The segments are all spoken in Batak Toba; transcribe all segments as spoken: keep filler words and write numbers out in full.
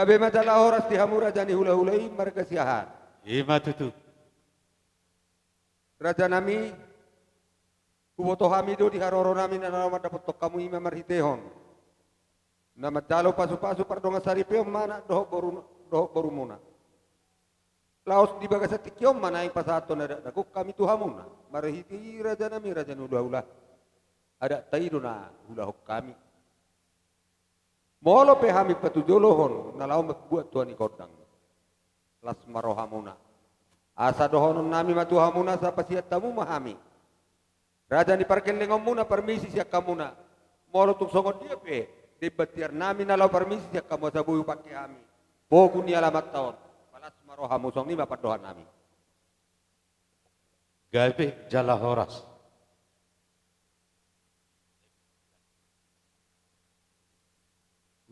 Gabe ma jala horas di hamu raja ni hulahula i marga Siahaan. I ma tutu. Rajanami, huboto hami do di haroronami na laho mandapothon hamu i ma marhitehon na manjalo pasupasu pardongansaripeon ma anak dohot boru, dohot borumuna. Laos di bagasan tingki on ma naeng pasahathon adat na gok hami tu hamuna. Marhite i rajanami raja ni hulahula, adatta i do na huulahon hami. Molo pe hami patujolohon na laho mambuat tua ni gondang, las ma rohamuna. Asa dohononnami ma tu hamuna asa pasiat hamu ma hami. Raja ni pargellengonmuna, parmisi sian hamuna. Molo tung songon dia pe demban tiarnami na laho parmisi sian hamu asa boi hupangke hami pogu ni alamanta on, palas ma rohamu, songon i ma pandohannami. Gabe jala horas.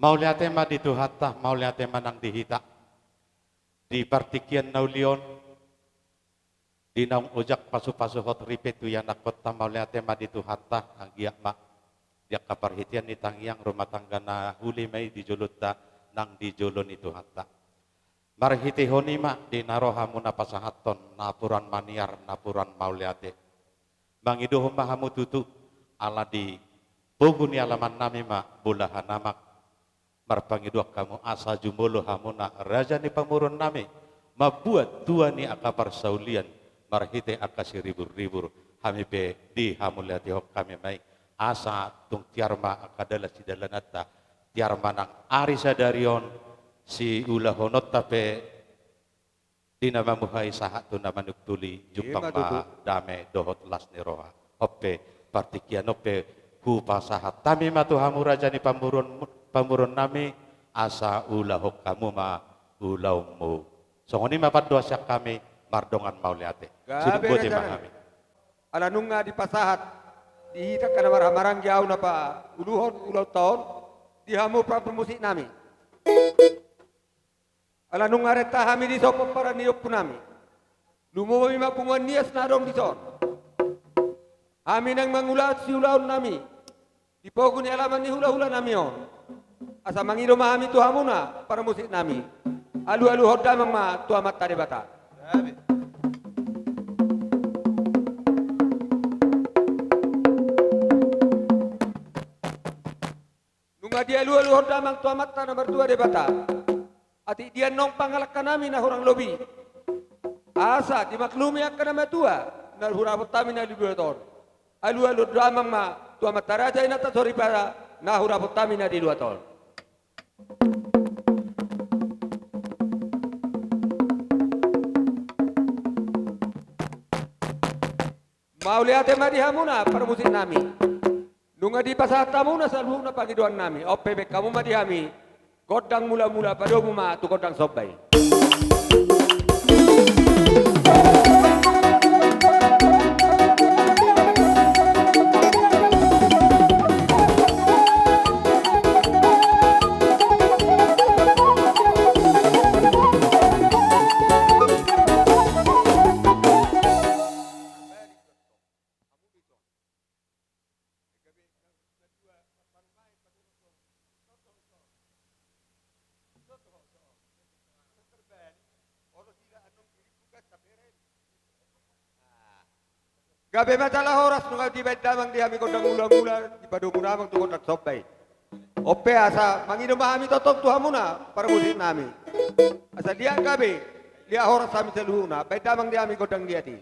Mauliate ma di Tuhanta, mauliate ma nang di hita. Di partingkian na uli on, di naung ojak pasupasuhon ripe tu ianakkonta, mauliate ma di Tuhanta, anggiat ma di angka parhitean ni tangiang rumah tangga na uli ma i di jolonta nang di jolo ni Tuhanta. Marhitehon i ma di na ro hamuna pasahathon napuran maniar, napuran mauliate. Mangidohon ma hamu tutu, ala di pogu ni alamannami ma bolahan amak, marpangidoan hamu asa jumolo hamuna raja ni pamoruonnami mambuat tua ni angka parsaulian marhite angka siriburribur. Hami pe dihamauliatehon hami ma i, asa tung tiar ma angka dalan sidalananta, tiar ma nang ari sadari on siulahononta pe di na mamuhai sahat tu na manungtuli. Jumpang ma dame dohot las ni roha. On pe, partingkian on pe, hupasahat hami ma tu hamu raja ni pamoruon, pamoruonnami, asa ulahon hamu ma ulaonmu. Songon i ma pandohan sian hami, mardongan mauliate. Gabe. Sidung boti ma rajanami. Ala nunga dipasahat di hita angka na marhahamaranggi ahu na pauluhon ulaonta on di hamu parmusiknami. Ala nunga renta hami dison pomparan ni ompunami, lumobi ma punguan ni ias na adong dison. Hami naeng mangulahon siulaonnami di pogu ni alaman ni hulahulanami on. Asa mangido ma hami tu hamuna parmusiknami. Alualuhon damang ma tu Amanta Debata. Nunga dialualuhon damang tu Amanta na martua Debata, atik dia annon pangalangkanami na hurang lobi, asa dimaklumi angka na matua na hurapot hami na di luat on. Alualuhon damang ma tu amanta raja, inanta soripada na hurapot hami na di luat on. Mauliate ma di hamuna parmusiknami. Nunga dipasahat hamuna saluhutna pangidoannami. On pe, baen hamu ma di hami gondang mulamula, padomu ma tu gondang somba i. Gabe ma jala horas, nunga dibaen damang di hami gondang mulamula, dipadomu damang tu gondang somba i. On pe, asa mangido ma hami tongtong tu hamuna parmusiknami. Asa liat gabe, liat horas hami saluhutna, baen damang di hami gondang liat i.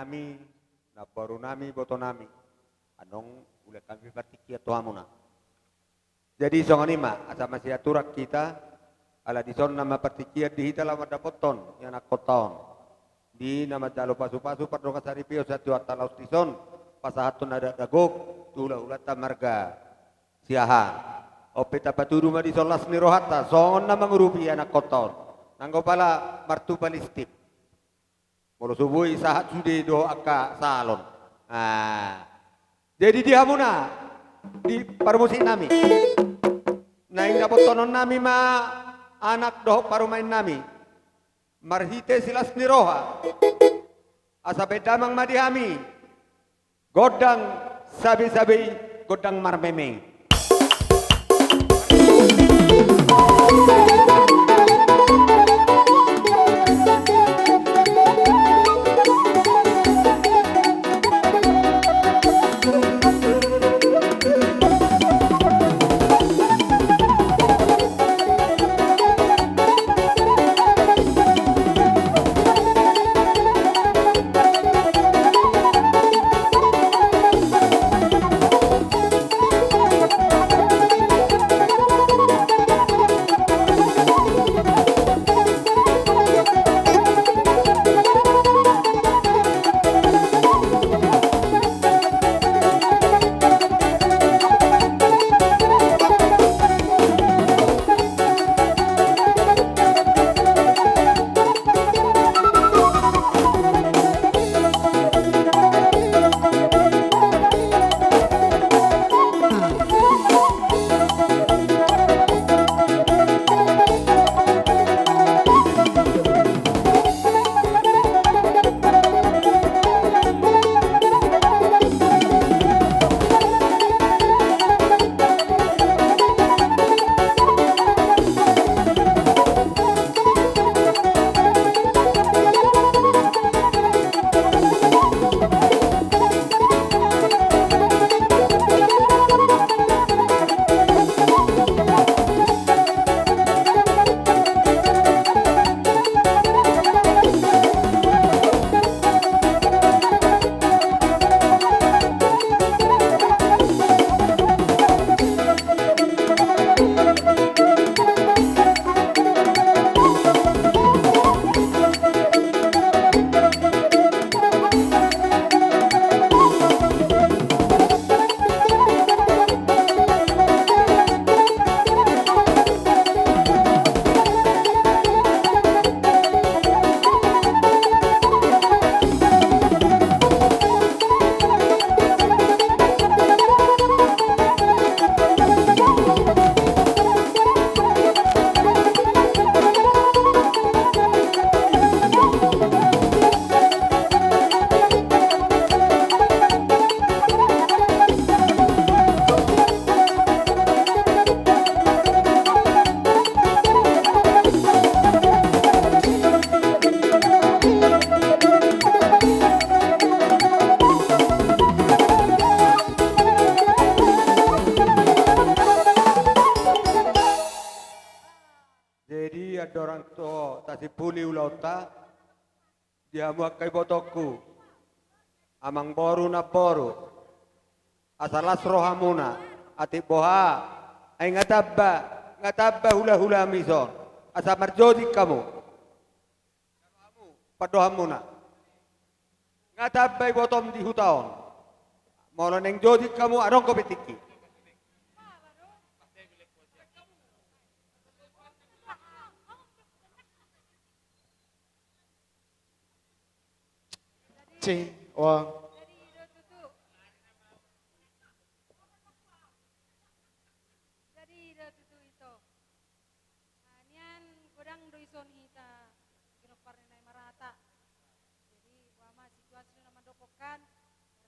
nami, namboru nami, iboto nami. Annon ulaon hami partingkian tu hamuna. Jadi songon i ma asa masiaturan hita, ala dison nama partingkian di hita laho mandapothon ianakhonta on. Di na manjalo pasupasu pardongan saripeon sian Tuhanta laos dison pasahathon na dakdanak tu hulahulanta marga Siahaan. On pe tapatudu ma dison las ni rohanta songon na mangurupi ianakhonta on. Nanggo pala martupa listip. Molo so boi sahat sude dohot angka salon. Ah. Jadi di hamuna, di parmusik nami, naeng dapothon nami ma anak dohot parumaen nami marhite silas ni roha. Asa baen damang ma di hami gondang sabesabe i, gondang marmeme. Jadi andorang so tasimpuli ulaonta, di hamu angka ibotongku, amangboru, namboru, asa las rohamuna, atik boha, ai nga tamba, nga tamba hulahulam ison, asa marjojing hamu. Pandohanmuna, nga tamba ibotom di huta on. Molo naeng jojing hamu, adong dope tingki. Cing, wang. Jadi ida tutu ito. Ah, nian godang do ison hita, ginompar ni na i marata. Jadi boha ma situasi na mandok on kan,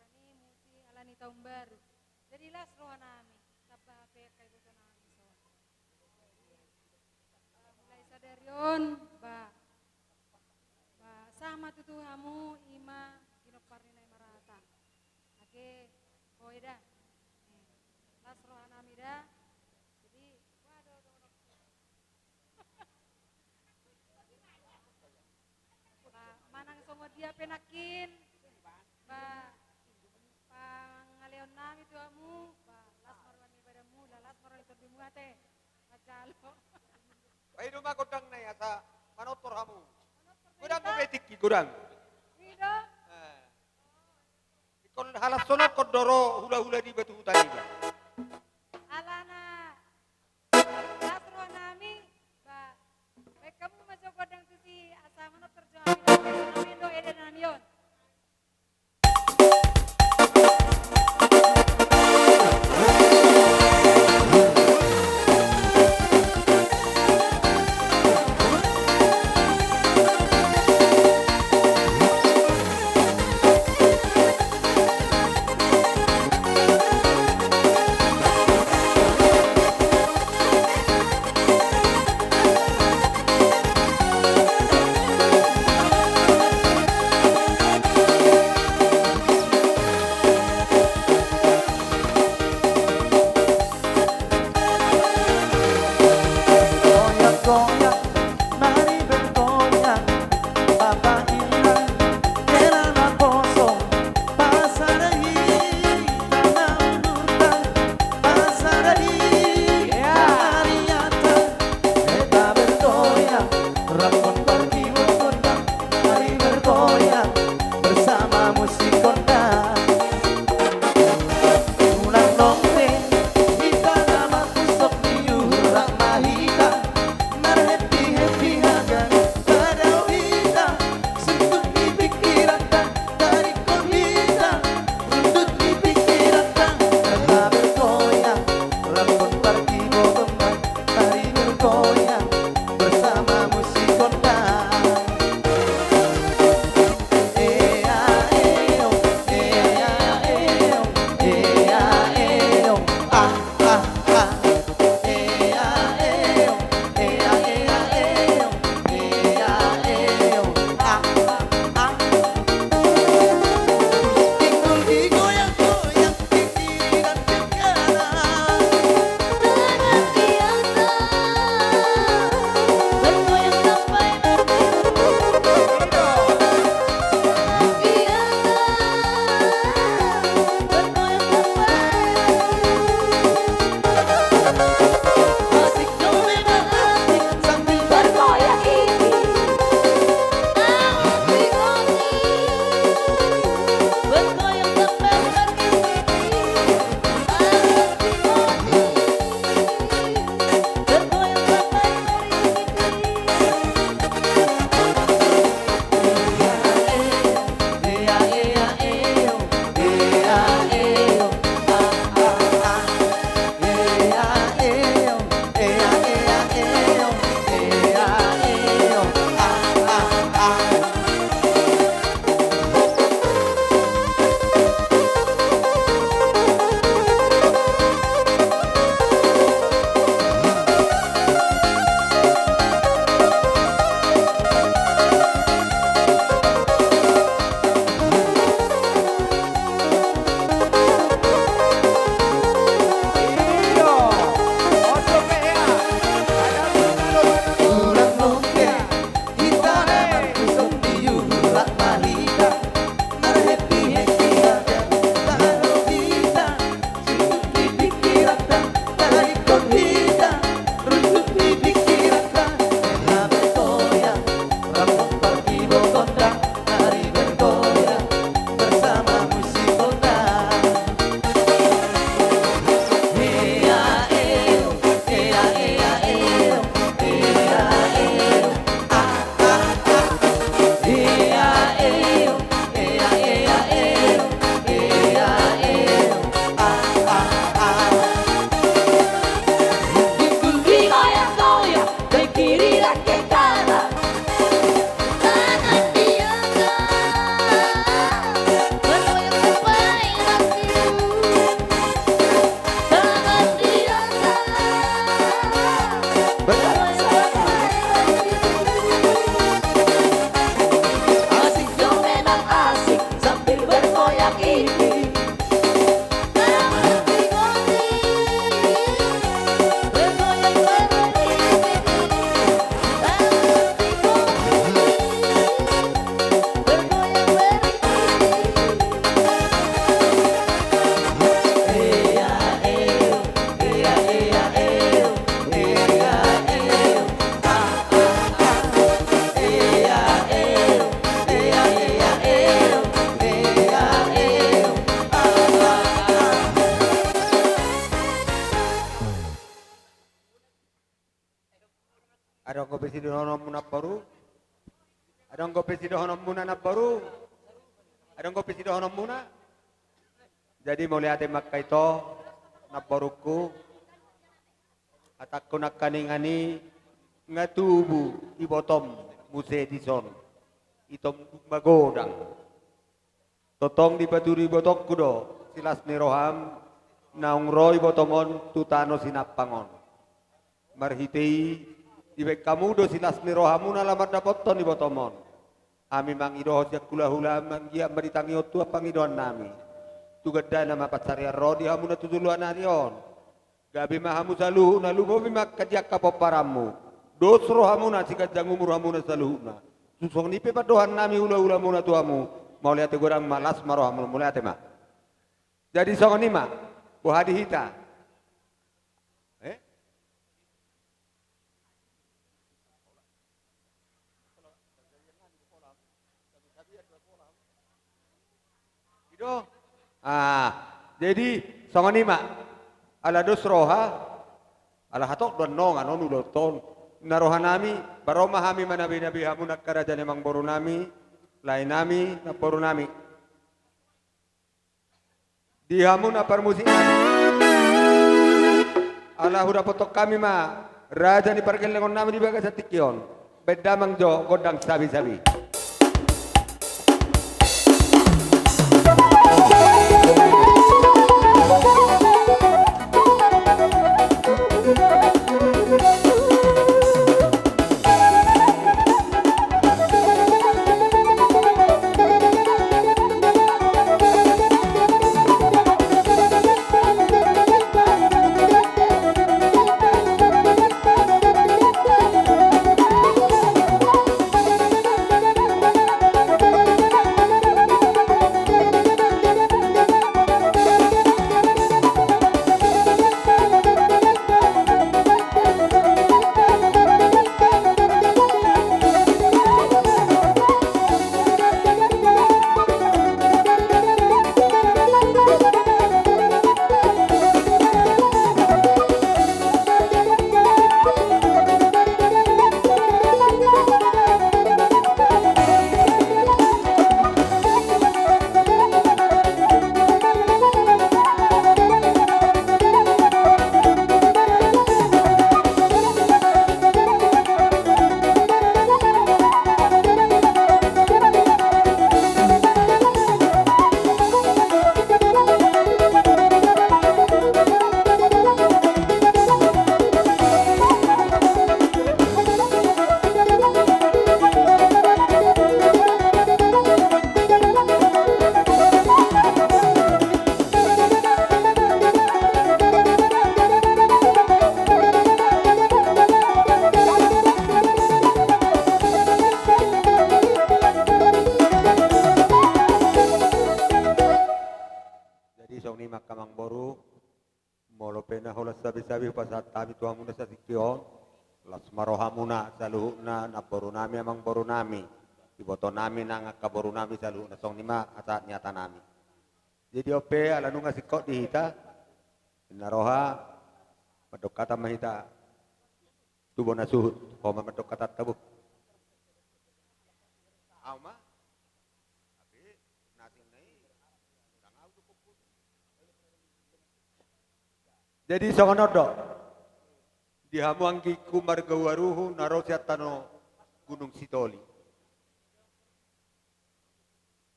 karena ni musi ala ni taon baru. Jadi las roha nami, tamba hape angka iboto nami ison. Ah, mulai sadari on, ba, ba, sahat ma tutu hamu, ima ginompar ni na i marata. Age, hoe da. Eh, las roha nami da. Jadi, waduh, waduh, waduh. Ba, manang songon dia pe nangkin. Muate, manjalo. Baen do ma gondang nai asa manortor hamu. Godang do berita? Godang. I do. Eh. Ingkon halanghon do ro hulahula di Batu Huta Niba. Alana las roha nami, ba, baen hamu ma jo gondang tusi asa manortor jo hami, nami do eda nami on. Adong dope sidohononmuna, namboru? Adong dope sidohononmuna, namboru? Adong dope sidohononmuna? Jadi mauliate ma angka ito, namborungku. Hatangku nangkaningan i, nga tubu ibotom muse dison. Itom dung magodang. Tongtong dipatudu ibotongku do silas ni roham, naung ro ibotom on tu tano Sinampang on. Marhite i, dibaen hamu do silas ni rohamuna laho mandapothon ibotom on. Hami mangido ho sian hulahula, manggiat ma di tangiang on tu pangidoannami. Tu gandana ma pansarian ro di hamuna tu joloan ni ari on. Gabe ma hamu saluhutna, lumobi ma angka di angka pomparanmu. Dos rohamuna, siganjang umur hamuna saluhutna. Suang songon i pe pandohannami hulahulamuna tu hamu. Mauliate godang ma, las ma rohamuna, mauliate ma. Jadi songon i ma, boha di hita? Eh? I do. Ah, jadi songon i ma. Ala dos roha, ala hatop do annon, annon ulaonta on. Na rohanami, bahen ma hami manabenabe hamu nangkin raja ni amangborunami, laenami, namborunami. Di hamu na parmusiknami. Ala hudapothon hami ma raja ni pargellengonnami di bagasan tingki on. Baen damang jo gondang sabisabi. Jadi songon i ma angka amangboru, molo pe na holan sabisabi hupasahat hami tu hamu na satingki on, las ma rohamuna saluhutna, namborunami, amangborunami, ibotonami nang angka borunami saluhutna, songon i ma sahat ni hatanami. Jadi on pe ala nunga singkop di hita, ninna roha, mandok hata ma hita tu bona suhut, ho ma mandok hata tabu. Au ma. Jadi songon on do. Di hamu anggingku marga Uaruhu na ro sian tano Gunung Sitoli.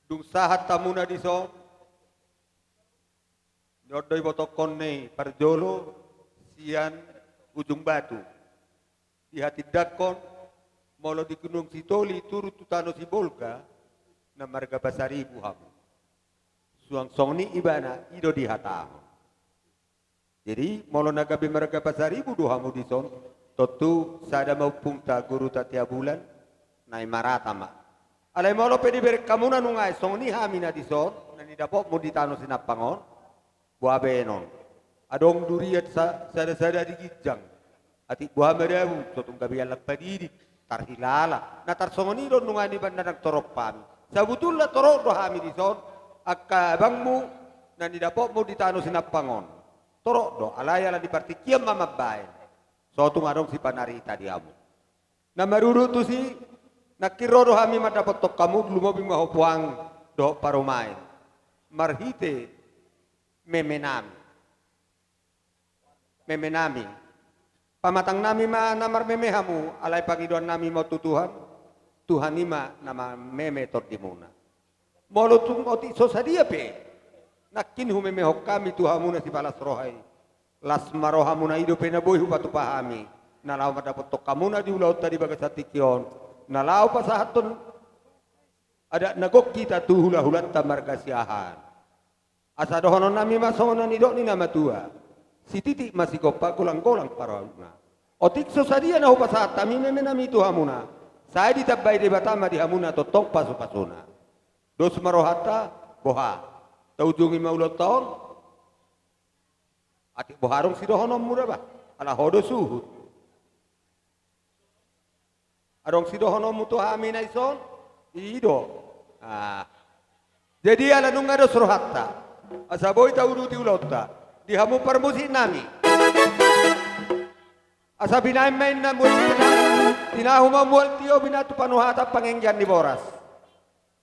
Dung sahat hamuna dison, on do ibotohon ni parjolo sian Ujung Batu. Dihatindangkon, molo di Gunung Sitoli turun tu tano Sibolga, na marga Pasaribu hamu. Suang songon i ibana, i do dihatahon. Jadi molo na gabe marga Pasaribu do hamu dison, tontu sada ma ompungta, Guru Tatea Bulan, na i marata ma. Alai molo pe dibereng hamuna nunga i songon i hami na dison, na nidapotmu di tano Sinampang on, boha baenon? Adong durian sa-, sada-sada di ginjang. Atik boha madabu, so tung gabe allang padidi, tarhilala. Na tarsongon i do nunga i ibana, ndang torop hami. Sabutulna torop do hami dison, angka abangmu, na nidapotmu di tano Sinampang on. Torop do, alai ala di partingkian ma mambaen. So tung adong sipanarita di hamu. Na marudut tusi, nangkin ro do hami mandapothon hamu, lumobi ma ho puang dohot parumaen, marhite memenami. Memenami. Pamatangnami ma na marmeme hamu, alai pangidoannami ma on tu Tuhan, Tuhan i ma na mameme tondimuna. Molo tung otik so sadia pe, nangkin humemehon hami tu hamuna sipalas roha i. Las ma rohamuna, i dope na boi hupatupa hami, na laho mandapothon hamuna di ulaonta di bagasan tingki on, na laho pasahathon adat na gok hita tu hulahulanta marga Siahaan. Asa dohononnami ma songon na nidok ni na matua: Sititik ma sigompa, golanggolang pangarahutna. Otik so sadia na hupasahat hami memenami tu hamuna, sai ditambai Debata ma di hamuna tongtong pasupasuna. Dos ma rohanta, boha, taujungi ma ulaonta on? Atik boha, adong sidohononmu da bah, ala ho do suhut. Adong sidohononmu tu hami na dison? I do. Ah. Jadi ala nunga dos rohanta, asa boi tauduti ulaonta, di hamu parmusiknami, asa binahen ma inna mual tinahu, tinahu ma mual tio, binatu panuhatan panganggian ni boras.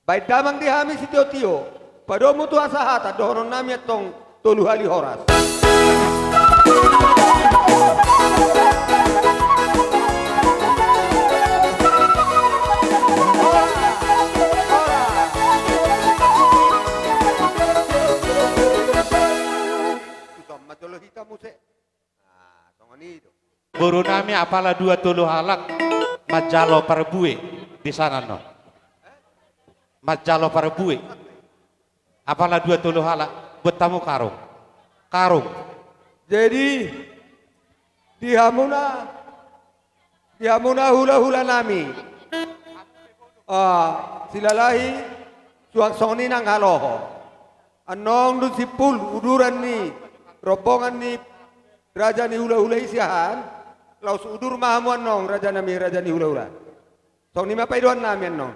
Baen damang di hami sitiotio, padomu tu hasahatan, dohononnami antong tolu hali horas. Tuson ma jolo hita muse. Ah, songon i do. Borunami apala dua tolu halak manjalo parbue di sana annon. Manjalo parbue. Apala dua tolu halak, buat hamu karung. Karung. Jadi, di hamuna, di hamuna hulahulanami. Ah, Silalahi, suang songon i nang Haloho. Annon dung simpul uduran ni rombongan ni raja ni hulahula i Siahaan, laos udur ma hamu annon, rajanami, raja ni hulahula. Songon i ma pangidoannami annon.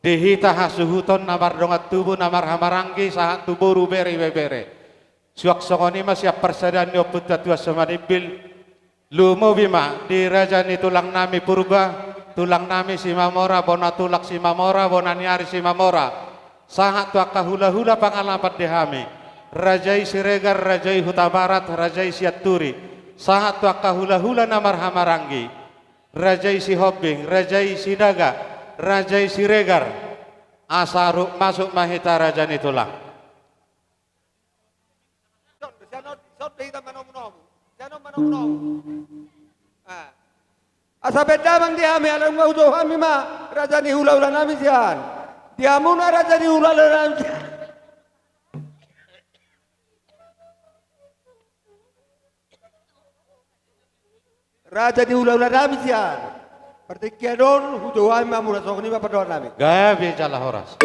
Di hita hasuhuton na mardongan tubu, na marhahamaranggi, sahat tu boru, bere, ibebere. Suang songon i ma sian parsadaan ni ompunta Tuan Simanimbil, lumobi ma di raja ni tulangnami Purba, tulangnami Simamora, bona tulang Simamora, bona ni ari Simamora, sahat tu angka hulahula pangalapan di hami, raja i Siregar, raja i Hutabarat, raja i Sianturi, sahat tu angka hulahula na marhahamaranggi, raja i Sihombing, raja i Sinaga, raja i Siregar. Asa rap masuk ma hita, raja ni tulang. Sian on, sian on do hita manomunomu. Sian on manomunomu. Ah. Asa baen damang di hami, ala nunga hujou hami ma raja ni hulahulanami Siahaan. Di hamuna raja ni hulahulanami Siahaan. Raja ni hulahulanami Siahaan. Partingkian on hujou hami ma hamuna, songon i ma pandohannami. Gabe jala horas.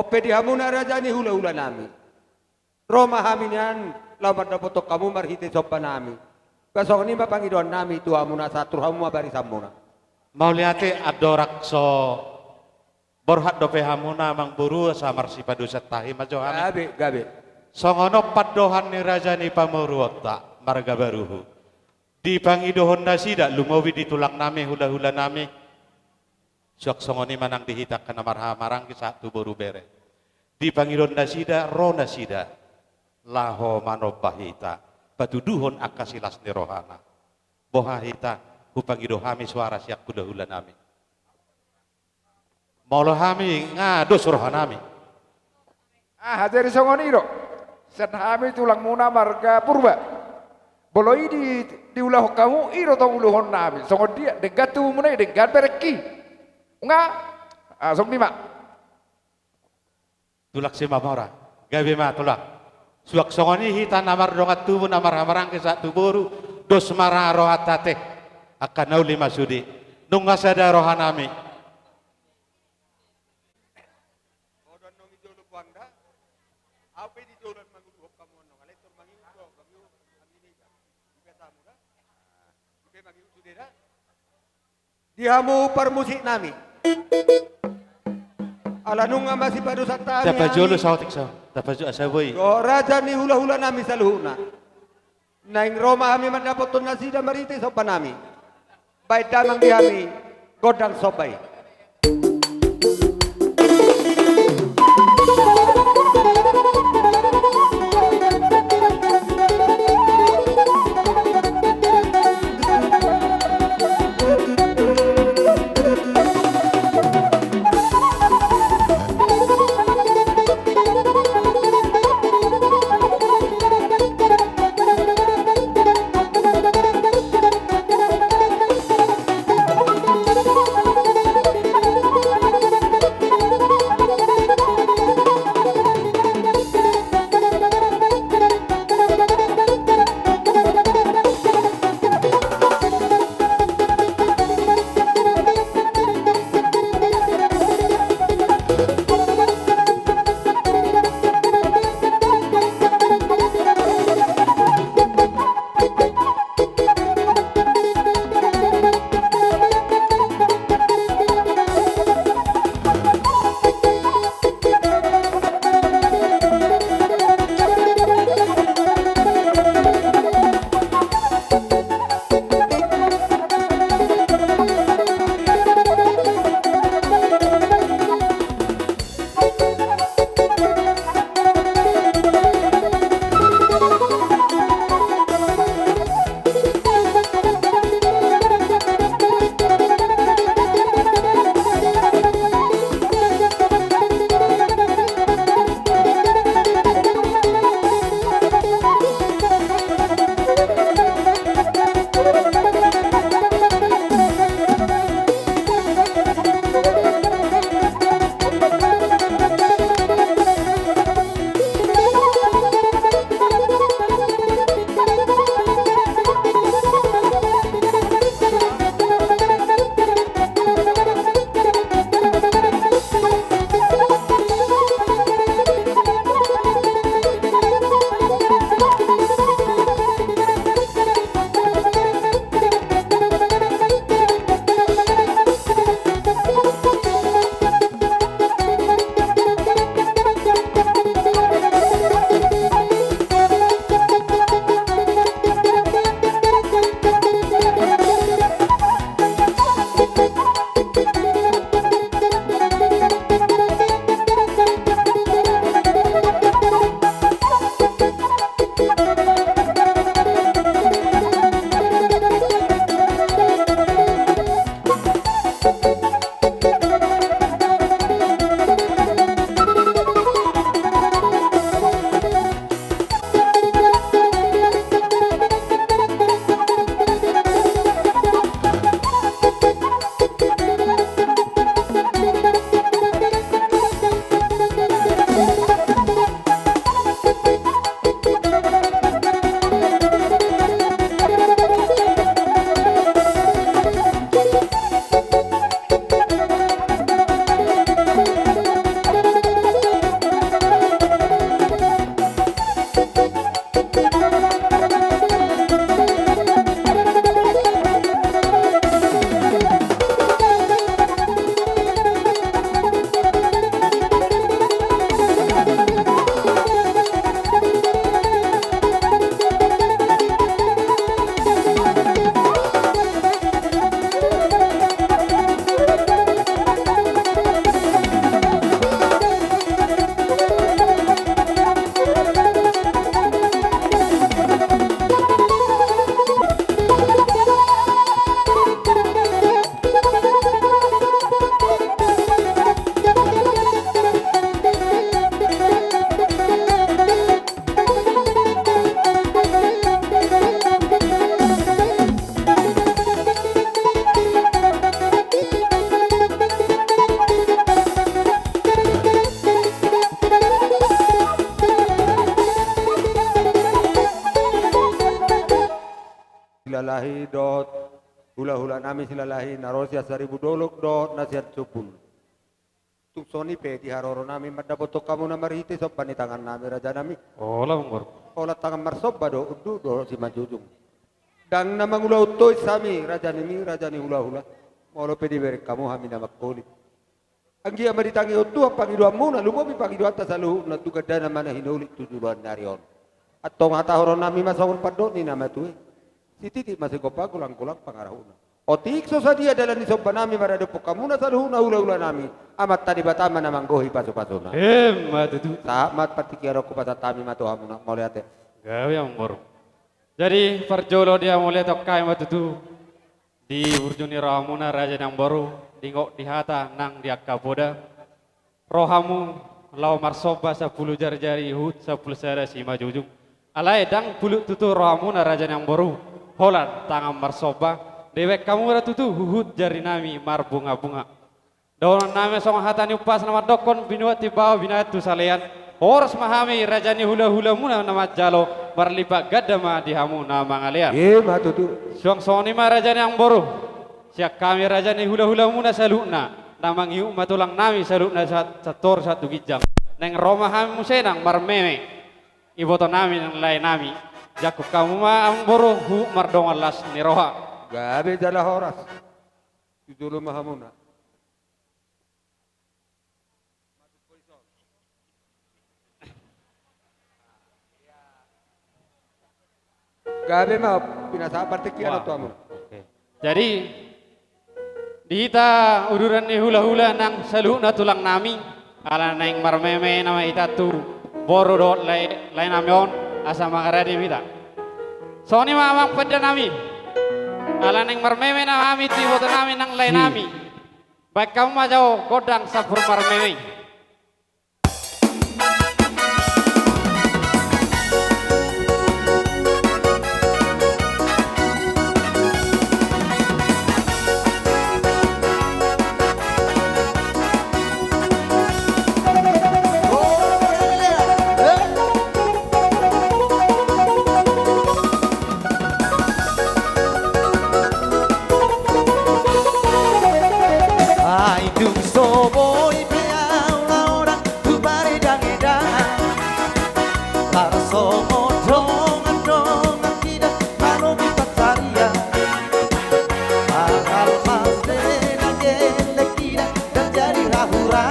On pe di hamuna raja ni hula-hula nami. Ro ma hami nian laho mandapothon hamu marhite somba nami. Ba songon i ma pangidoan nami tu hamuna, sahat tu hamu ma barisan muna. Mauliate, andorang so borhat dope hamuna amangboru, asa marsipadosan tahi ma jo hami. Gabe, gabe. Songon on pandohan ni raja ni pamoruonta marga Baruhu. Dipangidohon nasida lumobi di tulang nami, hula-hula nami. Suang songon i ma nang di hita angka na marhaha maranggi sahat tu boru bere. Dipangidohon nasida, ro nasida laho manomba hita, patuduhon angka silas ni rohana. Boha hita, hupangido hami soara sian hula-hula nami. Molo hami nga dos roha nami. Aha, jadi songon i do. Sian hami tulang muna marga Purba. Molo i di, diulahon hamu, i do tong uluhon nami. Songon dia, denggan tubu muna i, denggan berengki. Nga, ah, songon i ma. Tulang Simamora. Gabe ma tulang. Suang songon i hita na mardongan tubu, na marhaha maranggi sahat tu boru, dos ma ra rohanta ate. Angka na uli ma sude. Nunga sada roha nami. Au pe di jolo mangihut do, mangihut hami niba. Di pe samu da. Di pe mangihut sude da. Di hamu parmusik nami. Ala nunga masipadosan tahi. Tapajolo saotik sa. Tapajolo asa boi. Dohot raja ni hula-hula nami saluhutna. Naeng ro ma hami mandapothon nasida marhite somba nami. Baen damang di hami gondang somba i. Hula-hula nami Silalahi na ro sian Saribu Dolok dohot na sian Sumbul. Tung songon i pe di haroro nami mandapothon hamu na marhite somba ni tangan nami raja nami. Hola amang boru. Holan tangan marsomba do unduk dohot simanjujung. Ndang na mangulahon tois hami raja nami, raja ni hula-hula. Molo pe dibereng hamu hami na mangholit. Anggiat ma ditangihon Tuhan pangidoanmuna, lumobi pangidoanta saluhutna tu gandana ma na hinolit tu joloan ni ari on. Antong hatahonon nami ma songon pandok ni na matua i. Sititi ma sigompa, golang-golang pangarahutna. Otik so sadia dalan ni somba nami maradophon hamuna saluhutna hula-hula nami. Amanta Debata ma na manggohi pasu-pasuna. Emma tutu. Sahat ma partingkian on, hupasahat hami ma tu hamuna, mauliate. Gabe amang boru. Jadi parjolo di hamu mauliate, hami ma tutu di burju ni rohamuna raja ni amang boru, dingok di hata nang di angka poda. Ro hamu laho marsomba sampulu jari-jari huhut sampulu sada simanjujung. Alai ndang pulut tutu rohamuna raja ni amang boru, holan tangan marsomba dibaen hamu ra tutu huhut jari nami marbunga-bunga. Dohonon nami songon hata ni umpasa na mandokkon: Binuat timbawa binahen tu salean. Horas ma hami raja ni hula-hulamuna na manjalo, marlipat ganda ma di hamu na mangalean. Emma tutu. Suang songon i ma raja ni amang boru, sian hami raja ni hula-hulamuna saluhutna, na mangihut ma tulang nami saluhutna sahat, sahat toru sahat tu ginjang. Naeng ro ma hami muse nang marmeme. Iboto nami nang lae nami. Jangkon hamu ma amang boru huhut mardongan las ni roha. Gabe jala horas. Tu jolo ma hamuna. Gabe ma pinasahat partingkian on tu hamu. Oke. Jadi di hita uduran ni hula-hula nang saluhutna tulang nami, ala naeng marmeme nama hita tu boru dohot lae, lae nami on, asa mangarade ma hita. Songon i ma amang pande nami. Ala naeng marmeme nama hami tu iboto nami nang lae nami. Baen hamu ma jo gondang sampur marmeme. Ai dung so boi pe ahu laho ndang tu paredangedangan, tarsongon dongan-dongan, tidak malobi pansarian. Ahal mase na gelleng, tidak terjadi hura-hura.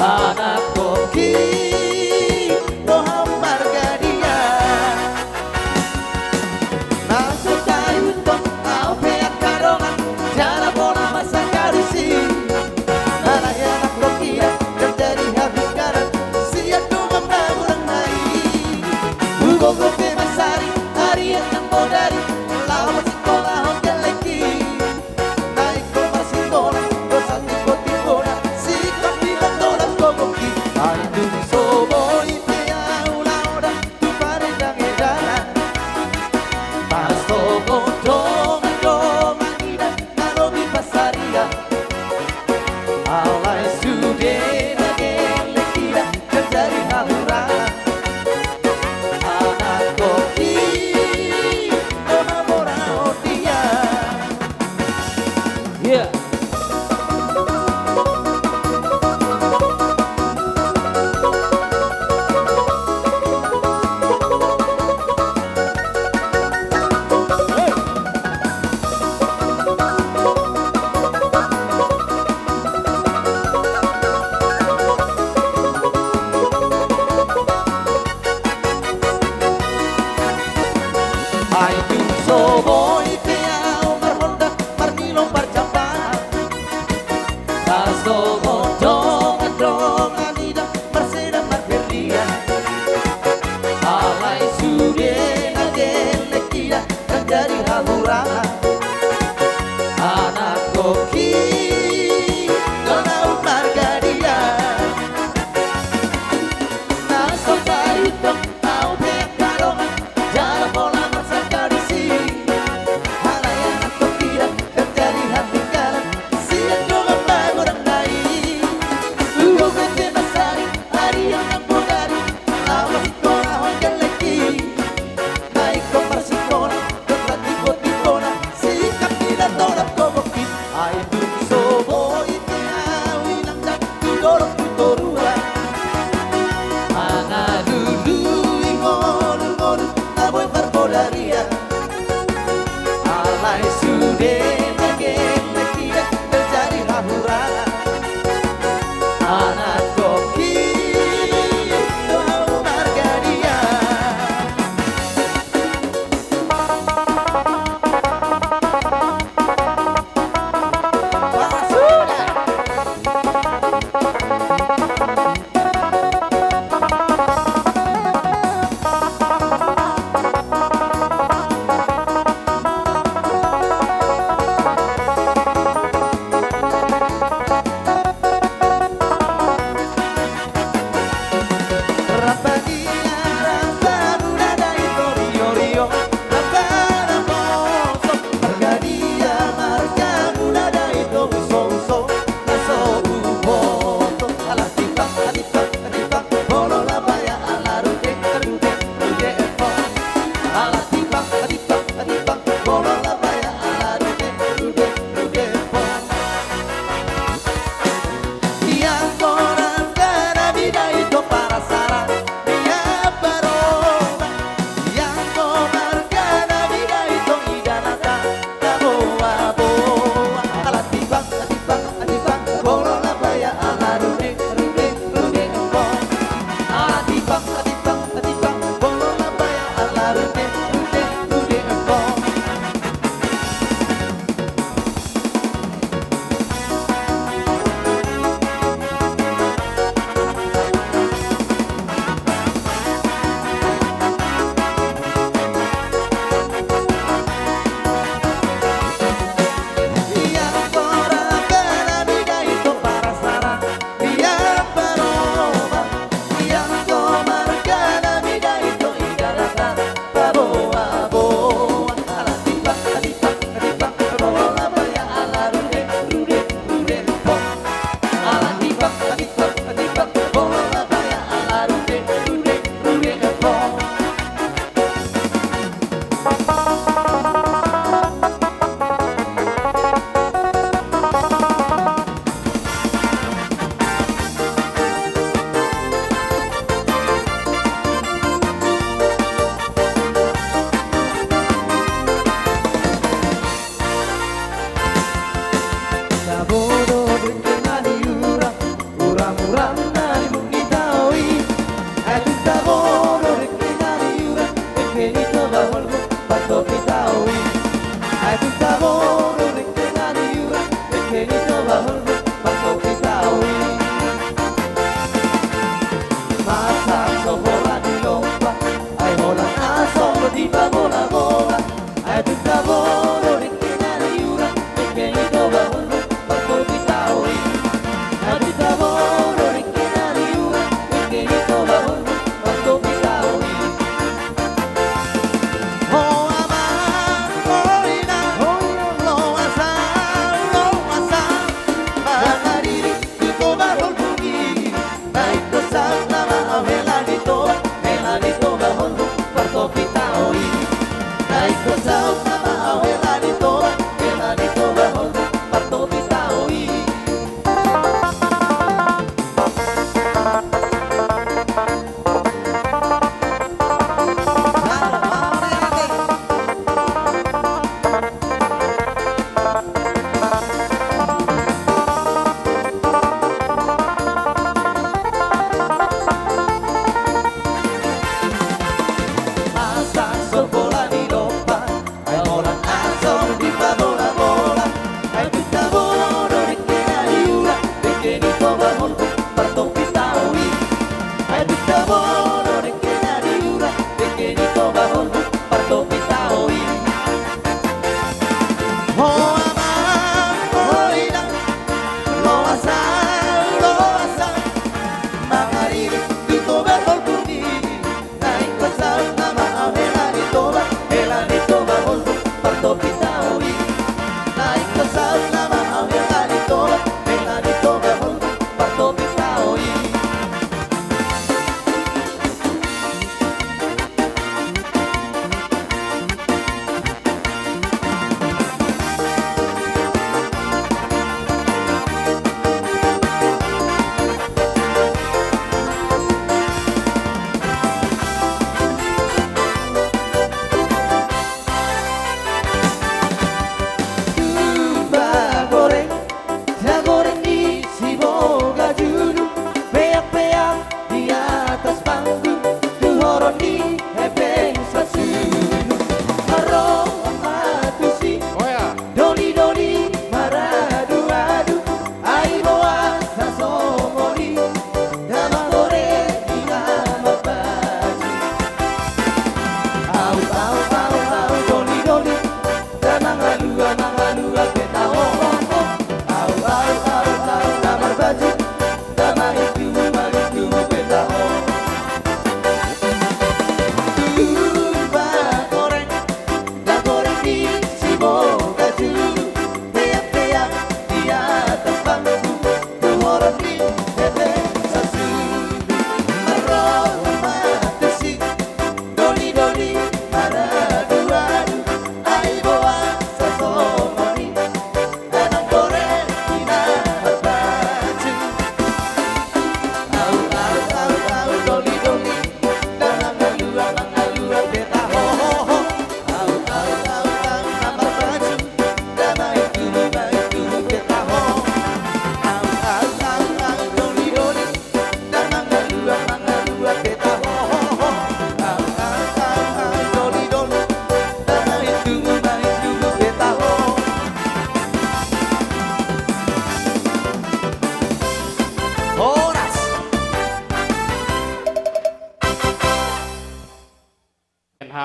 Anak toki do hamu marga dia. Na so taihuthon ahu pe angka dongan, jala pola marsangkadisi. Alai anak toki, tidak terjadi hambingkaran sian dongan magodang nai. Hugogo pe mansari arian nang bodari, laho marsingkola on gellengki. Na ingkon marsingkola do satimbot-timbotna, singkop di pantolan gogongki. Ai dung so boi pe ahu laho ndang tu paredangedangan, tarsongon dongan-dongan, tidak malobi pansarian. Alai sude na gelleng, tidak terjadi hura-hura. Anak toki do hamu marga dia. Iya. Ai dung so boi pe ahu marhonda marnilong parjambaran, tarsongon dongan-dongan, tidak marseda marperian. Alai sude na gelleng, tidak terjadi hura-hura. Anak toki do hamu marga dia. Na so taihuthon ahu pe angka dongan, jala pola marsangkadisi. Alai anak toki, tidak terjadi hambingkaran sian dongan magodang nai. Hugogo pe mansari arian nang bodari, laho marsingkola on gellengki. Na ingkon marsingkola do satimbot-timbotna, So boi pe au inang dang tu dolok tu toruan. Mangalului ngolu-ngolu na boi parbodarian. Alai sude na gelleng i da terjadi hahurangan. Anak goki do au marga dia. Tabo do dengke na niura, uram-uram na nibung ni tao i. Ai tung tabo do dengke na niura, dengke ni Toba Holhom, partopi tao i. Ai tung tabo do dengke na niura, dengke ni Toba Holhom, partopi tao i. Masa so holan ni lompa, ai holan aso do dipabola-bola. Ai tung tabo do dengke na niura, dengke ni Toba Holhom, partopi tao i. Ai tung tabo do dengke na niura, dengke ni Toba Holhom, partopi tao i. Ho amang, ho inang, ho inang, loas au, loas au.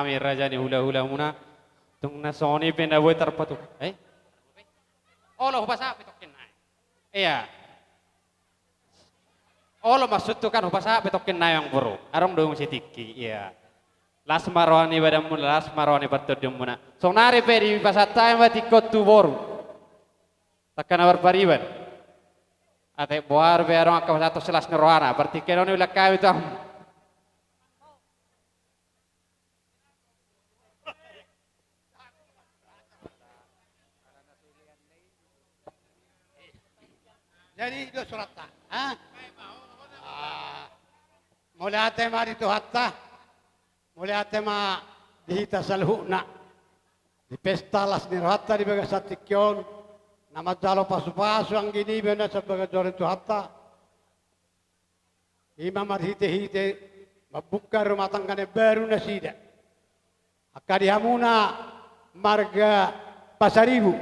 Hami raja ni hulahulamuna. Tung na songon i pe na boi tarpatupa. Eh? Olo hupasahat pe tongkin nai. Ia. Olo maksudhu kan hupasahat pe tongkin nai amangboru. Adong do dung sitingki. Ia. Las ma roha ni badanmuna, las ma roha ni partondionmuna. Saonari pe dipasahat hami ma tingki on tu boru. Tangkas na marpariban. Ate boar pe adong angka pasahathon silas ni rohana. Partingkian on i ulaon hami tu hamu. Jadi, dos rohanta, ha? Ah, mauliate ma di Tuhanta, mauliate ma di hita saluhutna. Di pesta las ni rohanta di bagasan tingki on, na manjalo pasupasu anggi niba na sian bagas joro ni Tuhanta. I ma marhitehite mambuka rumah tangga na baru nasida. Angka di hamuna marga Pasaribu,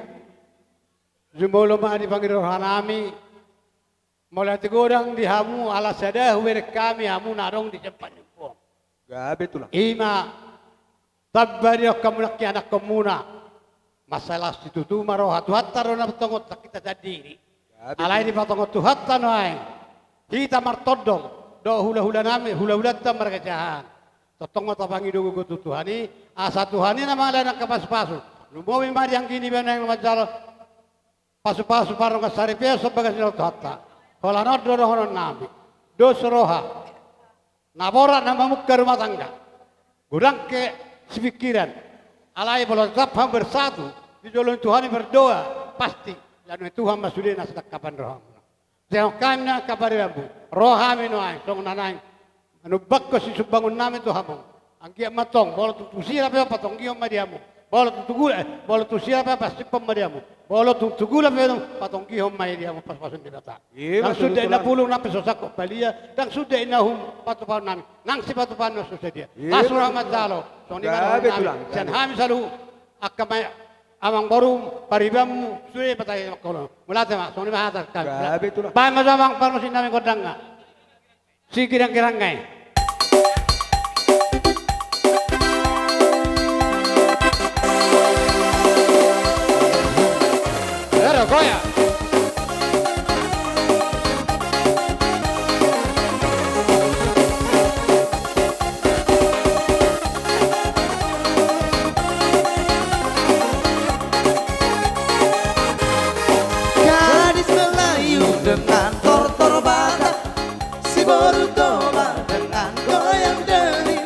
jumolo ma dipangido rohanami. Mauliate godang di hamu ala sada hubereng hami hamu na adong di sian panjompuon. Gabe tulang. I ma tamba ni angka muna, ianakhonmuna. Mansai las situtu ma roha, Tuhanta do na tongon, ndang hita sandiri. Gabe tulang. Alai dipatongon Tuhanta nuaeng hita martondong dohot hulahulanami, hulahulanta marga Siahaan. Tongtong ma tapangido gogo tu Tuhan i, asa Tuhan i na mangalean angka pasupasu. Lumobi ma di anggi niba nuaeng na manjalo pasupasu pardongan saripeon sian bagas ni roha ni Tuhanta. Holan on do dohononnami. Dos roha. Na borat na mamungka rumah tangga. Godang pe sipingkiran. Alai molo tetap hamu bersatu di jolo ni Tuhan i mardoa, pasti dianuhon Tuhan ma sude na sinangkapan ni rohamuna. Songon hami na angka paribanmu, ro hami nuaeng songon na naeng manumbakkon sisumbangonnami tu hamu. Anggiat ma tong, molo tung tu sira pe on patonggihon ma di hamu. Molo tung tu gula, eh, molo tung sira pe on pasiphon ma di hamu. Molo tung tu gula pe on patonggihon ma i di hamu pasupasu ni Debata. Nang sude na pulung, nang pe so sangkot balia, nang sude na hum patupaonnami, nang sipatupaon na so sadia. Las roha manjalo, songon i ma dohononnami sian hami saluhut angka amangboru, paribanmu, sude ma tahe mangkolo. Mauliate ma, songon i ma hata hami. Baen ma jo amang parmusiknami gondangna. Sigirang-girang nai. Ero, goyang. Gadis Melayu dengan tortor Batak, si boru Toba dengan goyang deni.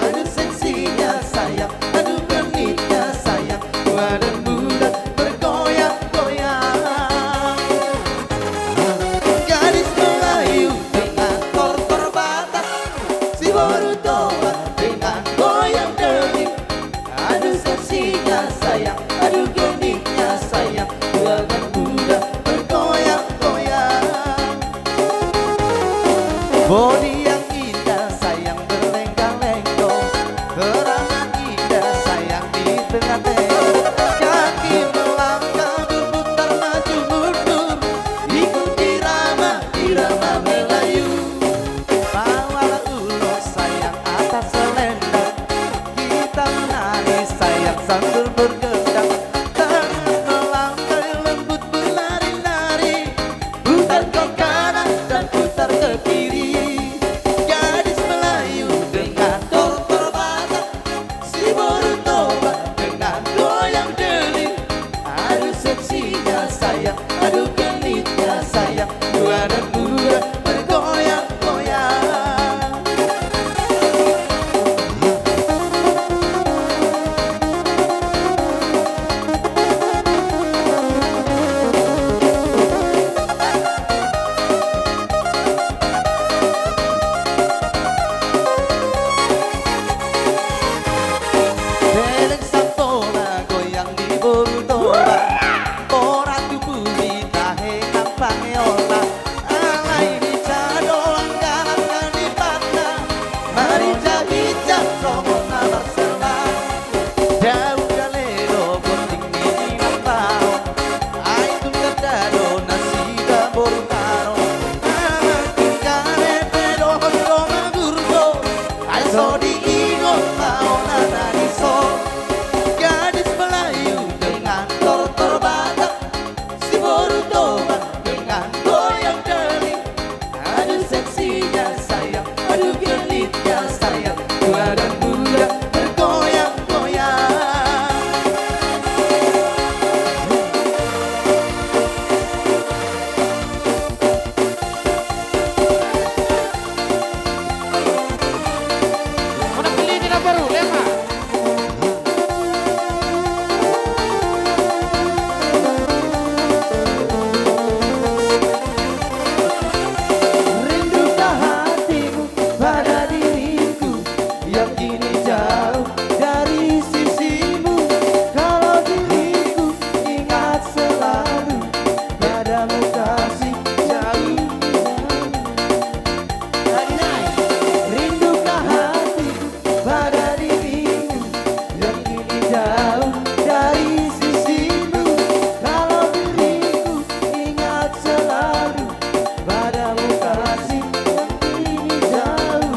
Aduh seksinya sayang, aduh genitnya sayang, tua dan muda bergoyang-goyang. Gadis Melayu dengan tortor Batak, si boru Toba dengan goyang deni. Aduh seksinya sayang, aduh genitnya sayang, tua dan muda bergoyang-goyang. Padamu kasih jauh di sana. Rindukan hatiku pada dirimu yang kini jauh dari sisimu. Kalau diriku ingat selalu padamu kasih yang kini jauh.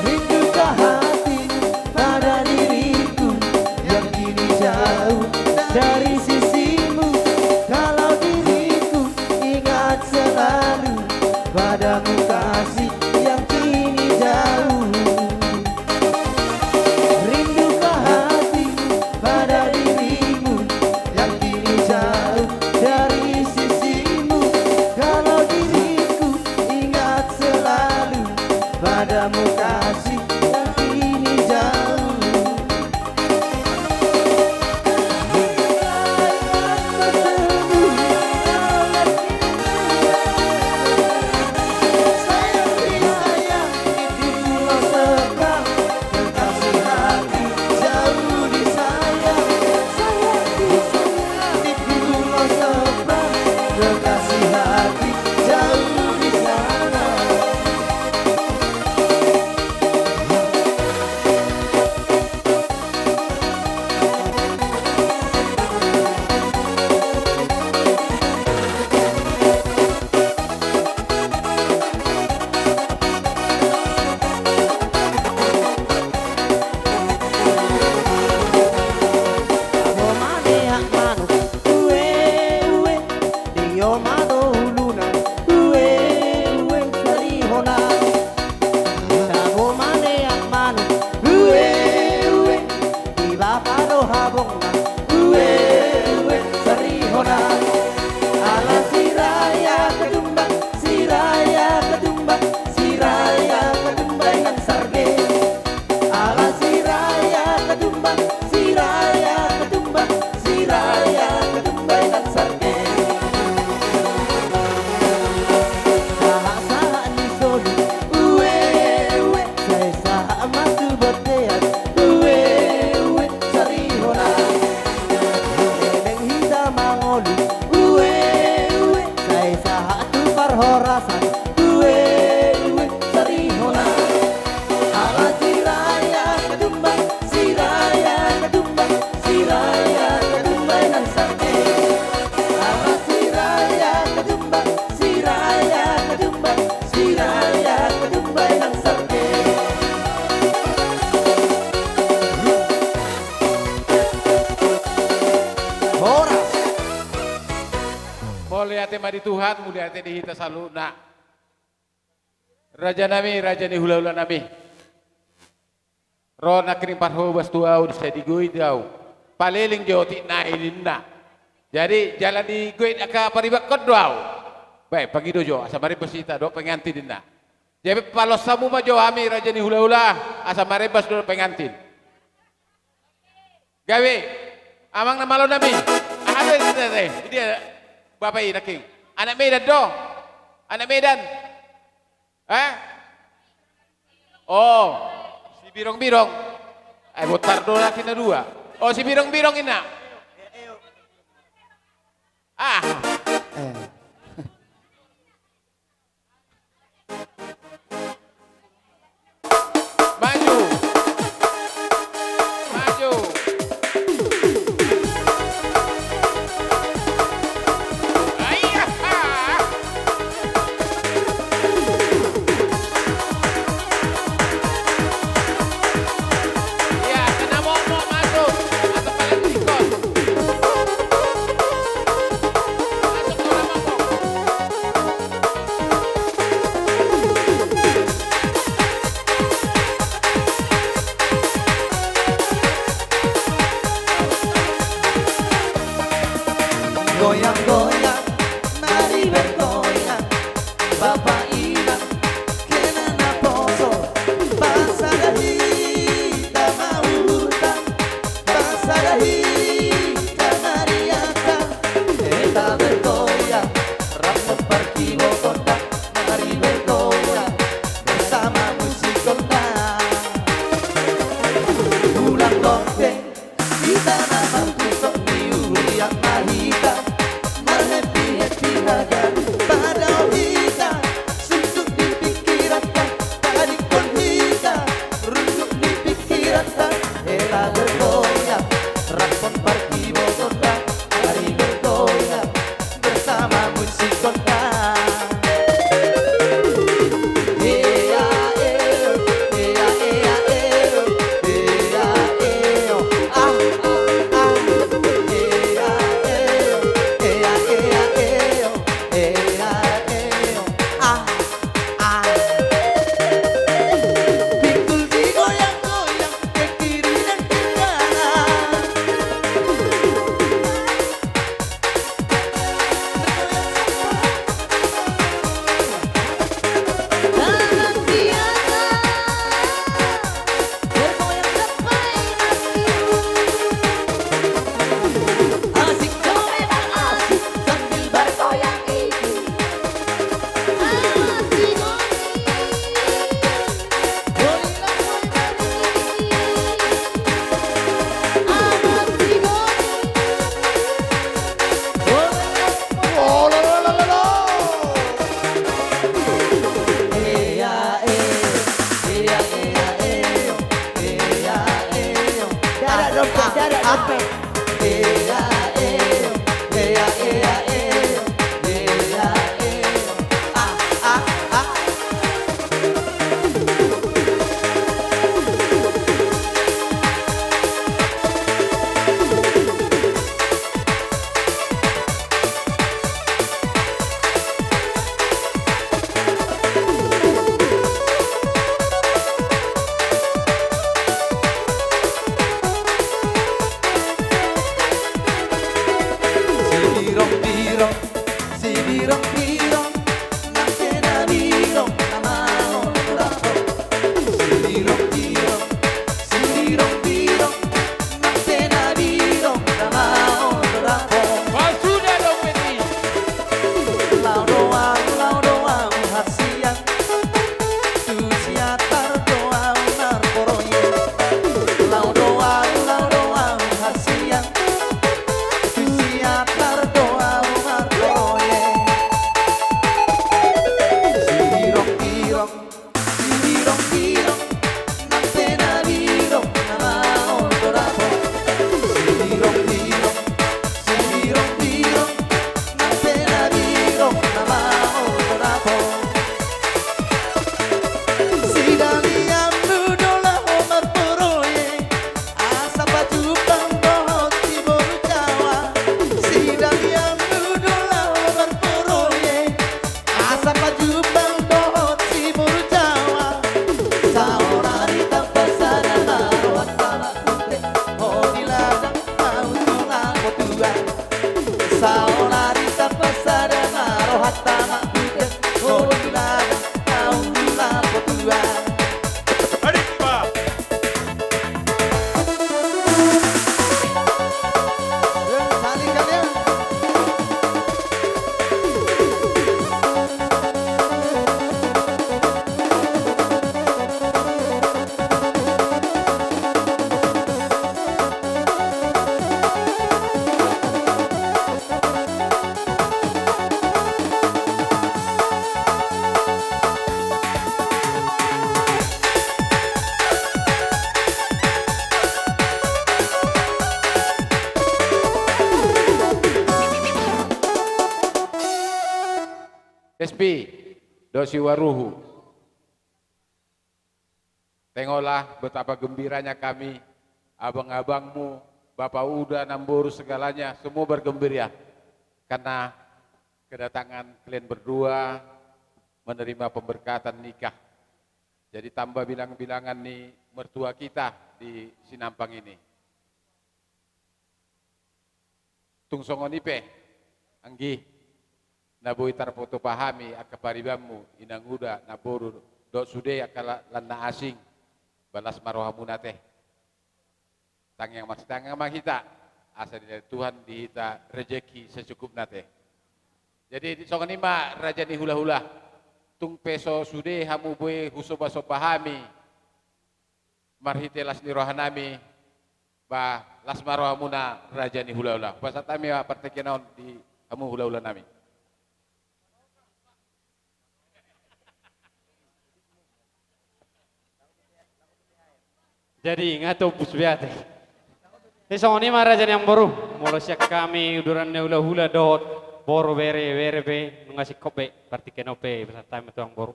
Rindukan hatiku pada diriku yang kini jauh dari sisimu. Kalau diriku ingat selalu padamu kasih yang kini jauh. Rindukan hatiku pada dirimu yang kini jauh dari sisimu. Kalau diriku ingat selalu padamu kasih yang kini jauh. Tabo maneak manuk, ue, ue. Tio ma do uluna, ue, ue, sarihona. Tabo maneak manuk, ue, ue. Di bapa do habongna, ue, ue, sarihona. Ala Siraja Katumbang, Siraja Katumbang, Siraja Katumbang nang sarge. Ala Siraja Katumbang, Siraja Katumbang, Siraja Katumbang nang sarge. Sahat-sahat ni solu, ue, ue. Sai sahat ma tu bontean, ue, ue, sarihona. Leleng hita mangolu, ue, ue. Sai sahat tu parhorasan, ue, ue, sarihona. Ala Siraja Katumbang, Siraja Katumbang, Siraja Katumbang nang sarge. Ala Siraja Katumbang, Siraja Katumbang, Siraja Katumbang nang sarge. Horas. Mauliate ma di Tuhan, mauliate di hita saluhutna. Raja nami, raja ni hula-hula nami. Ro nangkining parhobas tu ahu, sai digoit ahu. Paleleng jo otik nai ninna. Jadi jala digoit angka paribakkon do ahu. Bae, pangido jo, asa marembas hita dohot pengantin ninna. Jadi palos hamu ma jo hami raja ni hula-hula, asa marembas dohot pengantin. Gabe, amang na malo nami. Aha do i, i dia, bapa i nangkin. Anak Medan do. Anak Medan. Eh? Oh, si Birong-birong. Eh, botar do laki na dua. Oh, si Birong-birong inna. Ah. Eh. Maju. Maju. Aiyaha. Iya, kena momok masuk. Atau paling ikut. Bapa inang, kena naposo, pasada hita ma uhurta, pasada hita ma rianta, hita bergoyang, rap parkibotonta, mari bergoyang bersama musikta. Ulang lonteng, hita na marpusok di huria ma hita, marhappy-happy haga padaon hita, sundut di pingkiranta, tadingkon hita, runduk di pingkiranta, hela bergoyang, rap parkibotonta, mari bergoyang bersama musikta. Ea, ea, ea, ea, ea, ea, ea, ah, ah, ah. Ea, ea, ea, ea, ea, ea, ea, ah, ah. Pinggul digoyang-goyang, ke kiri dan ke kanan. Sibirong-birong, sibirong-birong, nang pe na birong na maol do dapot. Sibirong-birong, sibirong-birong, nang pe na birong na maol do dapot. Pasuda dong pe i. Laho do ahu, laho do ahu hasian, tu Siantar do ahu marproyek. Laho do ahu, laho do ahu hasian, tu Siantar do ahu marproyek. Sibirong-birong, sibirong-birong, nang pe na birong na maol do dapot. Sibirong-birong, sibirong-birong, nang pe na birong na maol do dapot. Si Dalianmu do laho marproyek, asa pajumpang dohot si boru Jawa. Si Dalianmu do laho marproyek, asa pajumpang dohot si boru Jawa. Saonari tamba sada ma rohanta ma pute, ho di ladang ma unjung na potua. Saonari tamba sada ma rohanta ma pute, ho di ladang ma unjung na potua. Aripa. S P, dosi waruhu. Tengoklah betapa gembiranya kami, abang-abangmu, Bapak Uda, Namboru, segalanya, semua bergembira karena kedatangan kalian berdua menerima pemberkatan nikah. Jadi tambah bilang-bilangan ni mertua kita di Sinampang ini. Tung songon i pe, anggi. na boi tarpatupa hami angka paribanmu, inanguda, namboru, dohot sude angka la-, lan na asing, ba las ma rohamuna ate. Tangiang marsitangiang ma hita, asa dilehon Tuhan di hita rejeki secukupna ate. Jadi, songon i ma raja ni hulahula, tung pe so sude hamu boi husomba-somba hami, marhite las ni rohanami, ba las ma rohamuna raja ni hulahula. Hupasahat hami ma partingkian on di hamu hulahulanami. Jadi, nga topus be ate. Jadi, songon i ma raja ni amangboru. Molo sian hami uduran ni hulahula dohot boru, bere, bere pe, nunga singkop be, partingkian on pe, hupasahat hami ma tu amangboru.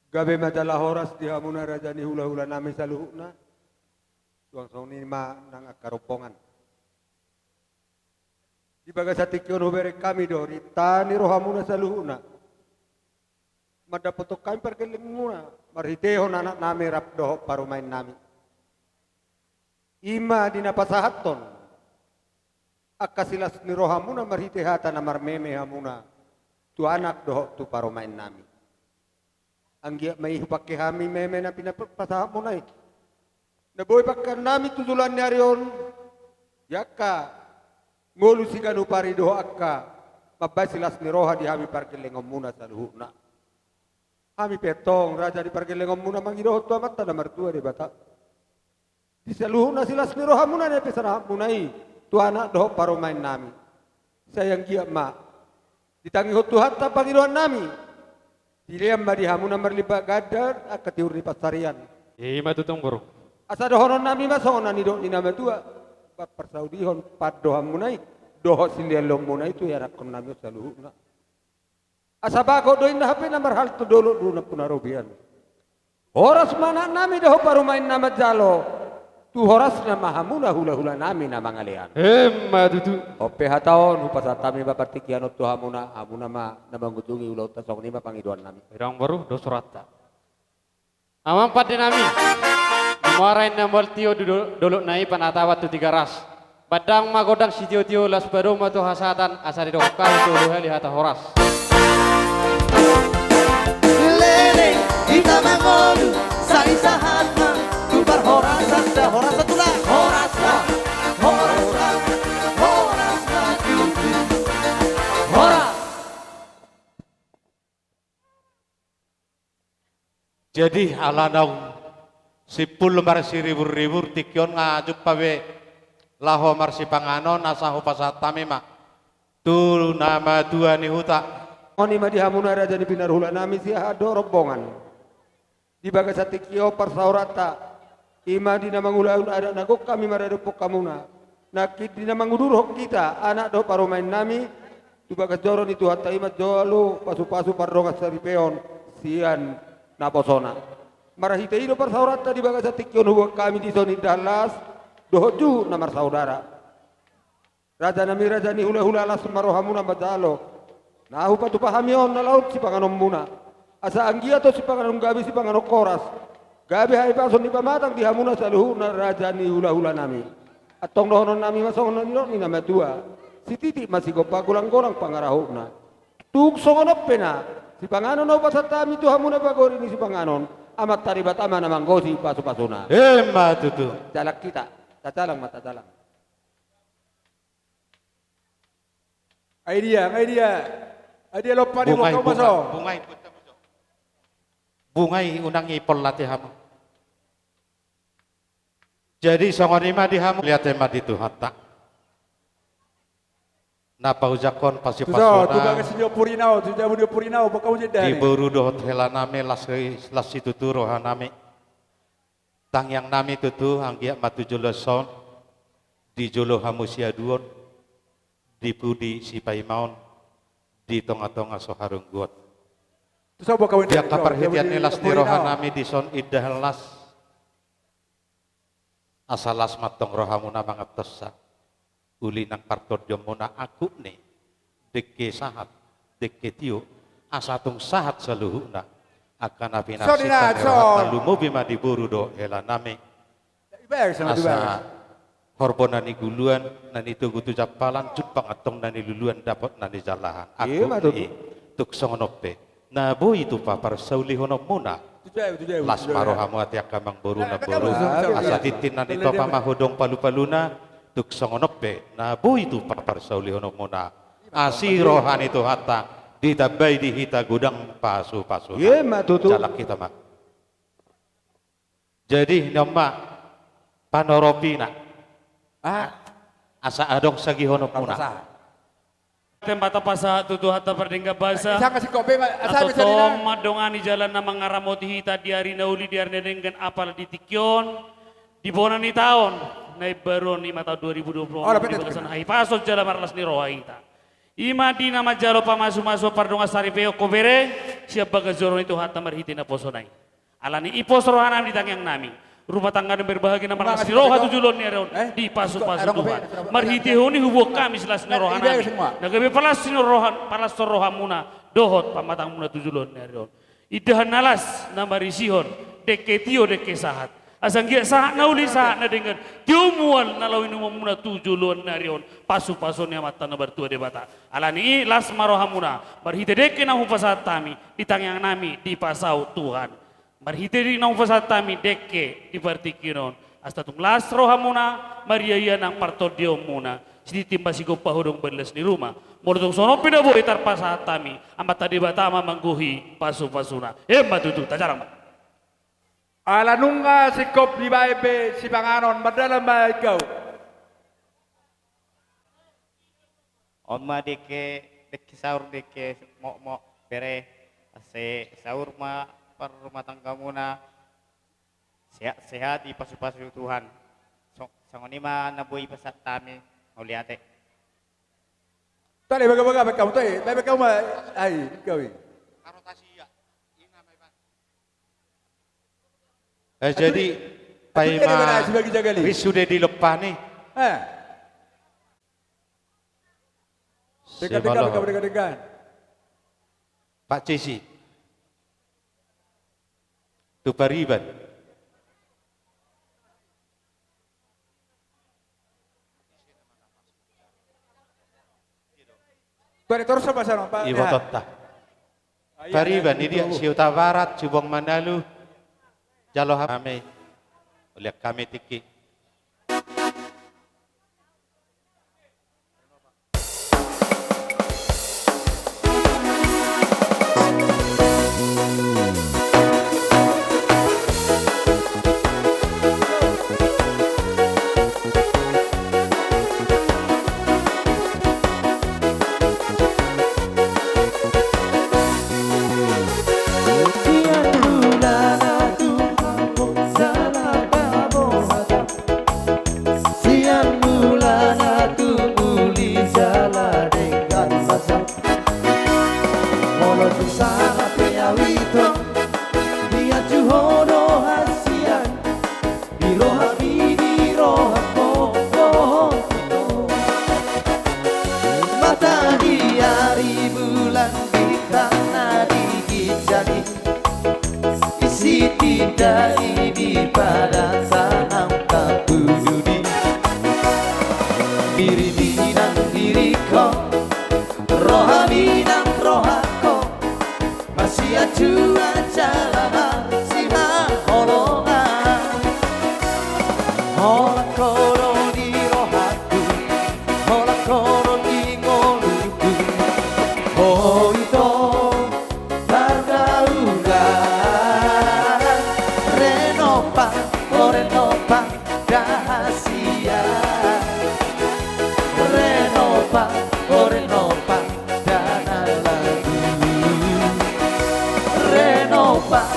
Gabe ma jala horas di hamuna raja ni hulahulanami saluhutna. Suang songon i ma nang angka rombongan. Di bagasan tingki on hubereng hami do rinta ni rohamuna saluhutna. Mandapothon hami pargellengmuna, marhitehon anaknami rap dohot parumaennami. I ma di na pasahathon angka silas ni rohamuna marhite hata na marmeme hamuna tu anak dohot tu parumaennami. Anggiat ma i hupangke hami meme na pinapasahatmuna i, na boi pangkeannami tu joloan ni ari on, di angka ngolu siganup ari dohot angka mambahen silas ni roha di hami pargellengonmuna saluhutna. Hami pe antong raja di pargellengonmuna mangidohon tu Amanta na martua Debata, di saluhutna silas ni rohamuna na pinasalahatmuna i tu anak dohot parumaennami. Sai anggiat ma ditangihon Tuhanta pangidoannami. Dilean ma di hamu na marlimba ganda angka tiur ni pansarian. I ma tutu, amangboru. Asa dohononnami ma songon na nidok ni na matua, umbahen parsaudihon pandohanmuna i dohot silehonlehonmuna i tu ianakkonnami on saluhutna. Asa bagot do inna hape na marhalto dolok do nampuna robean. Horas ma anaknami dohot parumaenna manjalo, tu horasna ma hamu na hulahulanami na mangalean. Emma tutu. On pe hata on hupasahat hami ma partingkian on tu hamuna, hamuna ma na mangujungi ulaonta, songon i ma pangidoannami. Adong boru, dos rohanta. Amang pandenami, di muara inna mual tio do-, dolokna i panataban tu Tigaras. Bahen ma gondang sitiotio, laos padomu ma tu hasahatan, asa didok hami tu hali hata horas. Leleng hita mangolu, sai sahat ma tu parhorasan. Horas ma tulang. Horas ma, horas ma, horas ma tutu. Horas. Jadi ala naung simpul marsiriburribur, tingki on nga jumpa be laho marsipanganon, asa hupasahat hami ma tu na matua ni huta. Songon i ma di hamuna raja ni pinaruhulanami, siahaan do rombongan. Di bagasan tingki on parsaoranta, i ma di na mangulahon adat na gok hami maradophon hamuna. Nangkin di na mangudurhon hita anak dohot parumaennami tu bagas joro ni Tuhanta, i ma jolo pasupasu pardongansaripeon sian naposona. Marhite i do parsaoranta di bagasan tingki on huboan hami dison indahan las dohot juhut na marsaudara. Rajanami raja ni hulahula, las ma rohamuna manjalo. Na hupatupa hami on na laho sipanganonmuna. Asa anggiat on sipanganon gabe sipanganon horas, gabe hahipason ni pamatang di hamuna saluhutna raja ni hulahulanami. Antong dohononnami ma songon na nidok ni na matua: Sititik ma sigompa, golanggolang pangarahutna. Tung songon on pe na sipanganon na hupasahat hami tu hamuna pagori ni sipanganon, Amanta Debata ma na manggohi pasupasuna. Emma tutu. Jalang hita, tajalang ma tajalang. Ai dia, ai dia. Ai dia lompa ni bunga i, boka bunga, maso. Bunga i, bunga i, bunga i unang i pollate hamu. Jadi songon i ma di hamu, liate ma di Tuhanta na paujangkon pasupasuna. Tu so, tu bagas ni ompurina on, tu jabu ni ompurina on, boka mujenda di boru dohot helanami, las, las situtu rohanami. Tangiangnami tutu anggiat ma tu joloan on, di jolo hamu siaduon, di pudi sipaimaon, di tongatonga so harungguon. Di angka parhitean ni las ni rohanami dison indahan las, asa las ma antong rohamuna mangantonsa. Uli nang partondionmuna angkup ni dengke sahat, dengke tio, asa tung sahat saluhutna angka na pinarsinta ni rohanta. Lumobi ma di boru dohot helanami. Asa Horbo na niguluan, na nitogu tu jampalan, jumpang antong na niluluan, dapot na nijallahan. Ima tutu. Tung songon on pe, na boi tu paparsaulihononmuna. Las ma rohamu ate angka amangboru, namboru. Asa tintin na nitopa ma hodong palupaluna. Tung songon on pe, na boi tu paparsaulihononmuna. Asi roha ni Tuhanta, ditambai di hita godang pasupasuna. Ima tutu. Jalang hita ma. Jadi, on ma panoropina. Asa adong sagihononmuna. Pasahat. Tempat pasahat tu Tuhanta pardenggan basa. Antong ma dongani jala na mangaramoti hita di ari na uli, di ari na denggan, apala di tingki on, di bona ni taon na imbaru on, ima taon dua ribu dua puluh, di bagasan hahipason jala marlas ni roha hita. Ima di na manjalo pamasumasuon pardongansaripeon ho bere, sian bagas joro ni Tuhanta marhite naposona i. Alani i pos rohanami di tangiangnami. Rumah tangga na berbahagia na marlas ni roha tu joloan ni ari on, dipasupasu Tuhan. Marhitehon i huboan hami silas ni rohanami. Na gabe palas ni roha, palas rohamuna dohot pamatangmuna tu joloan ni ari on. Indahan na las na marisihon dengke tio, dengke sahat. Asa anggiat sahat na uli, sahat na denggan, tio mual na laho inumonmuna tu joloan ni ari on, pasupasu ni Amanta na martua Debata. Alani i las ma rohamuna, marhite dengke na hupasahat hami, di tangiangnami dipasaut Tuhan. Marhite di na hupasahat hami dengke di partingkian on, asa tung las rohamuna, mariaia nang partondionmuna, sitintin ma sigompa, hodong balgas ni ruma. Molo tung songon on pe na boi tarpasahat hami, Amanta Debata ma manggohi pasupasuna. Ima tutu, tajalang ma. Ala nunga singkop dibaen be sipanganon, mardalan ma ingkau. On ma dengke, dengke saur, dengke mokmok, bere, asa saur ma parrumatanggamuna, sehat-sehat, dipasupasu Tuhan. So-, songon i ma na boi pasahat hami, mauliate. Tadi baga-baga baen hamu, tadi baen hamu ma, ai, ingkau i. Eh, jadi, paima ri sude di lompani. Eh. Dekat-dekat, dekat-dekat. Pak Cisi. Tu pariban. Ibotonta. Pariban, i dia, si Hutabarat, si Boang Manalu, jalo hami. Ulian hami tingki. Sian mula na tumuli jala denggan basa. Molo tung salah pe au ito, diajuhon do hasian, di rohami, di rohangku, dohot ito. Mataniari, bulan, bintang na di ginjang i, i sitinda i di padang tanam tapududi. Dirimi nang diringkon, rohami nang rohangkon, masiajuan jala masihaholongan. Holan ho do di rohangku, holan ho do di ngolungku, ho ito pardaulat. Reno pang, o reno pang, da hasian. Reno pang, o reno pang, da na lagu. Reno pang,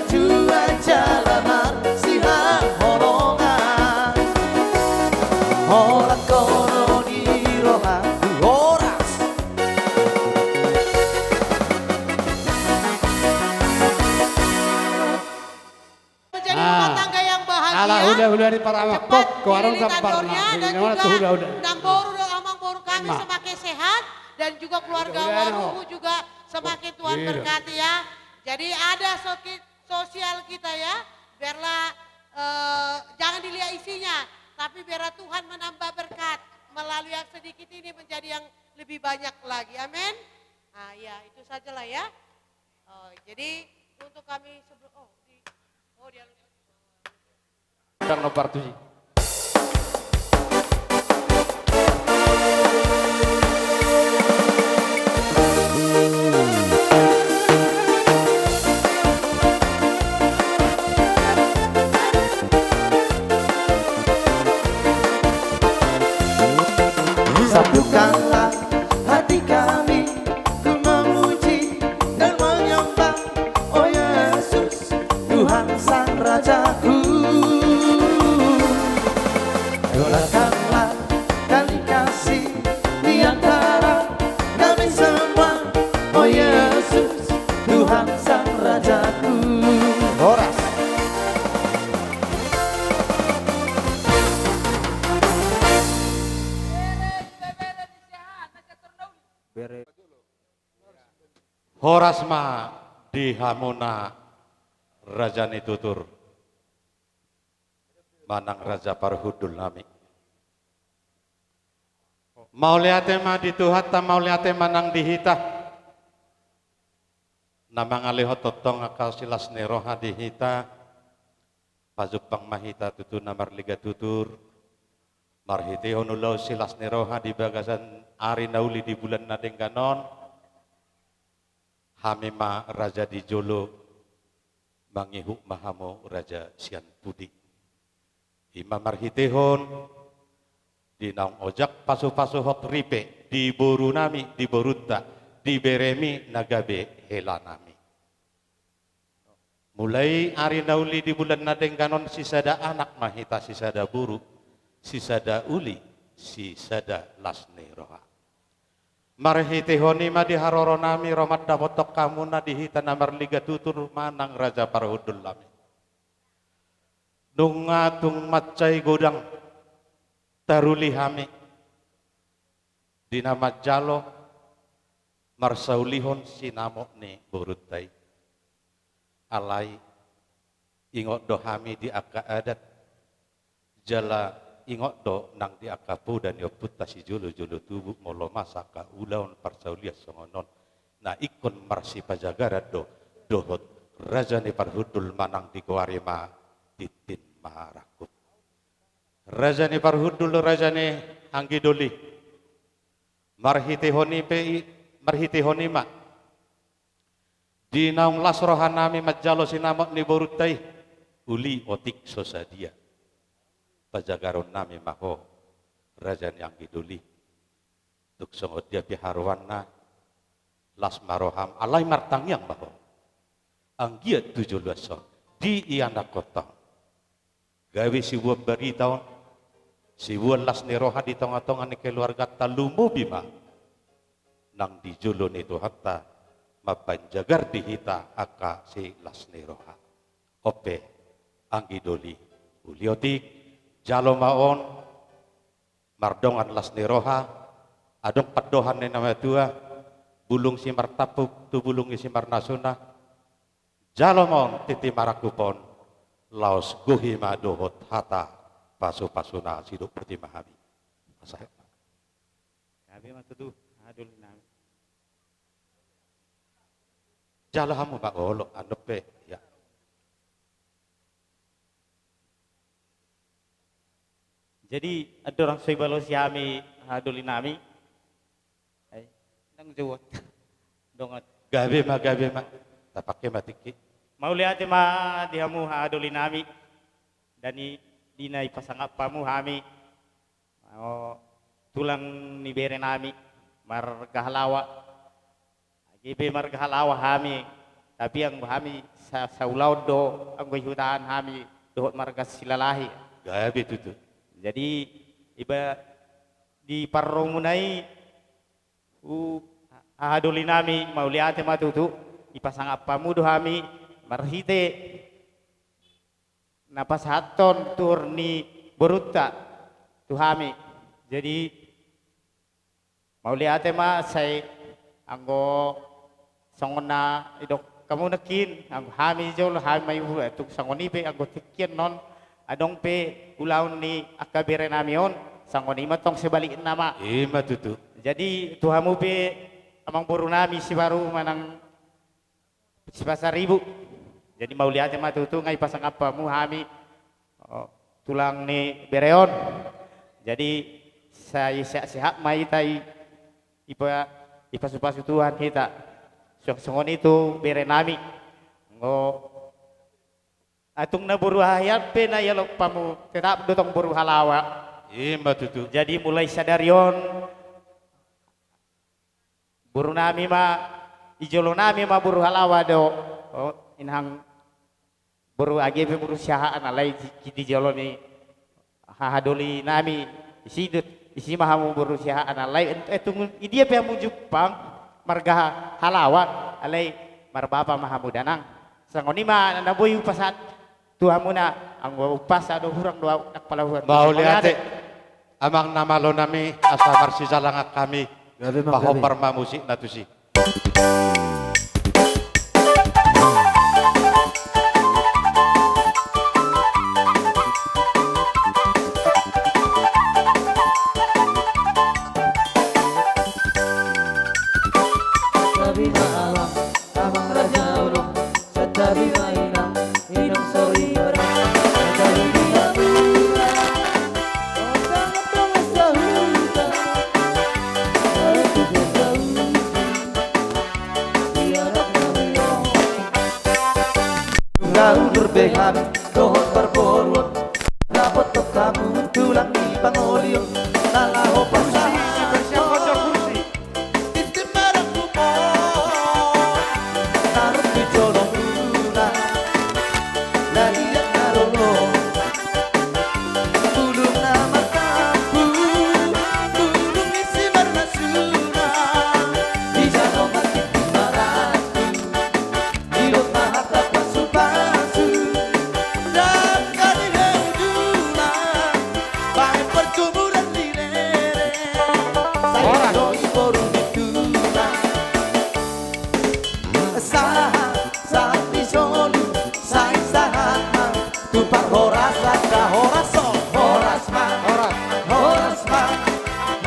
Tuhan jala marsihaholongan. Holan kono ni rohangku. Horas. Menjadi rumah tangga yang bahagia. Ala hula-hula ni parama. Cepat dililit andornya dan juga namboru dan amangboru kami semakin sehat dan juga keluarga Waruhu juga semakin Tuhan berkati ya. Jadi ada sosial kita ya, biarlah eh, jangan dilihat isinya, tapi biarlah Tuhan menambah berkat melalui yang sedikit ini menjadi yang lebih banyak lagi. Amin. Ah ya, itu sajalah ya. Oh, jadi untuk kami sebelum oh di oh dia Dang no partusi. Satukanlah hati kami, ku memuji dan menyembah, oh Yesus, Tuhan Sang Rajaku. Curahkanlah tali kasih di antara kami semua, oh Yesus, Tuhan Sang Rajaku. Horas. Horas ma di hamuna raja ni tutur manang raja parhundul nami. Mauliate ma di Tuhanta, mauliate ma nang di hita na mangalehon tongtong angka silas ni roha di hita. Pajumpang ma hita tutu na marliga tutur marhitehon ulaon silas ni roha di bagasan ari na uli di bulan na denggan on. Hami ma raja di jolo, mangihut ma hamu raja sian pudi. Ima marhitehon di naung ojak pasupasuhon ripe di boru nami, di borunta, di beremi na gabe hela nami. Mulai ari na uli di bulan na denggan on sisada anak ma hita sisada boru, sisada uli, sisada las ni roha. Marhitehon i ma di haroro nami ro mandapothon hamuna di hita na marliga tutur manang raja parhundul nami. Nunga tung mansai godang taruli hami di na manjalo marsaulihon sinamot ni borunta i. Alai ingot do hami di angka adat jala ingot do nang di angka poda ni ompunta sijolojolo tubu molo masa angka ulaon parsaulian songon on na ingkon marsipajagaran do dohot raja ni parhundul manang digoari ma tintin marangkup. Raja ni parhundul, raja ni anggi doli. Marhitehon i pe i, marhitehon i ma di naung las roha nami manjalo sinamot ni borunta i, uli otik so sadia. Pajagaron nami ma ho raja ni anggi doli. Tung songon dia pe haroanna, las ma roham, alai martangiang ma ho. Anggiat tu joloan on diianakhon ho gabe sibuan barita on, sibuan las ni roha di tongatonga ni keluarganta, lumobi ma nang di jolo ni Tuhanta mambahen jagar di hita angka silas ni roha. On pe anggi doli, uli otik, jalo ma on mardongan las ni roha. Adong pandohan ni na matua, bulung simartampuk tu bulung i simarnasuna. Jalo ma on tintin marangkup on, laos gohi ma dohot hata pasupasuna. Sidok boti ma hami. Asa gabe ma tutu haha doli nami. Jalo hamu ma olo, andon pe ya. Jadi andorang so dibalosi hami haha doli nami. Ai ndang jawab. Dongan. Gabe ma, gabe ma. Tapake ma tingki. Mauliate ma di hamu haha doli nami. Dani di na dipasangap hamu hami. O, tulang ni bere nami marga Halawa. Age pe marga Halawa hami, tapi anggo hami sa-, saulaon do anggo i hutahan hami dohot marga Silalahi. Gabe tutu. Jadi iba di parromuna i tu hahadoli nami, mauliate ma tutu, dipasangap hamu do hami marhite na pasahathon tuhor ni borunta tu hami. Jadi mauliate ma sai anggo songon na didok hamu nangkin, anggo hami jolo hami ma ibu, eh, tung songon i pe anggo tingki on adong pe ulaon ni angka bere nami on, songon i ma tong sebalikna ma. I ma tutu. Jadi tu hamu pe amangboru nami Sibaru manang Sipasaribu. Jadi mauliate ma tutu, nga dipasangap hamu hami, o, tulang ni bere on. Jadi sai sehat-sehat ma hita i, ipa-, dipasupasu Tuhan hita. Suang songon i tu bere nami. Anggo atung na boru hahian pe na ialop hamu, tetap do tong boru halawa. I ma tutu. Jadi mulai sadari on boru nami ma, di jolo nami ma boru halawa do, o, inang boru age pe boru Siahaan, alai di, di jolo ni hahadoli nami, disi do, disi ma hamu boru Siahaan, alai et-, etung idia pe hamu jumpang marga halawa, alai marbapa ma hamu da nang. Songon i ma na boi hupasahat tu hamuna, anggo umpasa do hurang do ahu nang palahuan. Mauliate. Mauliate. Amang na malo nami, asa marsijalangan hami. Gabe, Mang, gabe. Pahobar ma musikna tusi. Gabe ma amang, amang raja ulung. Santabi ma inang, inang soripada. Santabi ma inang, inang soripada. Nunga udur be hami dohot parboruon, dapot hamu tulang ni pangoli on, na laho pasahat. Inti marangkup on, na ro tu jolomuna, na liat na lolo. Bulung na martampu, bulung ni simarnasuna, dijalo ma tintin marangkup. Didok ma hata pasupasu, dangka ni heudulan, baen partumuran ni rere, sai do i boru ni tulang. Sahat, sahat ni solu, sai sahat ma tu parhorasan, horas on, horas ma, horas, horas ma,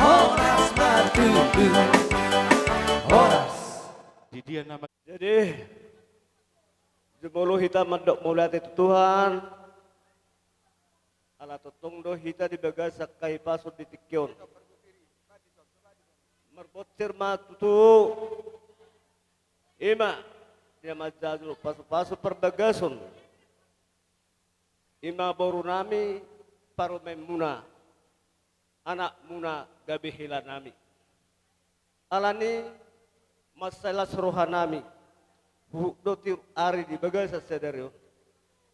horas ma tutu, horas. Di dia nama. Jadi, jumolo hita mandok mauliate tu Tuhan, ala tongtong do hita di bagasan hahipason di tingki on. Marbonsir ma tutu, i ma, dia manjajal pasupasu parbagason. I ma boru nami, parumaenmuna, anakmuna gabe hela nami. Alani mansai las roha nami, huhut do tiur ari di bagasan sadari on.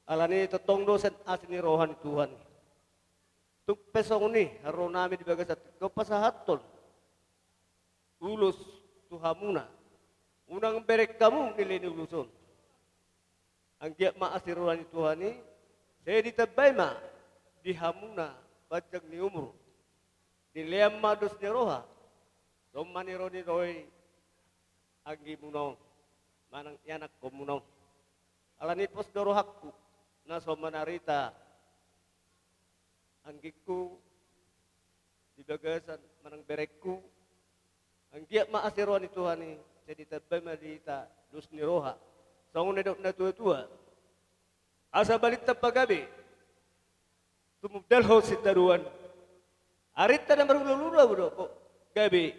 Alani tongtong do sian asi ni roha ni Tuhan. Tung pe songon i, ro nami di bagasan tingki on pasahathon ulos tu hamuna. Unang bereng hamu nilai ni ulos on. Anggiat ma asi roha ni Tuhan i, sai ditambai ma di hamuna panjang ni umur. Dilean ma dos ni roha, songon na nironi do i anggimuna on, manang ianakkonmuna on. Alani pos do rohangku, na so manarita anggingku di bagasan manang berengku, anggiat ma asi roha ni Tuhan i, sai ditambai ma di hita dos ni roha. Songon na nidok na tua-tua, asa balintang pagabe, tumundalhon sitadoan. Arinta na marhulahula do gabe,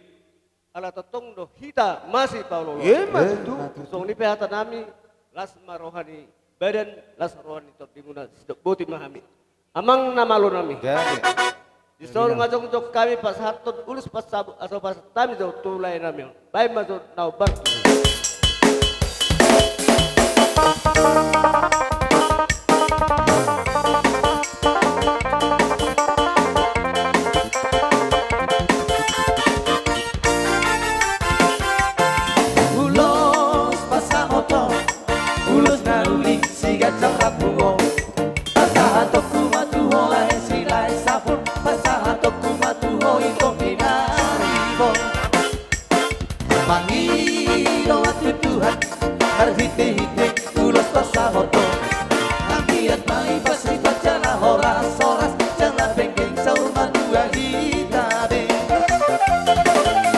ala tongtong do hita masipaolooloan. Ima tutu. Songon i pe hata nami, las ma roha ni badan, las roha ni tondimuna, sidok boti ma hami. Amang na malo nami. Gabe. Dison nga jongjong hami pasahathon ulos pansabut asa pasahat hami jo tu lae nami on. Baen ma jo na hombar. Ulos pasamoto, ulos na uli siganjang rambu on. Pasahatonku ma tu ho lae si lae sapul, pasahatonku ma tu ho ito pinaribot. Mangido ma tu Tuhan marhitehite ulos pasamoto. Anggiat ma i pasipat jala horashoras, jala penggeng saur matua hita be.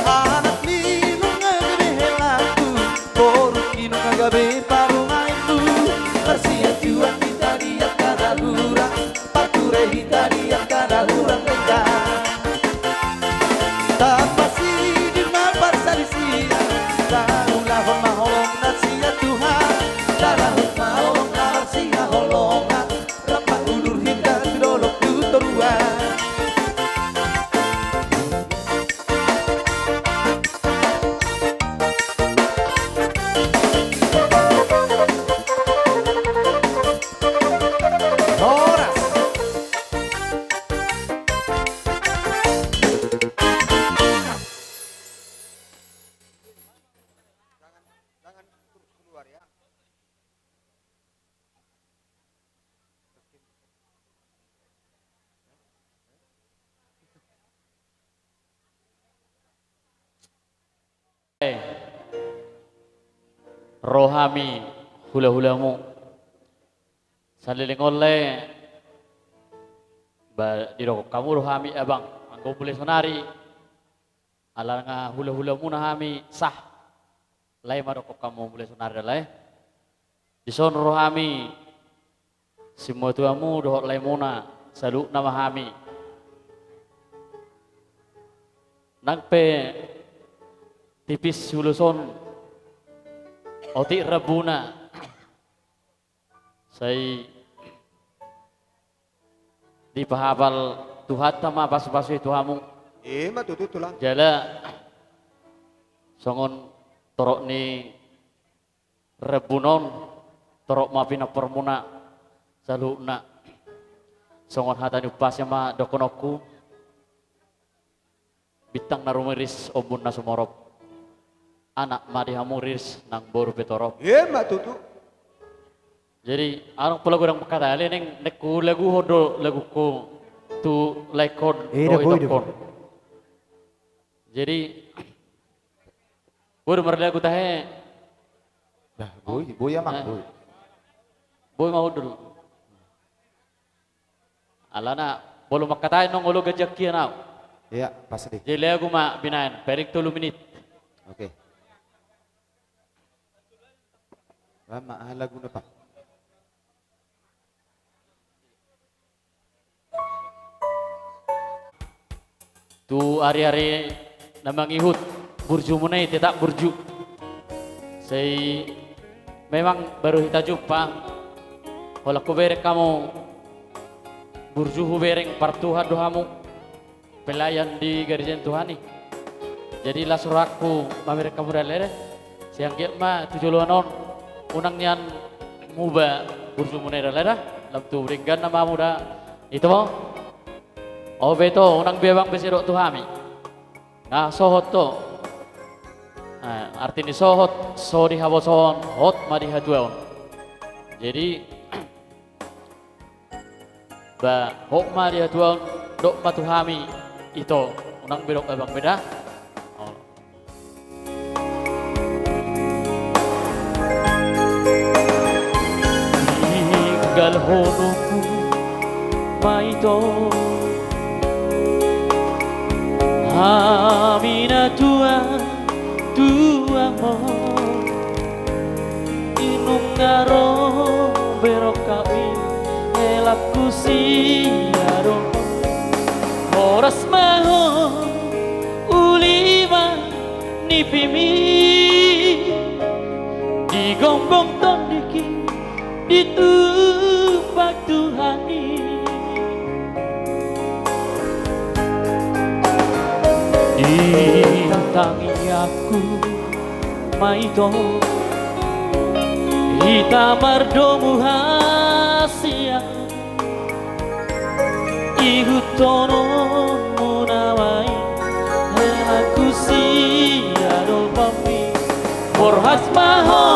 Anak ni nunga gabe helaku, boru ni nunga gabe parumaenmu. Marsianjuan hita di angka na hurang, parture hita di angka na hurang denggan. Tapasidi ma parsalisian, taulahon ma holong na sian Tuhan. Tarahut ma holong na marsihaholongan, rap mangulur hita tu dolok tu toruan. Horas. Ro hami hulahulamu. Saleleng on lae, ba didok hamu do hami abang, anggo mule sonari, ala nga hulahulamuna hami sah. Lae ma dokkon hamu mule sonari da lae. Dison ro hami, simatuamu dohot laemuna, saluhutna ma hami. Nang pe tipis ulos on, otik rambuna, sai dipahapal Tuhanta ma pasupasu i tu hamu. Ima tutu tulang. Jala songon torop ni rambuna on, torop ma pinomparmuna saluhutna. Songon hata ni umpasa ma dohononku. Bintang na rumiris ombun na sumorop. Anak ma di hamu riris nang boru pe torop. Ima tutu. Jadi adong pola godang mangkatai ale ning, ning hulaguhon do lagungku tu laengkon dohot itokkon. Jadi boi do marlagu tahe. Boi, boi amang, boi. Boi ma hundul. Alana molo mangkatai nang olo ganjang hian au. Iya, pasti. Jadi lagu ma binaen, paling tolu menit. Oke. Lama ah laguna, Pak. Tu ari-ari na mangihut burjumuna i tetap burju. Sai memang baru hita jumpa. Holan hubereng hamu, burju hubereng, partuhan do hamu, pelayan di gareja ni Tuhan i. Jadi las rohangku mamereng hamu da lae da. Sai anggiat ma tu joloan on unang nian muba burjumuna i da lae da. Lam tu denggan nama hamu da. Ito ma. Ope ito, unang be abang be sai dok tu hami. Nga sohot ito. Eh, arti ni sohot, so di habosoon, hot ma di hatuaon. Jadi ba hot ma di hatuaon, dok ma tu hami ito, unang be dok abang be da. Oh. Tinggalhononmu ma ito hami na tuatua on. Nunga ro be rohangku, helangku sian on. Horas ma ho, uli ma nipimi, digomgom tondingki, ditumpak Tuhan i. Di tangiangku ma ito Hita mardomu hasian, ihuthononmu nama i, helaku siadopanmi. Borhat ma ho,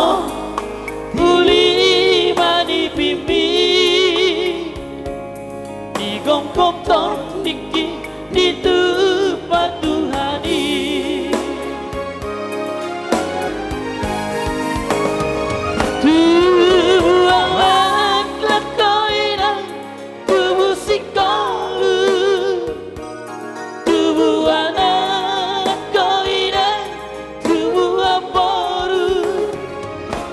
uli ma nipimi, digomgom tondikkon, ditumpak Tuhan i. Tubu anak laklak ho inang, tubu singkolu, tubu anak ho inang, tubu boru.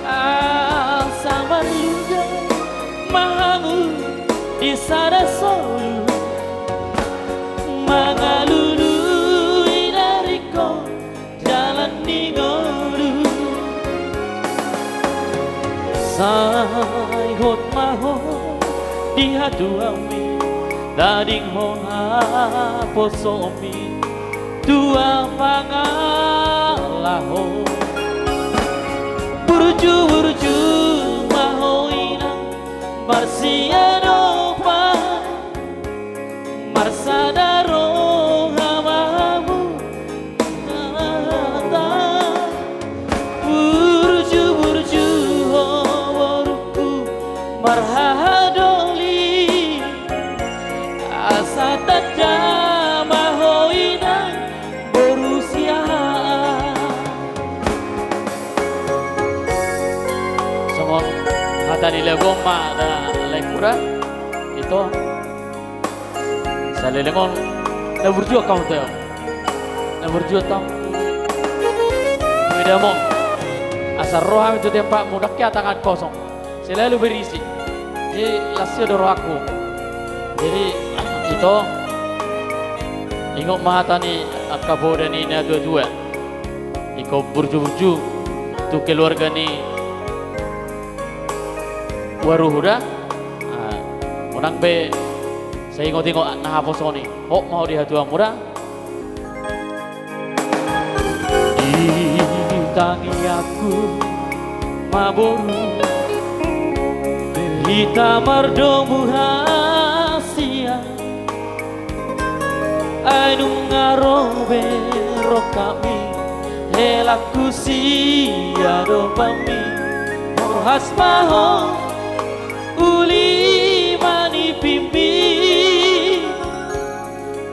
Asa marluga ma hamu di sada solu, mangalului na ringkot dalan ni ngolu. Sai hot ma ho di hatuami, tadingkon haposomi, tua pangalaho. Burju-burju ma ho inang, marsiadopan, marsada roha ma hamu. Burju-burju ho borungku, marhaha doli, asa tanda ma ho inang boru siahaan. Songon hata ni lagu on ma da lae mura, ito. Saleleng on, na burju angka on teo. Na burju angka on. Beda mong. Asa ro hami tu tempatmu, ndang hea tangan kosong. Selalu berisi. Jadi, las do rohangku. Jadi, ito, ingot ma hata ni angka poda ni natua-tua. Ingkon burju-burju tu keluarga ni uaruhu da. Ah, unang be sai ingot-ingot na haposo i. Hot ma ho di hatuamu da. Di tangiangku ma boru, hita mardomu hasian. Ai nunga ro be rohami, helangku siadopanmi. Borhat ma ho, uli ma nipimi,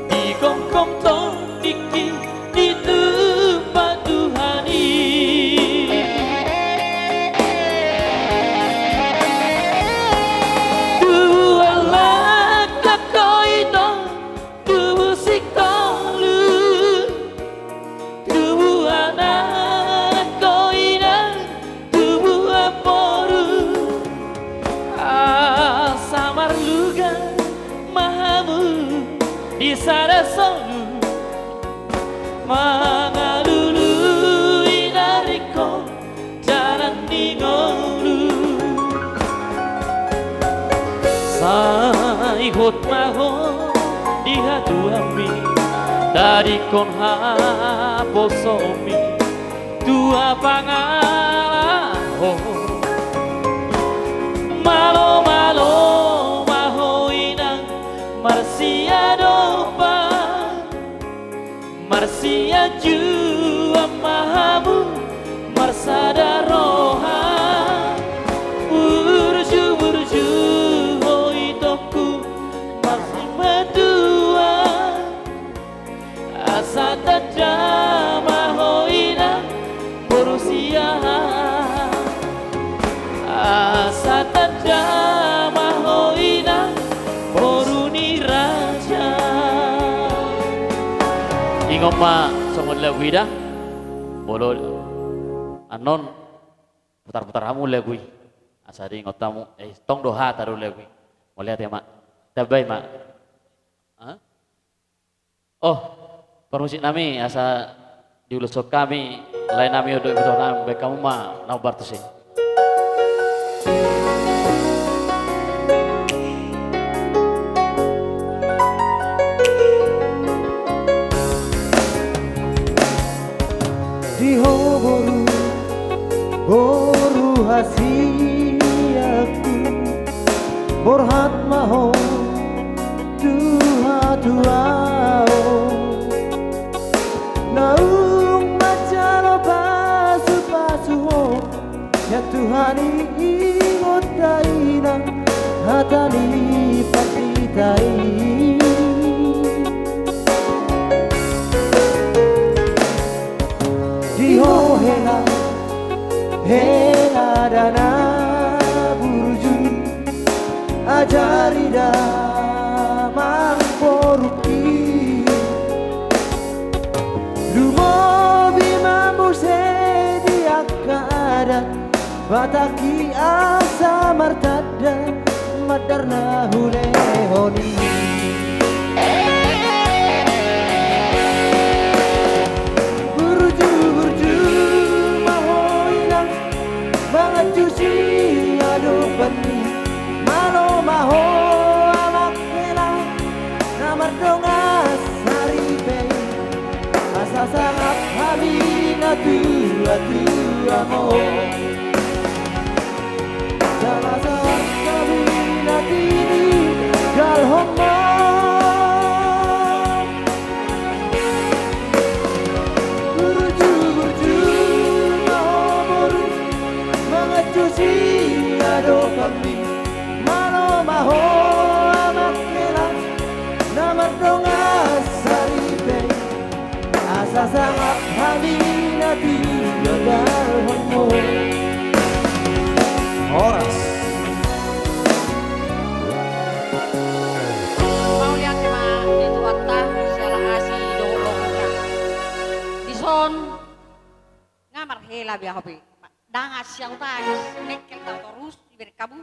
digomgom tondingki, ditumpak Tuhan i. Tubu laklak ho ito, tubu singkolu, tubu anak ho inang, tubu boru. Asa marluga ma hamu di sada solu, mangalului na ringkot dalan ni ngolu. Sai hot ma ho di hatuami, tadingkon haposomi, tua pangalaho. Malo-malo ma ho inang marsiadopan, marsianjuan ma hamu marsada roha. Burju-burju ho itongku, marsimatua. Asa tanda ma ho inang boru siahaan. Asa tanda ma ho inang boru ni raja. Ingot ma songon lagu i da. Molo annon putar-putar hamu lagu i. Asa diingot hamu, eh, tong do hata do lagu i. Mauliate ma. Tambai ma. Hah? Oh, parmusik nami, asa diuloshon hami lae nami on dohot iboto nami, baen hamu ma na hombar tusi. Di ho boru, boru hasian. Borhat ma ho tu hatuaon, naung manjalo pasupasu ho, sian Tuhan i ingot dainang hata ni pandita i. Di ho hela, hela da na burju, ajari damang borungki. Lumobi ma muse di angka adat Batak i asa martanda mandar na hulehon i. Burju, burju ma ho inang, manganju siadopan ni, malo ma ho anak hela, na mardongan saripe i. Asa sangap hami na tuatua mo, jala sangap hami na tinigolhon mo. Burju, burju ma ho boru, manganju siadopan ni, malo ma ho anak hela, na mardongan saripe i. Asa sangap hami na tinigolhon mo. Horas. Mauliate ma di Tuhanta, jala asi dohot dohot na. Dison nga marhela be ahu pe. Ndang asi ahu tangis, mengkel do ahu torus, ibereng hamu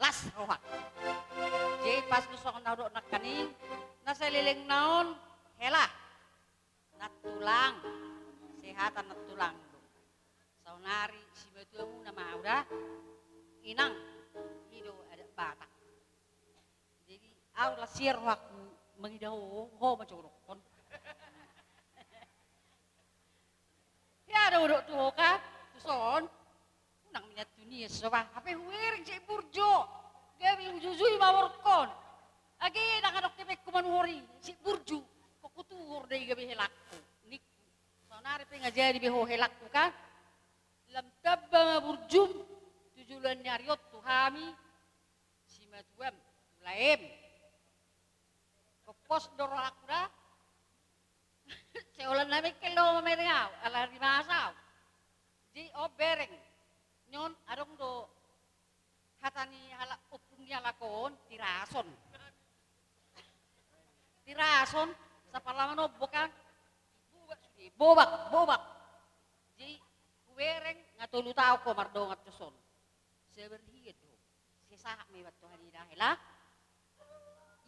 las roha. Jadi pas do songon na hudok nangkaning, na saleleng na on hela. Nantulang, sehatan nantulang do. Saonari simatuamuna ma ahu da, inang, i do adat Batak. Jadi ahu las rohangku mangida ho, ho ma jo hudokkon. Hea do hudok tu ho kan, tuson. Unang mian tu nian so bah, hape hubereng sian burju. Gabe hujujui ma borungkon. Age ndang adong hepengku manuhor i sian burju. Ho hutuhor do i gabe helangku, ningku. Saonari pe nga jadi be ho helangku kan. Lam tamba ma burjum tu joloan ni ari on tu hami simatuam, ulaem. Pos do rohangku da. Sai holan na mengkel do mamereng ahu, ala rimasa ahu. Jadi on bereng. Nion adong do hata ni halak ompung ni halak on, tirason. Tirason, sapala manombo kan. Bobak sude, bobak, bobak. Jadi hubereng nga tolu taon ho mardongan tuson. Sabar hian do. Sai sahat ma iba tu hami da hela.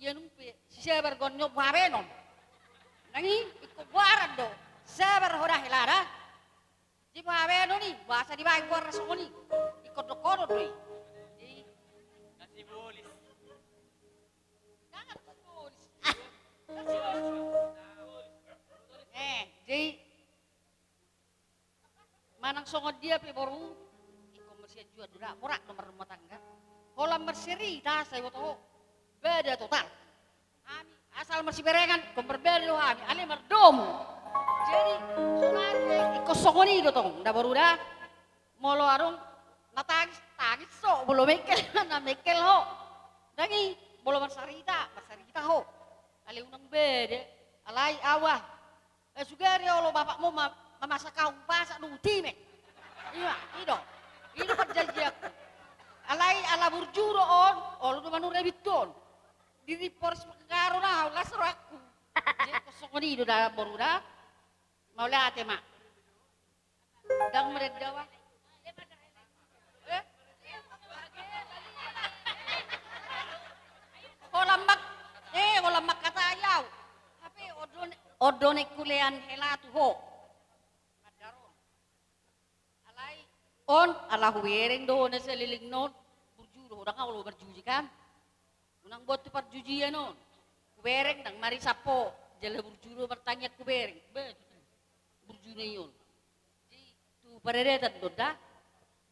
Ia nunga pe sisabar gon nion buha benon. Nang i ingkon goaran do. Sabar ho da hela da. Jadi buha benon i, boasa dibaen goarna songon i. Ingkon dohonon do i. Jadi Nasibolis. Jangan bolis. Eh, jadi manang songon dia pe boru, ingkon marsianjuan do da, borat do marrumah tangga. Holan marserita, sai boto ho. Bada total. Hami asal marsiberengan, ingkon marbada do hami, alai mardomu. Jadi, sonari pe, ingkon songon i do tong, da boru da. Molo adong na tangis, tangis ho, molo mengkel, na mengkel ho. Ndang i, molo marsarita, marsarita ho. Alai unang bada, alai ahu. Eh, sugari olo bapakmu ma-, mamasak ahu, pasak do uti me. Iya, i do. I do parjanjianku. Alai ala burju do on, olo do manurang bintu on. Di Polres Pekanbaru na ahu, las rohangku. Jadi songon i do da boru da. Mauliate ma. Ndang marende ahu. Eh? Holan mak-, eh, holan mangkatai ahu. Hape on do ne-, on do na ingkon hulean hela tu ho. Mandar on. Alai on, ala hubereng do ho na saleleng na on. Burju do ho, ndang olo marjuji kan. Unang boan tu parjujian on. Hubereng ndang marisap ho. Jala burju do martangiang hubereng. Bah, burju na i on. Jadi tu paradatan do da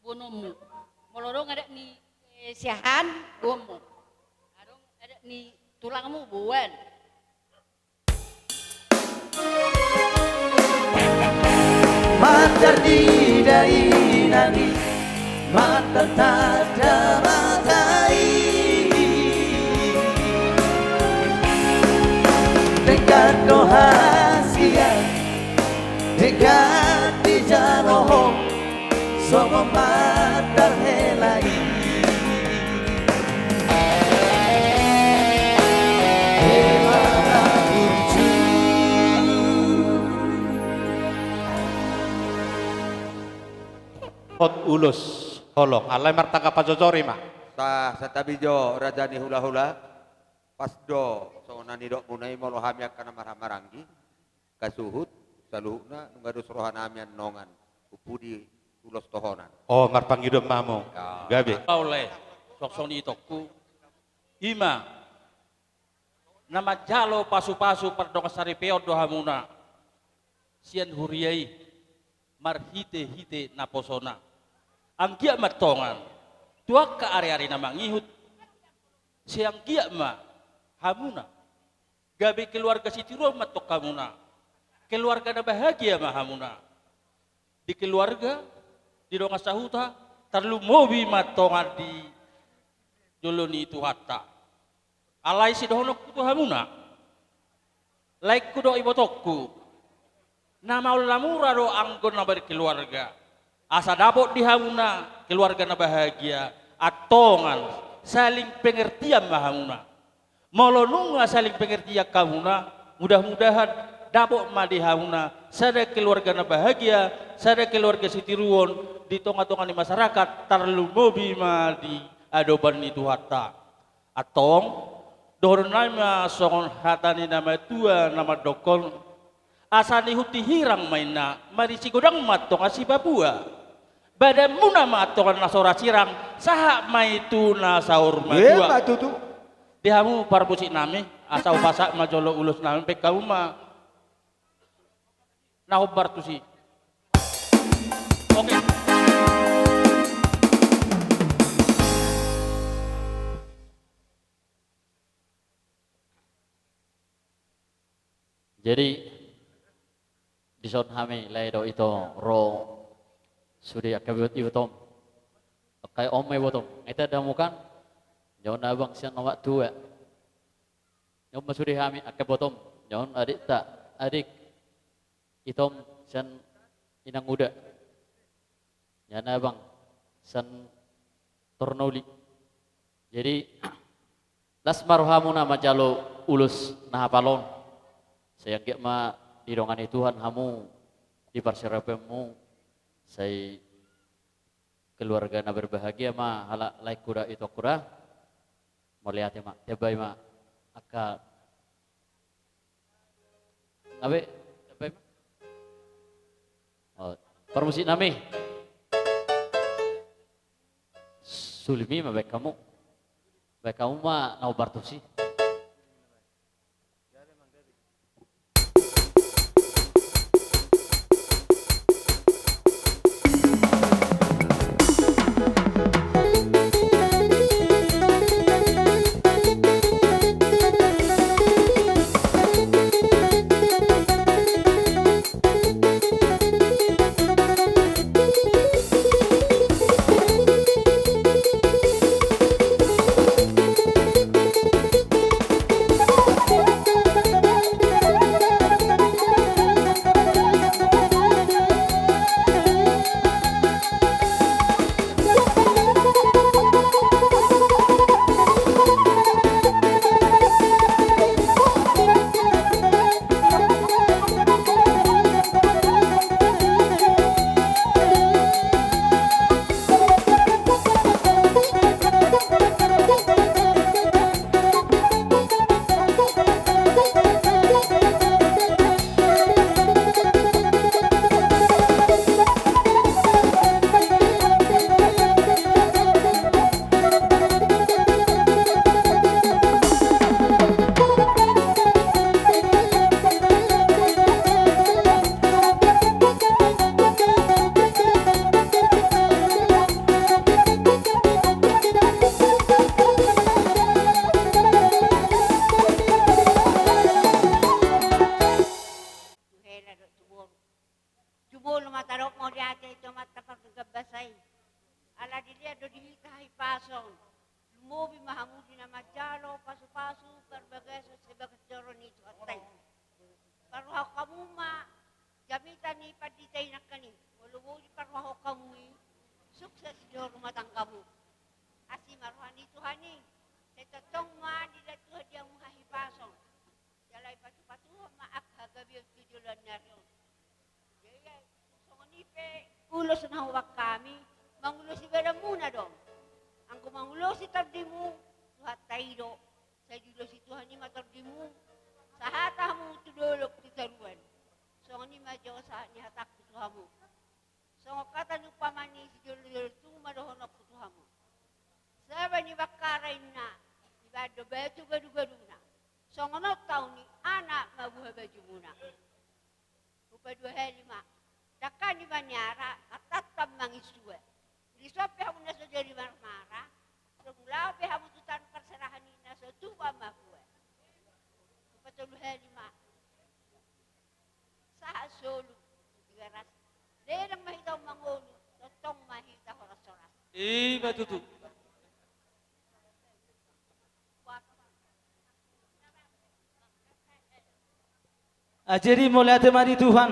boanonmu. Molo adong adat ni, eh, siahaan, boanmu. ni tulangmu buan. Mandar di dainang i, mandar tanda mata i. Denggan do hasian, denggan dijalo ho, songon mandar hela i. Hot ulos holong, alai martangkas pajojor i ma. Sa, santabi jo raja ni hulahula. Pas do songon na nidokmuna i, molo hami angka na marhahamaranggi, hasuhut saluhutna, nunga dos rohanami annon, umpudi ulos tohonan. O, marpangidoan ma hamu. Ya. Gabe. Paule, songon i itongku. I ma, na manjalo pasupasu pardongansaripeon do hamuna sian huria i, marhitehite naposona. Anggiat ma antong tu angka ariari na mangihut, sai anggiat ma hamuna gabe keluarga sitiruon ma antong hamuna. Keluarga na bahagia ma hamuna. Di keluarga, di dongan sahuta, tarlumobi ma antong di jolo ni Tuhanta. Alai sidohononku tu hamuna, laengku dohot ibotongku, na maol na mura do anggo na berkeluarga. Asa dapot di hamuna keluarga na bahagia, antong saling pengertian ma hamuna. Molo nunga saling pengertian hamuna, mudah-mudahan dapot ma di hamuna sada keluarga na bahagia, sada keluarga sitiruon di tonga-tonga ni masyarakat, tarlumobi ma di adopan ni Tuhanta. Antong, dohononnami ma songon hata ni na matua na mandokkon: Asa nihut ni hirang ma inna, marisi godang ma antong asi Papua. Badanmuna ma antong na so ra sirang, sahat ma i tu na saur matua. Emma tutu. Di hamu parmusiknami, asa hupasahat ma jolo ulosnami, baen hamu ma na hombar tusi. Oke. Jadi, dison hami lae dohot ito ro sude angka ibotom. Angka i, on ma ibotom. Nga ita damukan. Nyaun abang sian omak tua. Nyaun ma sude hami angka ibotom. Nyaun adikta, adik. Itom sian inang uda. Nyaun abang sian tornoli. Jadi, las ma rohamuna manjalo ulos na hapal on. Sai anggiat ma didongani Tuhan hamu di parserapeonmu. Sai keluarga na berbahagia ma halak laengku da, itongku da. Mauliate ma, tebai ma angka Abe, abe ma. O, parmusiknami. Sulimi ma baen hamu. Baen hamu ma na hombar tusi. Ai do, sai diulosi Tuhan i ma tondimu, sahata hamu tu dolok tu toruan. Songon i ma jo sahat ni hatangku tu hamu. Songon hata ni umpama ni sijolo-jolo, tung ma dohononku tu hamu. Saba ni Bakkara inna, dibaen do batu gadu-gaduna. Songon on tau ni anak ma buha bajumuna. Hupadua hali ma, dangka ni maniara, martantan mangisua. Dison pe hamu na so jadi marmara, so mulaho pe hamu tu tan parserahan i na so tupa mahua. Hupatolu hali ma, sahat solu tu Tigaras. Leleng ma hita mangolu, tongtong ma hita horas-horas. I ma tutu. Jadi mauliate ma di Tuhan.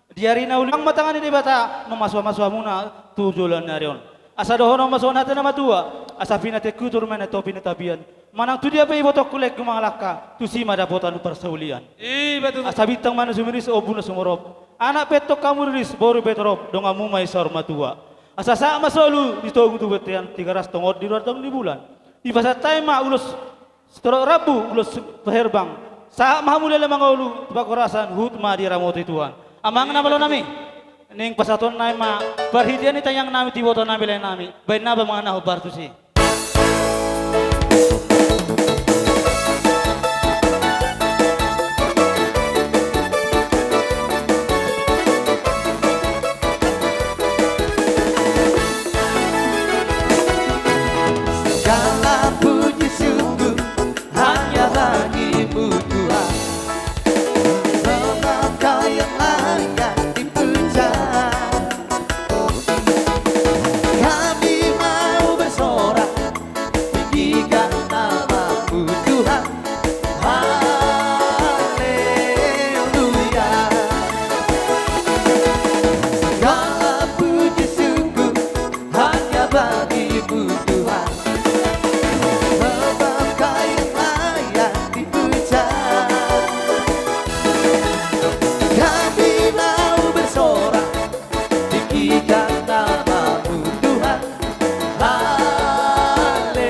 Di ari na uli on ma tangan ni Debata mamasumasu hamuna tu joloan ni ari on. Asa dohonon ma songon hata ni natuatua, asa pinatengku tu rumena topi ni tapian, manang tu dia pe ibotongku laengku mangalangka, tusi ma dapotan parsaulian. I ma tutu. Asa bintang ma na sumiris, ombun na sumorop, anak pe tong hamu riris, boru pe torop, donganmu ma i saur matua. Asa sahat ma solu di togu tu bontean, Tigaras tongon di ruar tong ni bulan. Dipasahat hami ma ulos sitorop rambu, ulos paherbang. Sahat ma hamu leleng mangolu tu parhorasan, huhut ma diramoti Tuhan. Amang na malo nami, naeng pasahaton nami ma parhitean ni tangiang nami tu iboto nami, lae nami, baen nami ma na hombar tusi. Segala puji syukur hanya bagi-Mu Tuhan. Sebab Kau yang layak dipuja. Kami mau bersorak, tinggikan nama-Mu Tuhan. Haleluya. Segala puji syukur hanya bagi-Mu Tuhan. Sebab Kau yang layak dipuja. Kami mau bersorak, tinggikan nama-Mu Tuhan. Haleluya.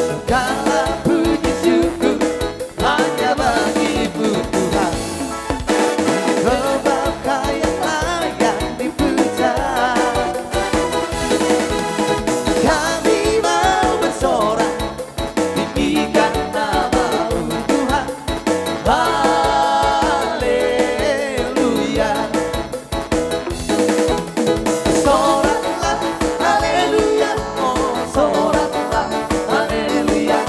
Segala puji syukur hanya bagi-Mu Tuhan. Sebab Kau yang layak dipuja. Kami mau bersorak, tinggikan nama-Mu Tuhan. Haleluya. Soraklah, haleluya, oh, soraklah, haleluya,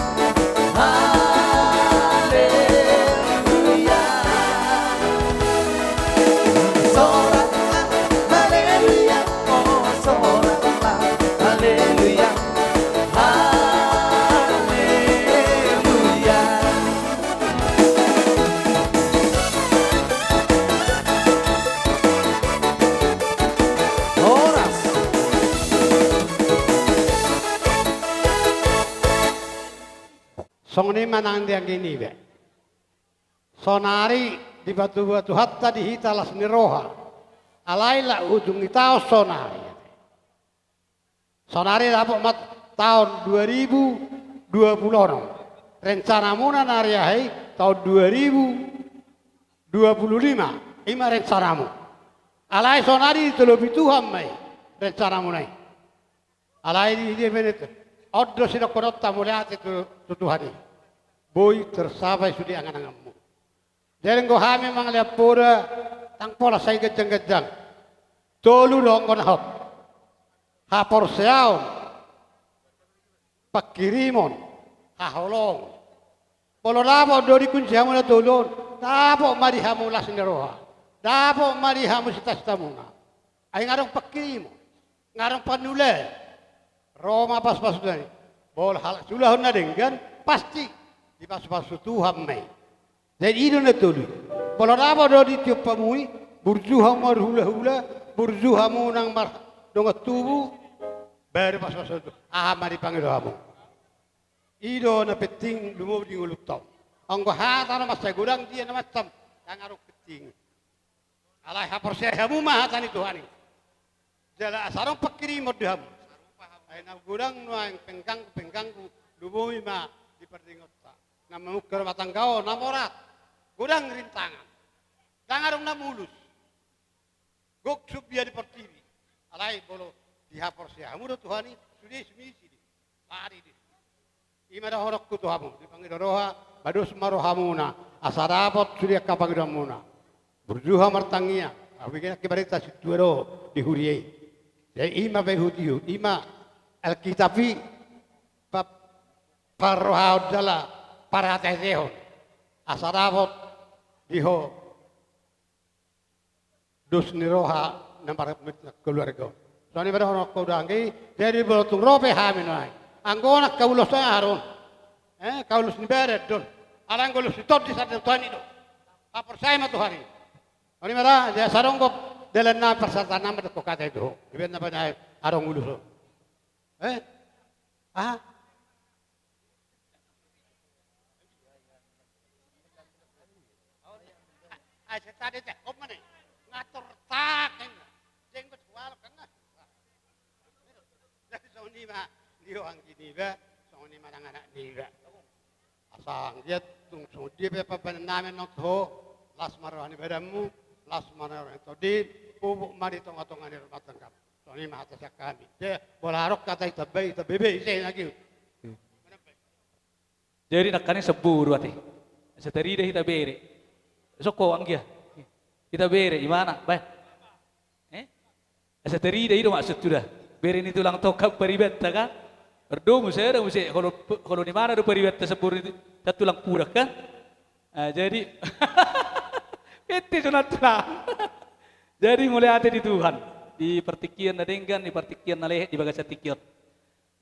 haleluya. Soraklah, haleluya, oh, soraklah, haleluya, haleluya. Horas. Songon i ma nang di anggi niba. Sonari dipatupa Tuhanta di hita las ni roha. Alai laos ujung ni taon sonari. Sonari dapot ma taon dua ribu dua puluh enam. Rencanamuna na riahe i taon dua ribu dua puluh lima, i ma rencanamu. Alai sonari ditolopi Tuhan ma i rencanamuna i. Alai di dia benet. On do sidohononta mauliate tu, tu Tuhan i. Boi tercapai sude angan-anganmu. Jadi anggo hami mangalehon poda, ndang pola sai ganjang-ganjang. Tolu do anggo na hot. Haporseaon, pangkirimon, haholongon. Molo dapot do dikunci hamu na tolu on, dapot ma di hamu las ni roha. Dapot ma di hamu cita-citamuna. Ai nga adong pangkirimon. Nga adong pangula. Ro ma pasu-pasu tadi. Molo halak siulahon na denggan, pasti Dipasupasu Tuhan ma i. Jadi i do na tolu i. Molo dapot do ditiop hamu i, burju hamu marhulahula, burju hamu nang mardongan tubu, baru pasupasu Tuhan. Aha ma dipangido hamu? I do na penting lumobi di ngolunta on. Anggo hata na mansai godang dia na macam, ndang adong penting. Alai haporseai hamu ma hata ni Tuhan i. Jala asa adong pangkirimon di hamu. Ai na godang nuaeng pengganggu-pengganggu, lumobi ma di pardengganonta. Na mamungka rumah tangga on, na morat. Godang rintangan. Ndang adong na mulus. Gok sumbia di portibi. Alai molo dihaporseai hamu do Tuhan i, sude sumisi do. Sari do. I ma dohononku tu hamu, dipangido roha, bados ma rohamuna, asa dapot sude angka pangidoanmuna. Burju hamu martangiang, ahu bege nangkin barita sintua do di huria i. Jadi i ma paihutihut, i ma Alkitab i pa-, parrohaon jala parhateatehon. Asa dapot di ho dos ni roha na marhite keluarga on. Songon i ma dohononku, anggi. Jadi molo tung ro pe hami nuaeng, anggo on angka ulos on aha do on? Eh, angka ulos ni badan do on. Alai anggo ulos ni tondi sandok Tuhan i do. Haporseai ma Tuhan i. Songon i ma da, jadi asa adong gok dalan nami, parserahan nami ma dohot hata i tu ho. Dibaen na pe na adong ulos on. Eh? Aha? Ai, sai tadi cek, kau mana? Ngatur tak, kan? Jenggot sualok, kan? Jadi, songon i ma, dia anggi niba, songon i ma nang anak niba. Asa anggiat tung songon dia pe pambahenan nami annon tu ho, las ma roha ni badanmu, las ma roha ni tondin, pupuk ma di tongatonga ni rumah tanggam. Songon i ma hata sian hami. Te, molo adong hata i tambai, tambai be ise na giu. Jadi nangkaning samboru ate. Asa tarida hita bere. Sokko anggia. Hita bere, imana, bae. Eh? Asa tarida i do maksud tu da. Bere ni tulang tongka paribanta kan? Erdo muse, erdo muse. Holo, holo ni mana do paribanta samboru ni tu-, tulang pudak kan? Ah, jadi, pete sunat tulang. Jadi, mauliate di Tuhan. Di partingkian na denggan, di partingkian na lehet, di bagasan tingki on.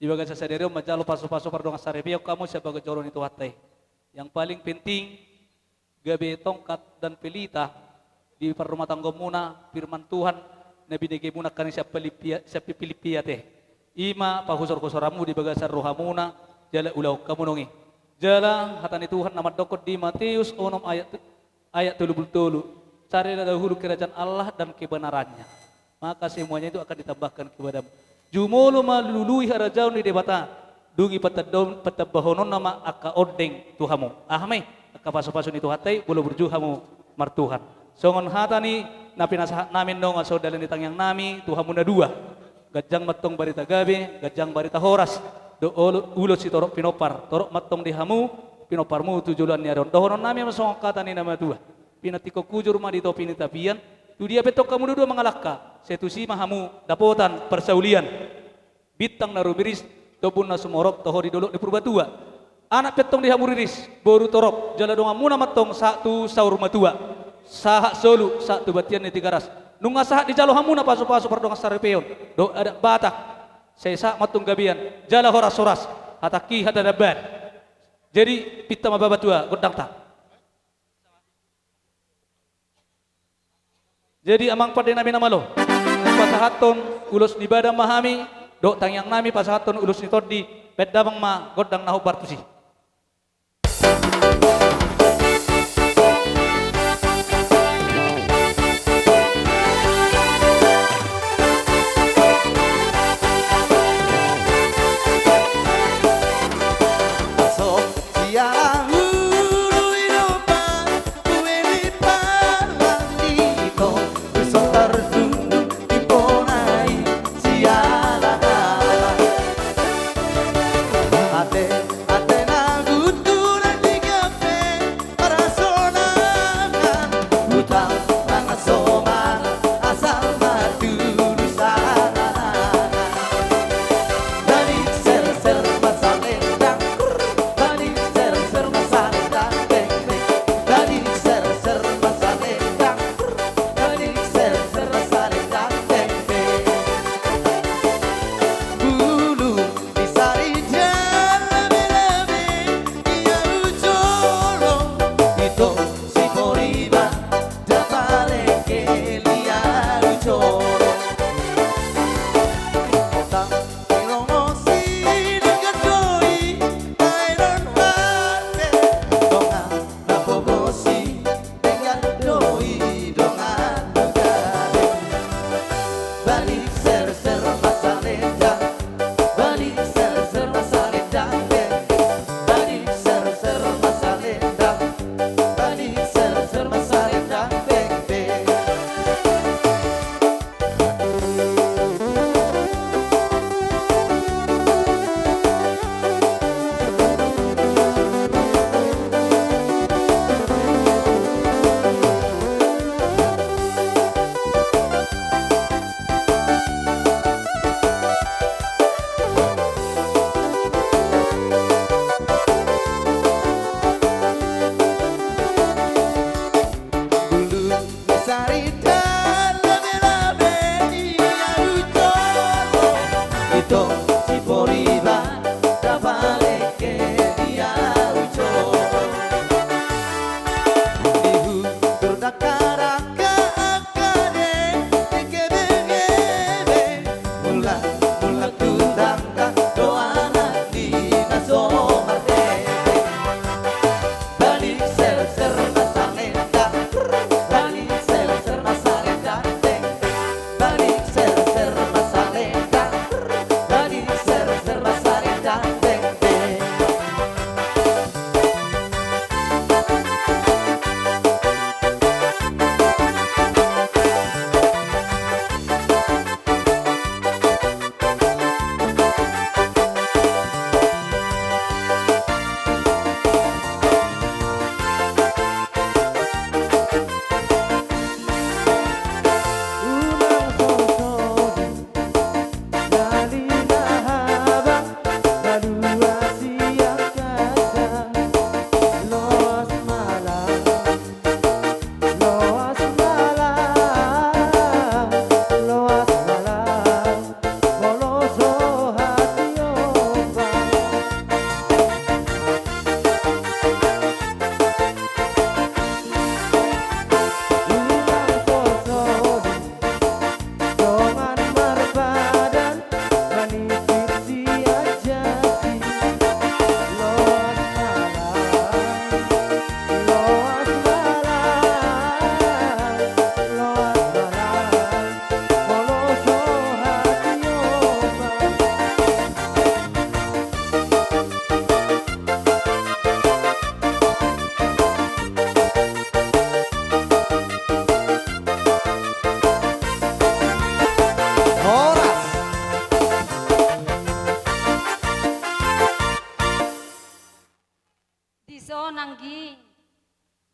Di bagasan sadari on manjalo pasupasu pardongansaripeon hamu sian bagas joro ni Tuhanta i. Yang paling penting, gabe tongkat dan pelita di parrumatanggaonmuna, firman Tuhan na binegemuna angka na sian Pilippi, sian Pilippi ate. I ma pahusorhusoranmu di bagasan rohamuna, jala ulahon hamu nang i. Jala hata ni Tuhan na mandokkon di Mateus onom ayat, ayat tolu pulu tolu. Carilah dahulu kerajaan Allah dan kebenarannya, maka semuanya itu akan ditambahkan kepadamu. Jumolo ma lului harajaon ni Debata, dung i patandahon-, patambahononna ma angka ondeng tu hamu. Aha ma i? Angka pasupasu ni Tuhanta i, molo burju hamu martuhan. Songon hata ni na pinasahat nami annon, asa dalan ni tangiang nami tu hamu na dua. Ganjang ma antong barita gabe, ganjang barita horas, dohot olo-, ulos sitorop pinompar, torop ma antong di hamu pinomparmu tu joloan ni ari on. Dohonon nami ma songon hata ni na matua: Pinantikhon hujur ma di topi ni tapian, tu dia pe antong hamu na dua mangalangka, sai tusi ma hamu dapotan parsaulian. Bintang na rumiris, tombun na sumorop toho di dolok ni Purbatua. Anak pe antong di hamu riris, boru torop, jala donganmuna ma antong sahat tu saur matua. Sahat solu, sahat tu bontean ni Tigaras. Nunga sahat dijalo hamuna pasupasu pardongansaripeon dohot adat Batak, sai sahat ma antong gabean jala horashoras. Hatangki hata damban. Jadi, pinta ma bahen tu gondangta. Jadi, amang pande nami na malo, pasahathon ulos ni badan ma hami, dohot tangiang nami pasahathon ulos ni tondi, bahen damang ma gondang na hombar tusi.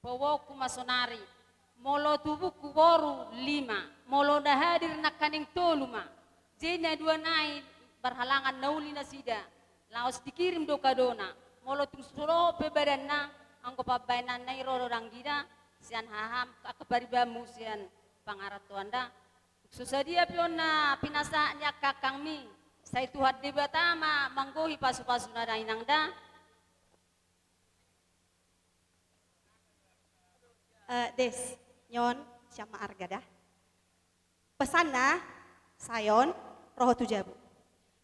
Paboaonku ma sonari, molo tubungku boru lima, molo na hadir nangkaning tolu ma, jadi na dua nai berhalangan na uli nasida, laos dikirim do kadona, molo tung so dohot pe badanna, anggo pambahenanna i ro do dang ida, sian haham, angka paribanmu sian pangarantoan da, so sadia pe on na pinasahat ni angka angkangmi, sai Tuhan Debata ma manggohi pasu-pasuna da inang da. Eh, Des, nion, sian ma arga da. Pesanna, Sion, ro ho tu jabu.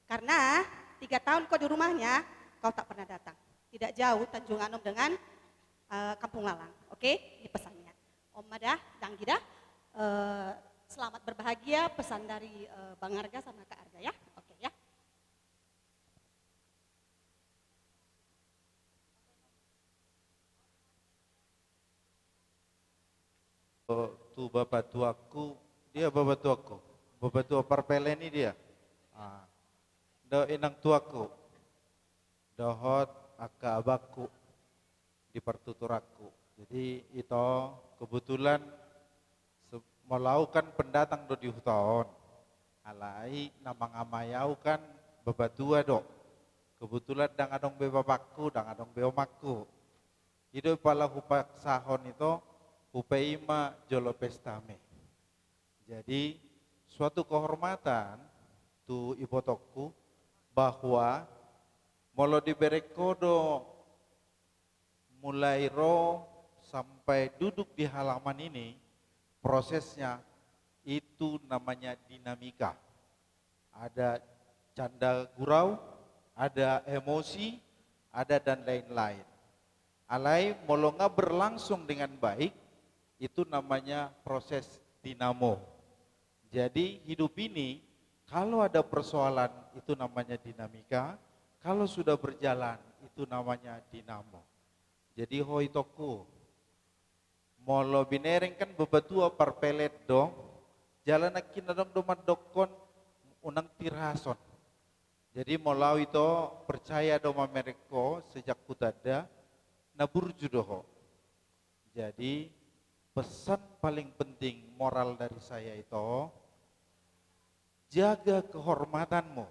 Karena tiga tahun kau di rumahnya, kau tak pernah datang. Tidak jauh Tanjung Anom dengan, eh, Kampung Lalang. Oke, ini pesannya. On ma da, dang ida. Eh, selamat berbahagia, pesan dari, eh, Bang Arga sama Kak Arga ya. Oke ya. Tu bapatuangku, dia bapatuangku, bapatua parpele ni dia. Ah. Dohot inang tuangku, dohot angka abangku di partuturanku. Jadi ito kebetulan se-, molo au kan pendatang do di huta on. Alai na mangamai au kan bapatua do. Kebetulan dang adong be bapakku, dang adong be omangku. I do pala hupaksahon ito, hupaima jolo pestami. Jadi suatu kehormatan tu ibotongku bahwa molo dibereng ho do mulai ro sampai duduk di halaman ini, prosesnya itu namanya dinamika. Ada canda gurau, ada emosi, ada dan lain-lain. Alai molo nga berlangsung dengan baik, itu namanya proses dinamo. Jadi hidup ini kalau ada persoalan itu namanya dinamika, kalau sudah berjalan itu namanya dinamo. Jadi ho itongku, molo binereng kan bapatua parpele do, jala nangkin adong do mandokkon unang tirason. Jadi molo au ito percaya do mamereng ho sejak hutanda, na burju do ho. Jadi pesan paling penting moral dari saya ito, jaga kehormatanmu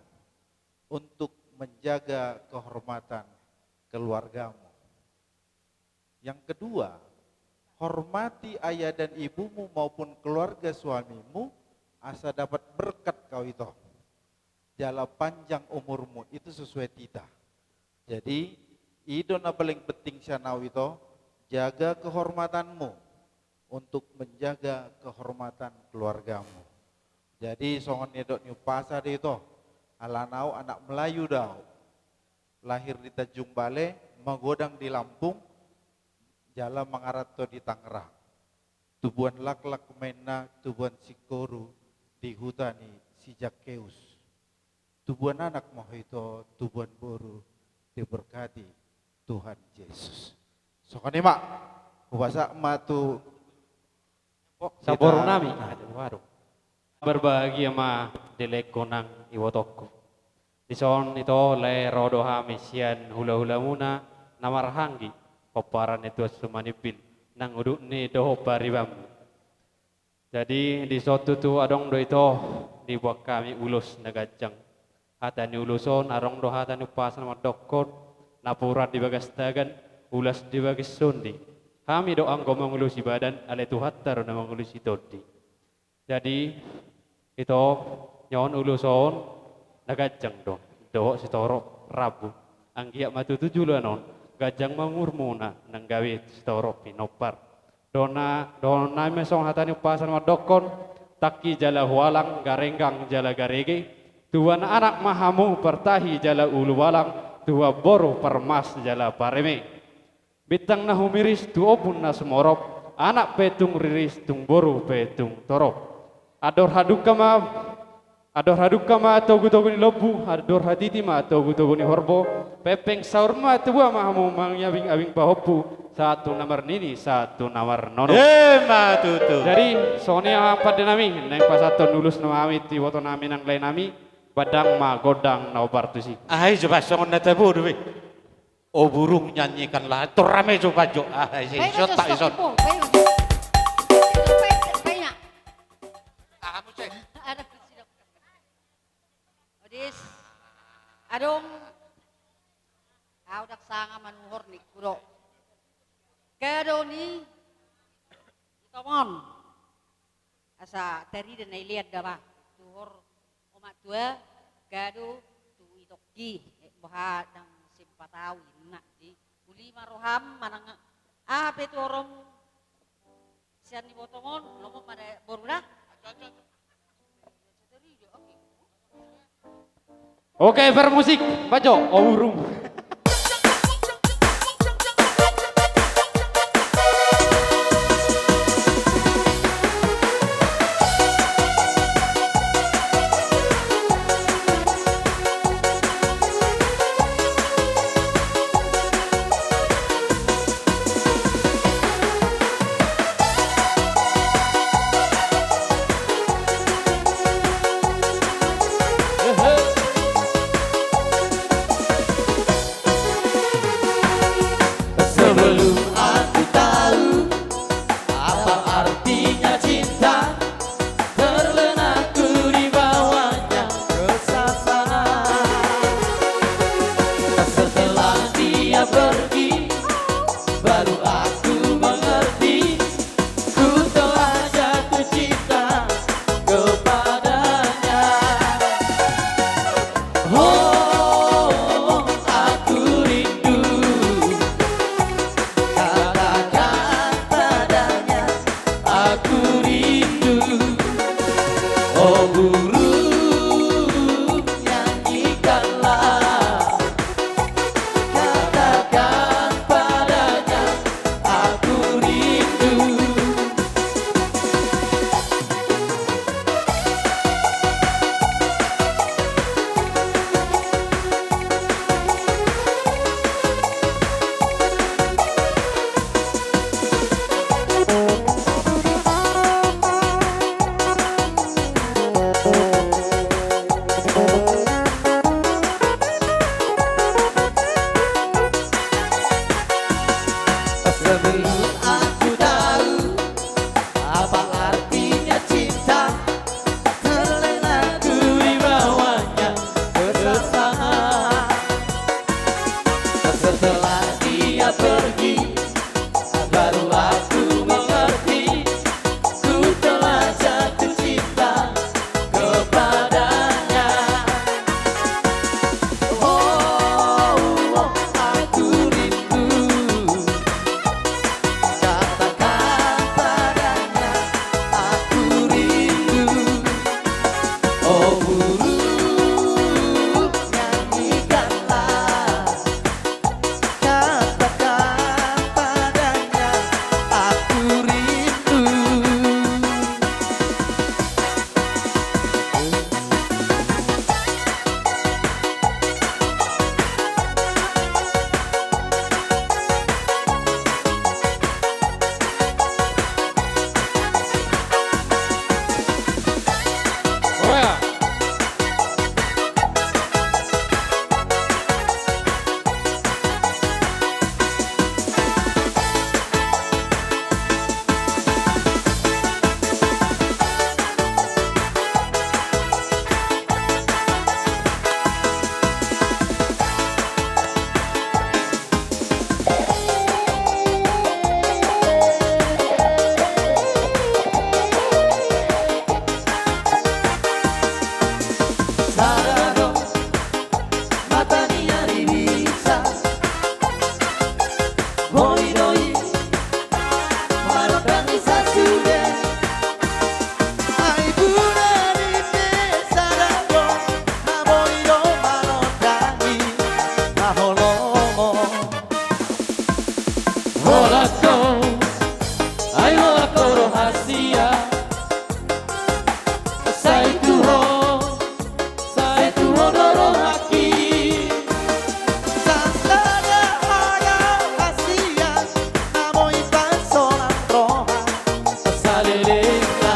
untuk menjaga kehormatan keluargamu. Yang kedua, hormati ayah dan ibumu maupun keluarga suamimu asa dapat berkat kau ito. Jala panjang umurmu, itu sesuai titah. Jadi i do na paling penting sian au ito, jaga kehormatanmu untuk menjaga kehormatan keluargamu. Jadi songon nidok ni umpasa do ito, alana au anak Melayu do au. Lahir di Tanjung Balai, magodang di Lampung, jala mangaranto di Tangerang. Tubuan laklak ma inna, tubuan singkoru di huta ni si Zakheus. Tubuan anak ma ho ito, tubuan boru diberkati Tuhan Yesus. Songon i ma, hupasahat ma tu saboru nami. Aduh, aduh. Berbahagia ma di lehononku nang ibotongku. Dison ito lae ro do hami sian hulahulamuna na marhahaanggi, pomparan ni Tuan Sumanimbin nang udutni dohot paribanmu. Jadi dison tutu adong do ito diboan hami ulos na ganjang. Hata ni ulos on adong do hata ni umpasa na mandokkon, napuran di bagas tagan, ulos di bagas tondi. Hami do anggo mangulosi badan, alai Tuhanta do na mangulosi tondi. Jadi ito, nion ulos on na ganjang do, dohot sitorop rambu. Anggiat ma tutu joloan on ganjang ma umurmuna nang gabe sitorop pinompar. Dohononnami ma songon hata ni umpasa na mandokkon, tangki jala hualang, garenggang jala garege, tubuan anak ma hamu partahi jala ulubalang, tubuan boru parmas jala pareme. Bintang na humiris tu ombun na sumorop, anak pe tung riris, tung boru pe tung torop. Andor hadungka ma, andor hadungka ma togutogu ni lombu, andor hatiti ma togutogu ni horbo, pengpeng saur matua ma hamu mangiabingabing pahompu, sahat tu na marnini, sahat tu na marnono. Emma tutu. Jadi songon i amang pande nami, naeng pasahathon ulos nami tu iboto nami nang lae nami, ba ndang ma gondang na hombar tusi. Aha i jo ba songon na tabo do be. O burung nyanyikanlah. Tor rame jo, Bajo. Ah, isi, baik, ison, Bajo, tak stop ison. Dulu, baik, Bajo. Baik, baik, baik, ya. Ah, musik. Ada, Odis. Adong. Au ndang sanga manuhor ningku do. Kado ni itomon. Asa tarida na ilean da ba. Tuhor omak tua, kado tu itongki. Eh, boha ndang sempat au inna di. Uli ma roham manang aha pe tu horong. Sian ni botong on, lomo ma da boru da. Oke, bermusik, Bajo, o burung. Sebelum aku tahu apa artinya cinta, terlena ku di bawahnya kesasar. Setelah dia pergi, baru aku mengerti, ku telah jatuh cinta kepadanya. Oh, aku rindu. Katakan padanya, aku rindu. Oh burung, nyanyikanlah. Katakan padanya, aku rindu. Sebelum aku tahu apa artinya cinta, terlena ku di bawahnya kesasar. Setelah dia pergi, baru aku mengerti, ku telah jatuh cinta kepadanya. Oh, aku rindu. Katakan padanya, aku rindu. Oh burung, nyanyikanlah. Katakan padanya, aku rindu. Sada do mata ni ari bisa, boi do i marodangi sasude. Ai buna ni pe sada do na boi do marodangi na holongon. Holan ho, ai holan ho do hasian. Sai tu ho, sai tu ho do rohangki. Sasada hasian na boi pansonan roha salelengna.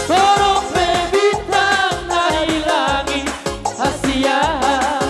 Torop pe bintang na di langit hasian.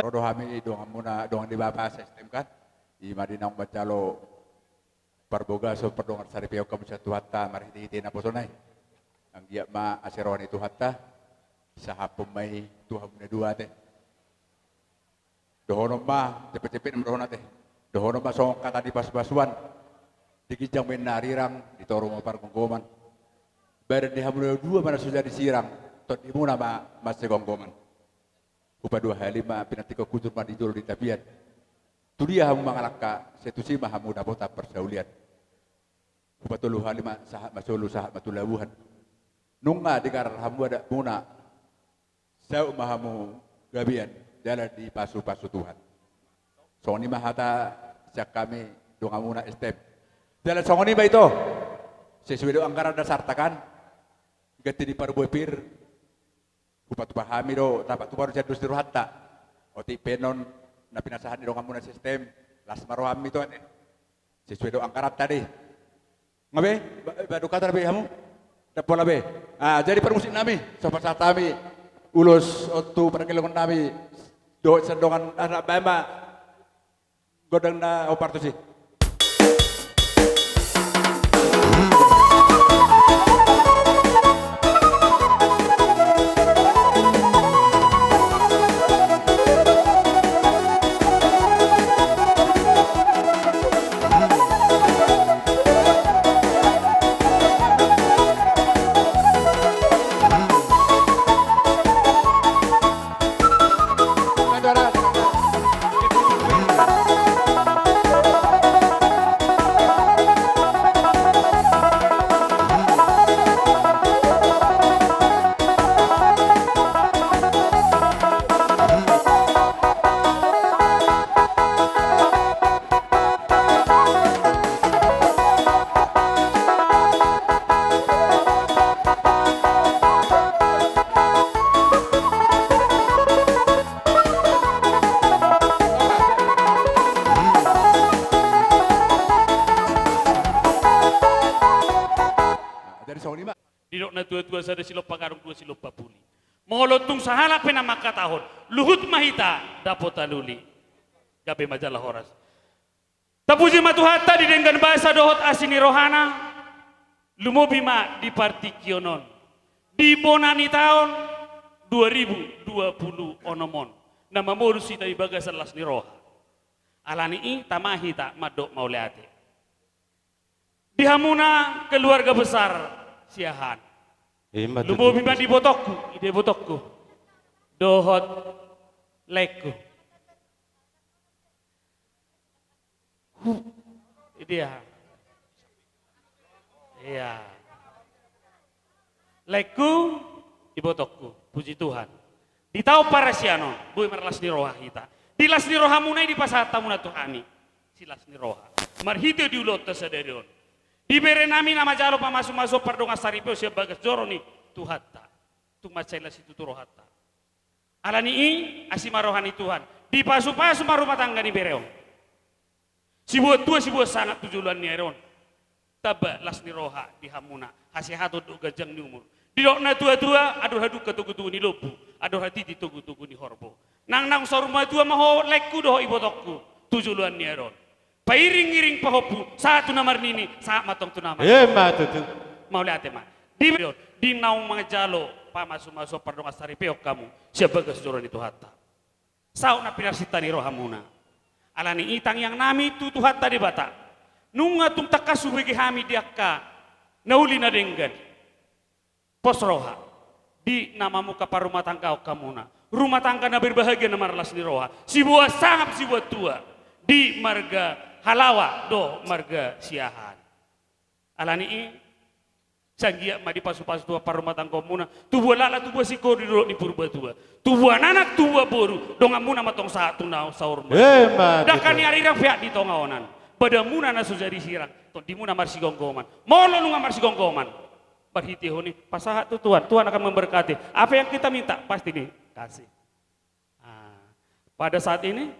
Ro do hami donganmuna, dongan ni bapa S T M kan. Ima di naung manjalo parbagason pardongansaripeon hamu sian Tuhanta marhitehite naposona i. Anggiat ma asa roha ni Tuhanta sahaphon ma i tu hamu na dua ate. Dohonon ma, jempek-jempek nama dohonon ate. Dohonon ma songon hata ni pasu-pasuan. Di ginjang ma inna arirang, di toru ma pargomgoman. Badan ni hamu na dua ma na so jadi sirang, tondimuna ma mansai gomgoman. Hupaduahali ma pinantikhon hujur ma di jolo ni tapian. Tu dia hamu mangalangka, sai tusi ma hamu dapotan parsaulian. Hupatoluhali ma sahat ma solu, sahat ma tu labuhan. Nunga digarar hamu adatmuna, saut ma hamu gabean jala dipasu-pasu Tuhan. Songon i ma hata sian hami donganmuna S T M. Jala songon i ma ito. Sesuai do anggaran dasarta kan. Ganti ni parbue pir. Hupatupa hami do, tapatupa do sian dos ni rohanta. Otik pe annon na pinasahat ni donganmuna S T M, las ma roham ito ate. Sesuai do anggaranta do i. Nga be? Ba-, ba dukatan be hamu? Ndang pola be. Ah, jadi parmusik nami, so pasahat hami ulos on tu pargellengon nami, dohot sian dongan anak baen ma. Godang na opartusi. Jadi songon i ma. Didok na tua-tua sada silompa karung dua silompa puli. Molo tung sahalak pe na mangkatahon, luhut ma hita dapotan uli. Gabe ma jala horas. Tapuji ma Tuhanta di denggan basa dohot asi ni rohana, lumobi ma di partingkian on. Di bona ni taon dua ribu dua puluh onom on, na mamolus hita di bagasan las ni roha. Alani i tama hita mandok mauliate. Di hamuna keluarga besar Siahaan. Ima tutu. Lumobi ma di ibotongku, di ibotongku. Dohot laengku. Hu, dia. Iya. Laengku, ibotongku, puji Tuhan. Di taon parasian on, boi marlas ni roha hita. Di las ni rohamuna i dipasahat hamuna tu hami. Silas ni roha. Marhite di ulaonta sadari on. Di bere nami na manjalo pamasu-masuon pardongansaripeon sian bagas joro ni Tuhanta. Tung mansai las situtu rohanta. Alani i, asi ma roha ni Tuhan. Dipasu-pasu ma rumah tangga ni bere on. Sibuat tua, sibuat sangap tu joloan ni ari on. Tamba las ni roha di hamuna. Hasehaton dohot ganjang ni umur. Didok na tua-tua, andor hadungka togu-togu ni lombu, andor hatiti togu-togu ni horbo. Nang naung saur matua ma ho laengku dohot ibotongku tu joloan ni ari on. Pairing-iring pahompu, sahat tu na marnini, sahat ma antong tu na marnono. Ima tutu. Mauliate ma. Di, di naung manjalo pamasu-masuon pardongansaripeon hamu sian bagas joro ni Tuhanta. Saut na pinarsinta ni rohamuna. Alani i tangiang nami tu Tuhanta Debata. Nunga tung tangkas hubege hami di angka na uli na denggan. Pos roha. Di na mamungka parrumatanggaon hamuna. Rumah tangga na berbahagia na marlas ni roha. Sibuat sangap sibuat tua. Di marga Halawa dohot marga Siahaan. Alani i, sai anggiat ma dipasu-pasu Tuhan parrumatanggaonmuna, tubuan laklak, tubuan singkoru di dolok ni Purbatua, tubuan anak, tubuan boru, donganmuna ma antong sahat tu na saur matua. Ima tutu. Dangka ni arirang peak di tonga onan, badanmuna na so jadi sirang, tondimuna marsigomgoman. Molo nunga marsigomgoman, marhitehon i pasahat tu Tuhan, Tuhan akan memberkati. Apa yang kita minta pasti dikasih. Ah, pada saat ini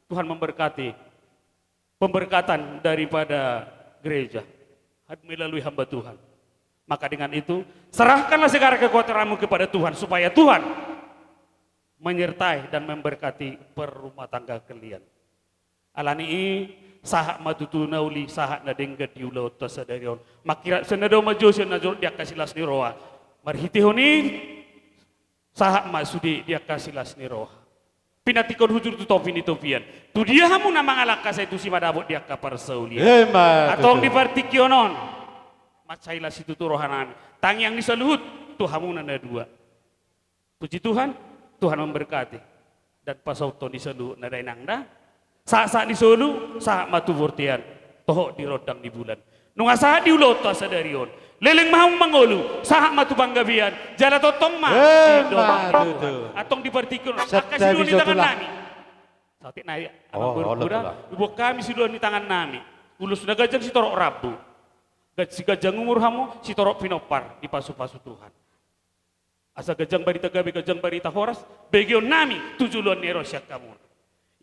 Tuhan memberkati pemberkatan daripada gereja melalui hamba Tuhan. Maka dengan itu, serahkanlah segala kekhawatiranmu kepada Tuhan, supaya Tuhan menyertai dan memberkati perumah tangga kalian. Alani i, sahat ma tutu na uli, sahat na denggan di ulaonta sadari on. Mangkirap sian na dao manjou sian na jolo di angka silas ni roha. Marhitehon i, sahat ma sude di angka silas ni roha. Pinantikhon hujur tu topi ni topian. Tu dia hamu na mangalangka sai tusi ma dapot di angka parsaulian. Ima tutu. Antong di partingkian on, mansai las situtu rohanami. Tangiang ni saluhut tu hamuna na dua. Puji Tuhan, Tuhan memberkati dan pasauthon di saluhutna da inang da. Sahat-sahat ni solu, sahat ma tu bortean, toho di rondang ni bulan. Nunga sahat di ulaonta sadari on. Leleng ma hamu mangolu, sahat ma tu panggabean, jala tongtong ma. Ima tutu. Antong di partingkian on, angka sidoan ni tangannami. Saotik nai, amang boru, iboan hami sidoan ni tangannami. Ulos na ganjang sitorop rambu. Siganjang umur hamu, sitorop pinompar, dipasu-pasu Tuhan. Asa ganjang barita gabe, ganjang barita horas, begeonnami tu joloan ni ari on sian hamuna.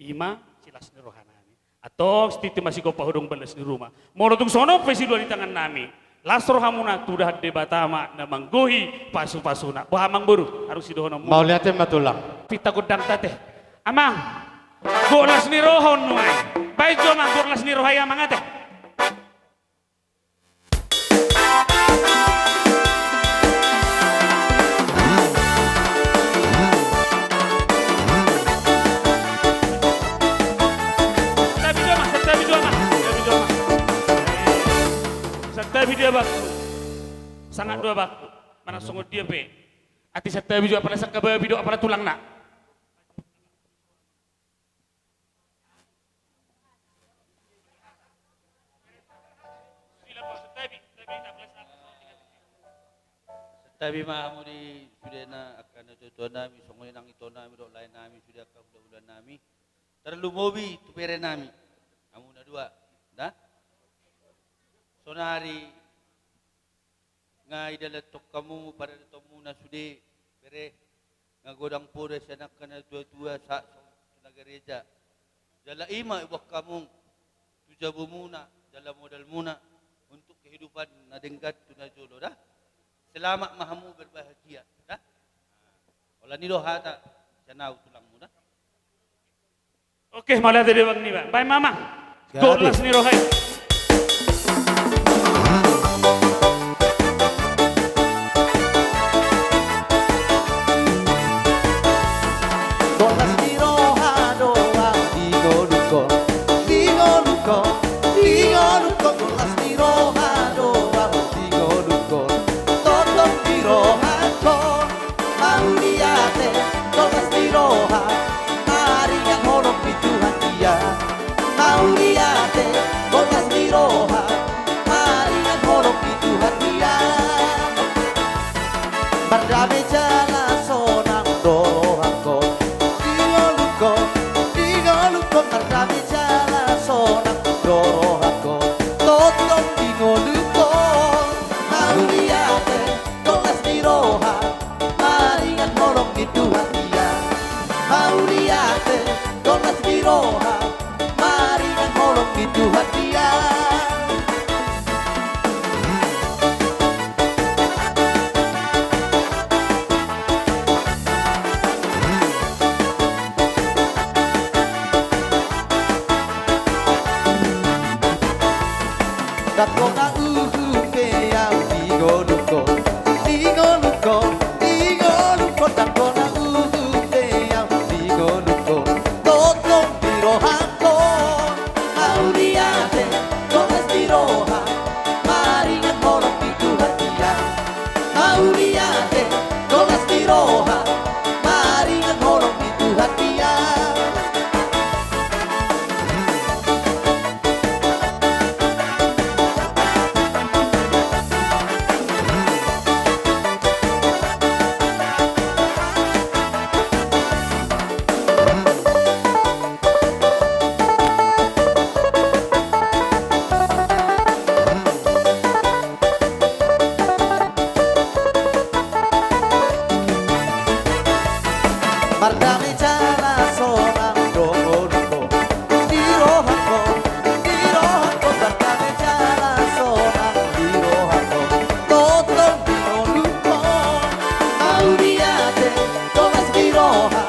Ima silas ni rohanami. Antong sititi ma sigompa, hodong balas ni ruma. Molo tung songon on pe sidoan ni tangannami, las rohamuna, Tuhan Debata ma na manggohi pasu-pasuna. Boha amang boru, adong sidohononmuna? Mauliate ma tulang. Pinta gondang ate. Amang, gok las ni roha on nuaeng. Baen jo amang, gok las ni roha i amang ate. Santabi dia bangku. Sangat dua bangku. Manang songon dia pe. Atik santabi jo, apala sangkababi do, apala tulangna. Santabi ma hamu di sudena, angka natuatuanami, songon i nang itonami dohot laenami, sude angka hulahulanami, tarlumobi tu berenami, hamu na dua, da? Sonari nga idalanhon hamu paradatonmuna sude, bere, nga godang poda sian angka natuatua sahat songon tu na gareja. Jala i ma iboan hamu tu jabumuna jala modalmuna untuk kehidupan na denggan tu na jolo, da. Selamat ma hamu berbahagia, da. Holan i do hata sian ahu tulangmu, da. Oke, mauliate di abang niba. Baen ma amang. Gok las ni roha i. Gok las ni roha do ahu di ngolungkon, di ngolungkon, di ngolungkon. Gok las ni roha do ahu di ngolungkon, tongtong di rohangkon. Mauliate, gok las ni roha, maringan holong ni Tuhan ia. Mauliate, gok las ni roha, maringan holong ni Tuhan ia. Mardame jala sonang do rohangkon, di ngolungkon, di ngolungkon. Mardame jala sonang do rohangkon, tongtong di ngolungkon. Mauliate, gok las ni roha, maringan holong ni Tuhan ia. Mauliate, gok las ni roha, maringan holong ni Tuhan ia. Ndang hona uhum be ahu di ngolungkon, di ngolungkon, di ngolungkon. Ndang hona uhum be ahu di ngolungkon, tongtong di rohangkon. Mauliate, gok las ni roha, maringan holong ni Tuhan ia. Mauliate, gok las ni roha, maringan holong ni Tuhan ia. Mardame jala sonang do ngolungkon, di rohangkon, di rohangkon. Mardame jala sonang di rohangkon, tongtong di ngolungkon. Mauliate, gok las ni roha,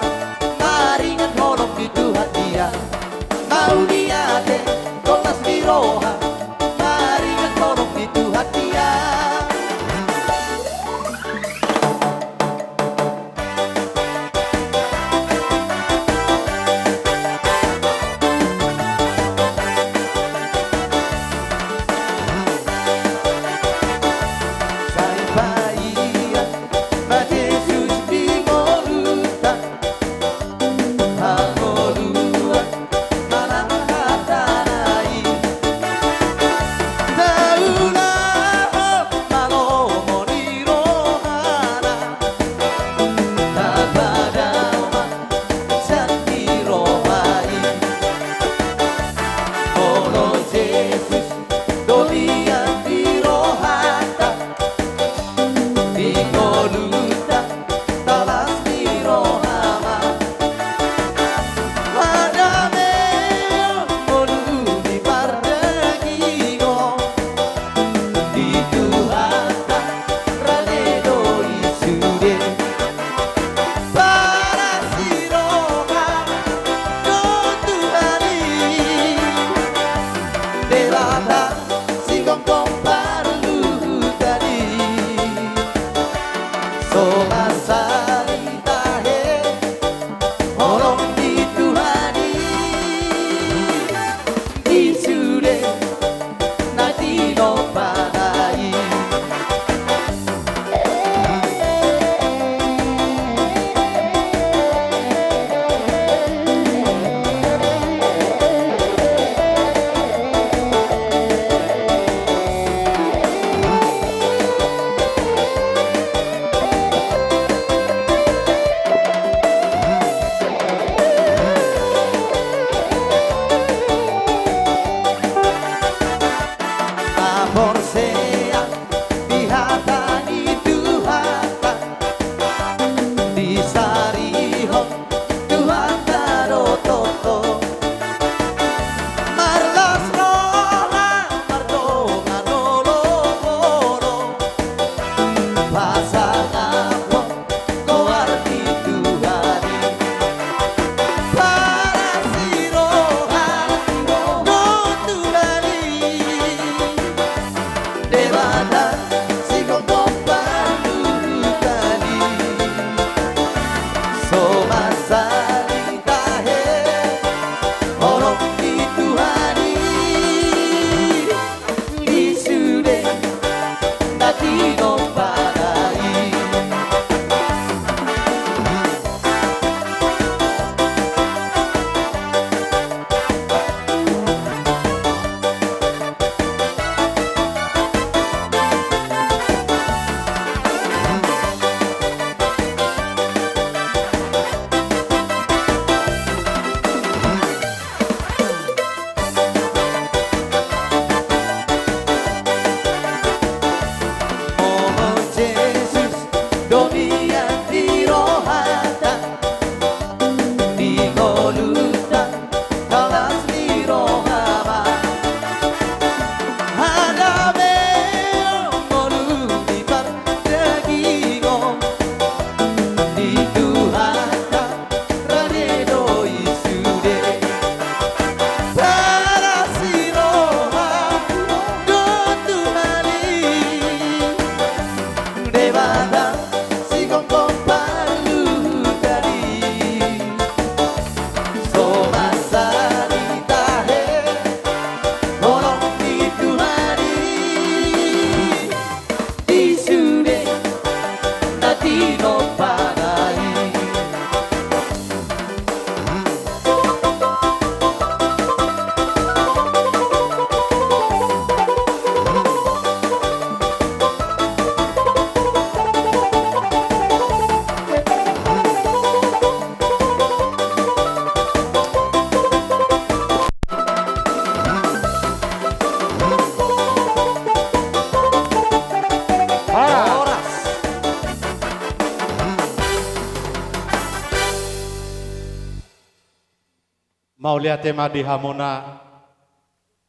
Mauliate ma di hamuna,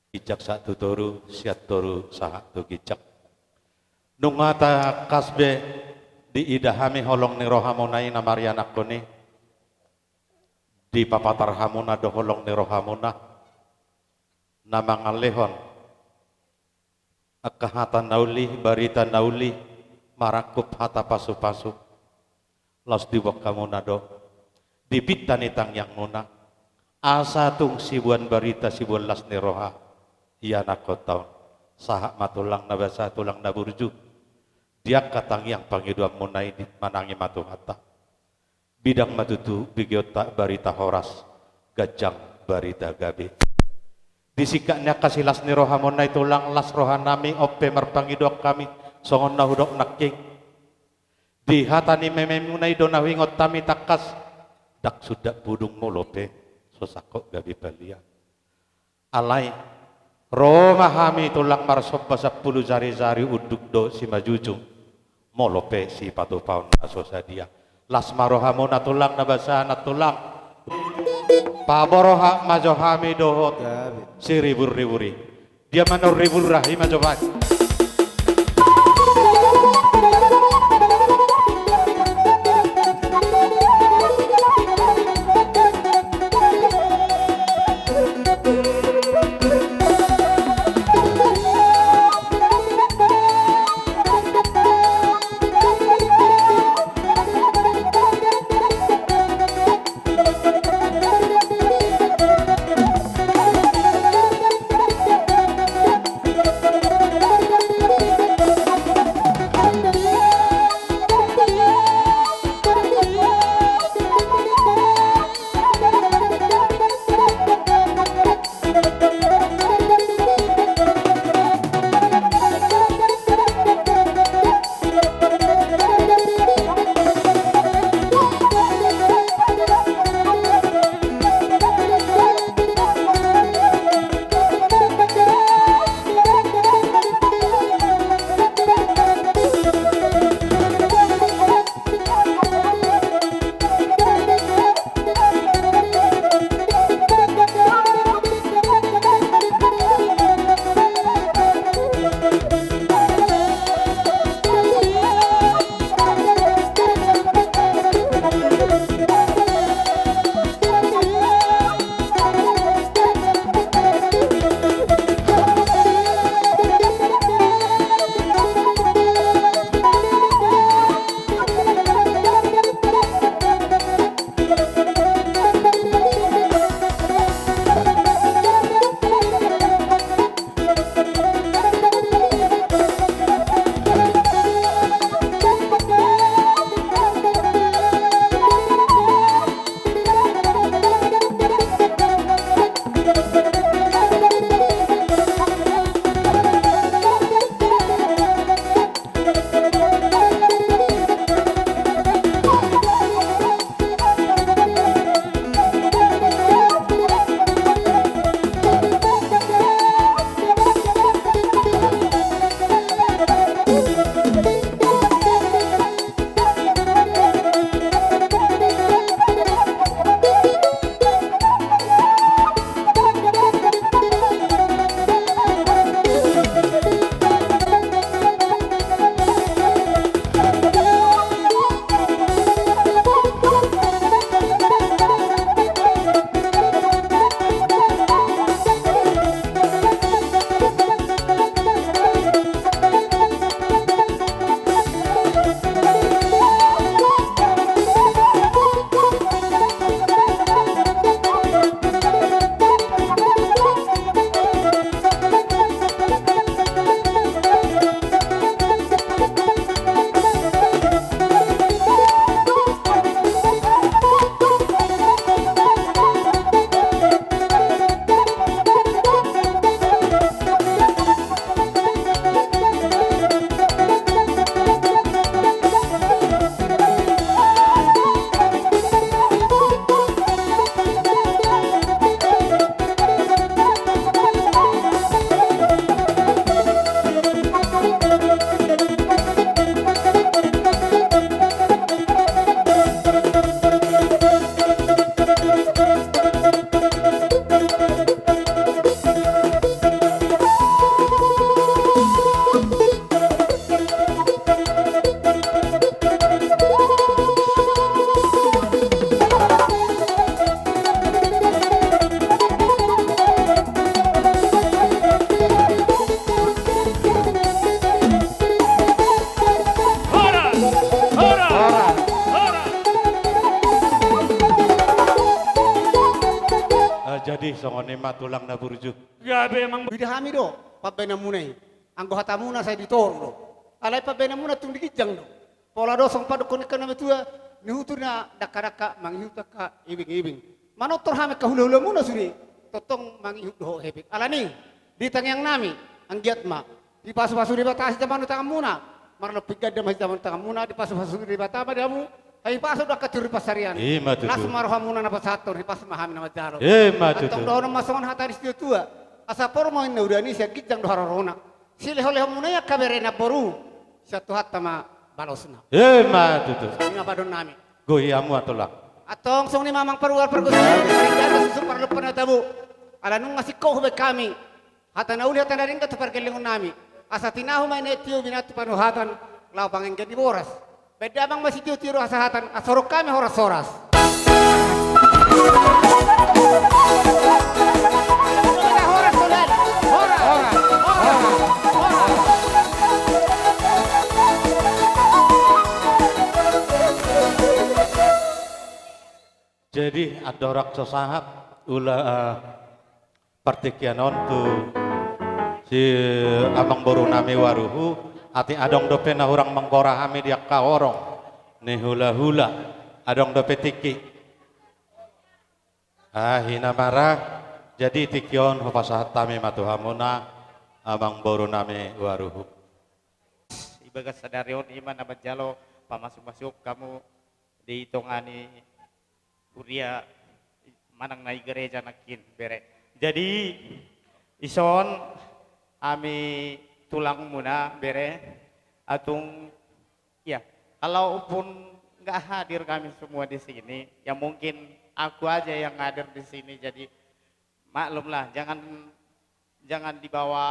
ginjang sahat tu toru, sian toru sahat tu ginjang. Nunga tangkas be diida hami holong ni rohamuna i na marianakhon i, dipapatar hamuna do holong ni rohamuna, na mangalehon angka hata na uli, barita na uli, marangkup hata pasupasu. Laos diboan hamuna do di pinta ni tangiangmuna, asa tung siboan barita, siboan las ni roha ianakhonta on. Sahat ma tulang na basa, tulang na burju, di angka tangiang pangidoanmuna i, manangi ma Tuhanta. Bidang ma tutu begeonta barita horas, ganjang barita gabe. Di singkat ni angka silas ni rohamuna i tulang, las rohanami, on pe marpangidoan hami, songon na hudok nangkin. Di hata ni mememuna i do na huingot hami tangkas, ndang sundat pudung molo pe so sangkot gabe palian. Alai ro ma hami tulang marsomba sampulu jarijari, unduk dohot simanjujung, molo pe sipatupaon na so sadia. Las ma rohamuna tulang na basa, nantulang. Paborhat ma jo hami dohot siriburribur i. Dia ma na ribur, rahi ma jo baen. Jadi songon i ma tulang na burju. Gabe amang. Huida hami do pambahenanmuna i. Anggo hatamuna sai di toru do. Alai pambahenanmuna tung di ginjang do. Pola do songon pandokkon ni angka na matua, nihutur na dakka-dakka mangihut angka ibing-ibing. Manortor hami angka hula-hulamuna sude, tongtong mangihut dohot hepeng. Alani, di tangiangnami, anggiat ma dipasu-pasu Debata hita ma di tanganmuna. Marlompit ganda ma hita ma di tanganmuna, dipasu-pasu Debata ma di hamu. Ai pasu do angka tiur di pansarian. I ma tutu. Las ma rohamuna na pasahathon, ai pasu ma hami na manjalo. I ma tutu. Antong dohonon ma songon hata ni situatua. Asa porma inna udan i, sian ginjang do harorona. Silehon-lehonmuna i angka bere na boru, sian Tuhanta ma balosna. I ma tutu. Songon i ma padohononnami. Gohi hamu, Tulang. Antong songon i ma amang paruar pargonsi, parindahan susu parlompan na tabo. Ala nunga singkop hubaen hami hata na uli, hata na denggan tu pargellengonnami. Asa tinahu ma i na tio binatu panuhatan, laho pangenggan di boras. Baen damang ma sitio-tio do hasahatan, asa ro hami horas-horas. Horas, horas, horas, horas. Jadi, andorang so sahat ula, eh, partingkian on tu si amang boru nami Waruhu, atik adong dope na hurang manggora hami di angka horong ni hula-hula, adong dope tingki. Ah, hinamara, jadi tingki on hupasahat hami ma tu hamuna, amang boru nami Waruhu. Ibagas sadari on i ma na manjalo pamasuk-masuk hamu di tonga ni huria manang na i gereja nangkin, bere. Jadi, ison hami tulangmuna, bere, atung, ya, kalaupun nggak hadir kami semua di sini, ya mungkin aku aja yang hadir di sini, jadi maklumlah, jangan, jangan dibawa,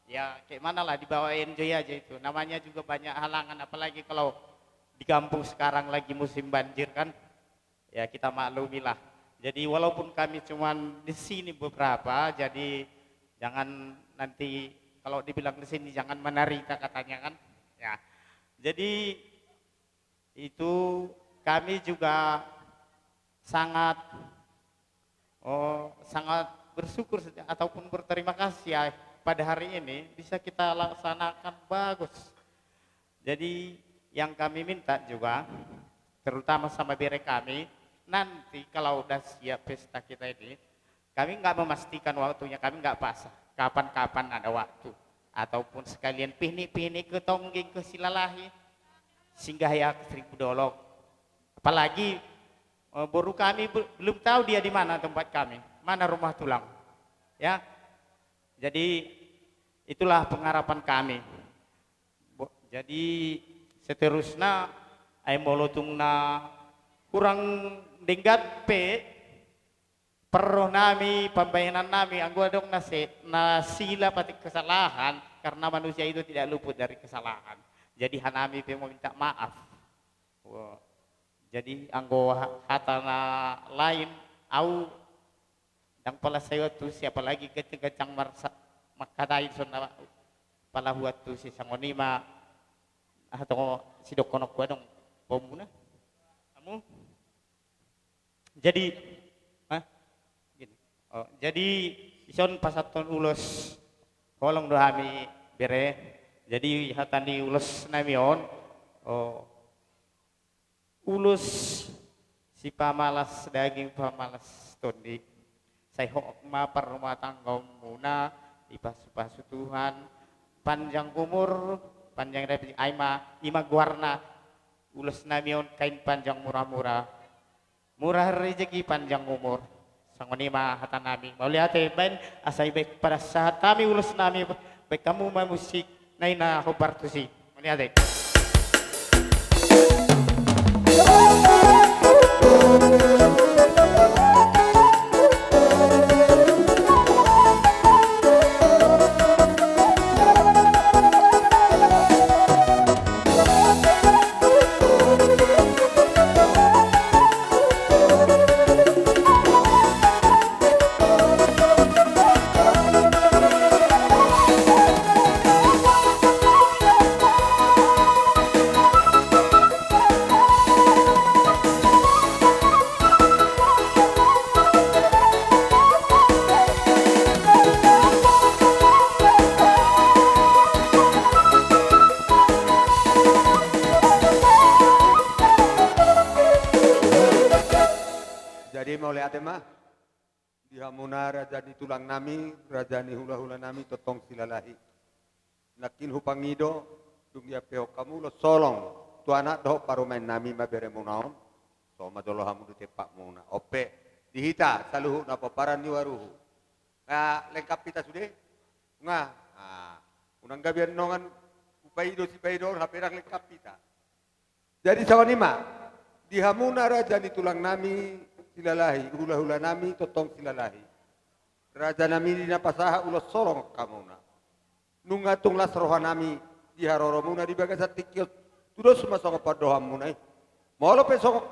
ya, kayak mana lah, dibawa enjoy aja itu. Namanya juga banyak halangan, apalagi kalau di kampung sekarang lagi musim banjir kan. Ya, kita maklumilah. Jadi, walaupun kami cuman di sini beberapa, jadi jangan nanti kalau dibilang di sini jangan menderita katanya kan. Ya. Jadi, itu kami juga sangat, oh, sangat bersyukur saja ataupun berterima kasih ya, pada hari ini bisa kita laksanakan bagus. Jadi, yang kami minta juga, terutama sama bere kami, nanti kalau udah siap pesta kita ini, kami nggak memastikan waktunya, kami nggak pas kapan-kapan ada waktu. Ataupun sekalian piknik-piknik ke Tonggeng, ke Silalahi, singgah ya ke Seribu Dolok. Apalagi, eh, boru kami be-, belum tahu dia di mana tempat kami, mana rumah tulang. Ya, jadi itulah pengharapan kami. Bo-, jadi seterusna, ai molo tung na hurang denggan pe, parrohanami, pambahenannami, anggo adong na se-, na silap atik kesalahan, karena manusia itu tidak luput dari kesalahan. Jadi hanami pe meminta maaf. Wo. Jadi anggo ha-, hata na lain, au ndang pala sai huantusi, apalagi kencang-kencang marsa-, mangkatai songon na pala huantusi, songon i ma. Aha tong sidohononku adong pahommuna? Hamu? Jadi, hah? Gini. Oh, jadi ison pasahathon ulos holong do hami, bere. Jadi hata ni ulosnami on, oh, ulos sipamalas daging pamalas tondi. Sai hohom ma parrumatanggaonmuna, dipasu-pasu Tuhan, panjang umur, panjang rezeki, ai ma, i ma goarna ulosnami on, kain panjang mura-mura. Murah rezeki, panjang umur. Songon i ma hatanami. Mauliate, baen, asa i baen pasahat hami ulosnami, baen hamu ma musik na i na hombar tusi. Mauliate. Jadi mauliate ma di hamuna raja ni tulang nami, raja ni hula-hula nami, tongtong Silalahi. Nangkin hupangido, dung diampehon hamu ulos holong tu anak dohot parumaen nami ma beremuna on, songon ma jolo hamu di tempatmuna. On pe, di hita saluhutna pomparan ni Waruhu. Nga lengkap hita sude? Nga, ah, unang gabe annon hupaido sipaidoon, hape ndang lengkap hita. Jadi songon i ma, di hamuna raja ni tulang nami Silalahi, hula-hula nami tongtong Silalahi. Raja nami, di na pasahat ulos holong hamuna. Nunga tung las roha nami di haroromuna di bagasan tingki on. Tudos ma songon pandohanmuna i. Molo pe songon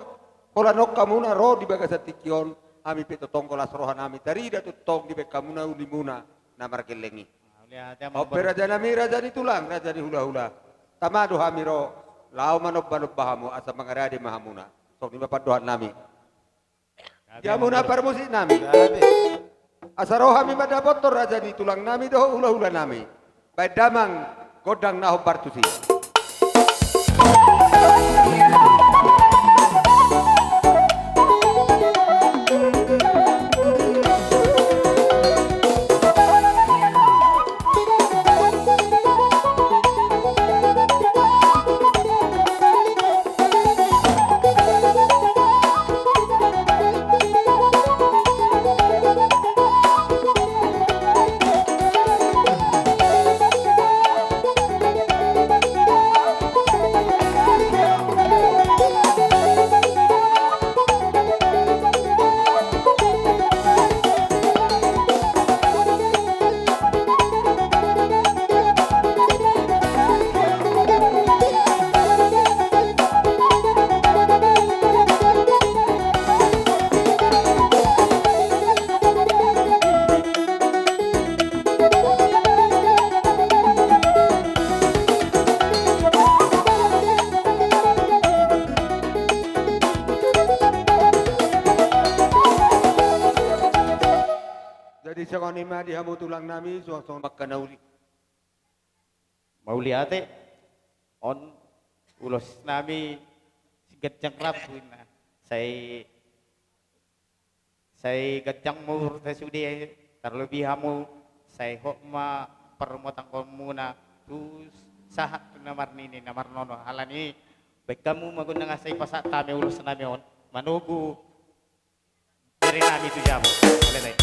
holan on hamuna ro di bagasan tingki on, hami pe tongtong las roha nami tarida tongtong dibaen hamuna ulimuna na margelleng i. Mauliate ma. On pe raja nami, raja ni tulang, raja ni hula-hula. Tama do hami ro, laho manomba-nomba hamu asa mangarade ma hamuna. Songon i ma pandohan nami. Di hamuna parmusik nami. Asa ro hami mandapothon raja ni tulang nami dohot hula-hula nami. Baen damang gondang na hombar tusi. Jadi songon i ma di hamu tulang nami, suang songon mangkana uli. Mauliate. On ulos nami siganjang rambu inna. Sai, sai ganjang umur ta sude, tarlobi hamu, sai hot ma parrumatanggaonmuna tu sahat tu na marnini na marnono. Alani i, baen hamu ma gondang asa i pasahat hami ulos nami on. Manogu. Bere nami tu jabu. Alai.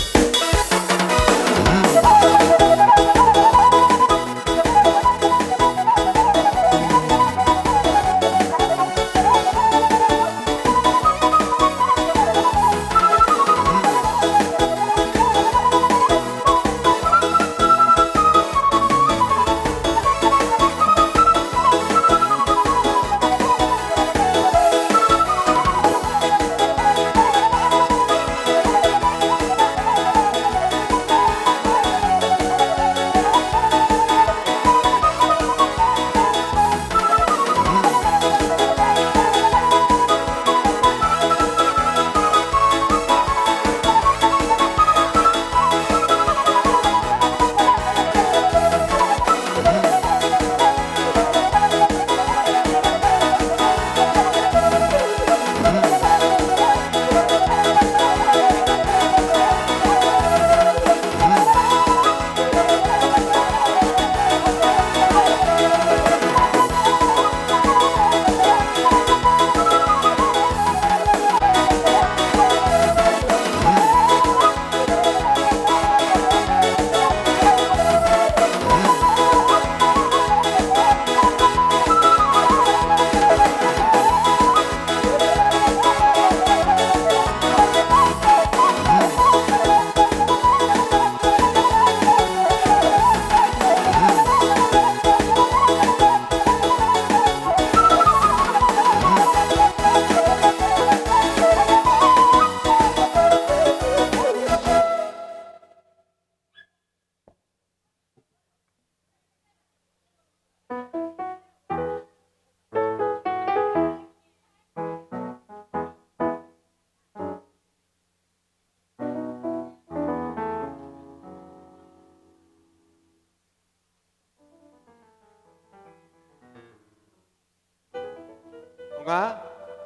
Nunga,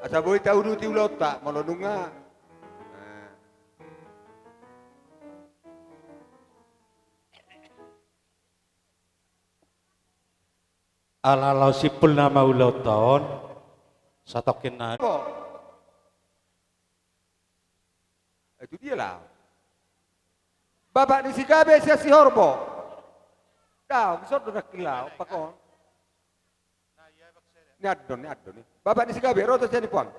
asa boi tauduti ulaonta, molo nunga. Nah, Ala laho simpul nama ulaonta on, satongkin na. Itu dia lah. Bapak ni si Gabe sian Sihorbo. Dao, gisor do nangkin lah, pakon. Ni adon, ni adon ni. Bapak ni si Gabe, ro do sian ni puang.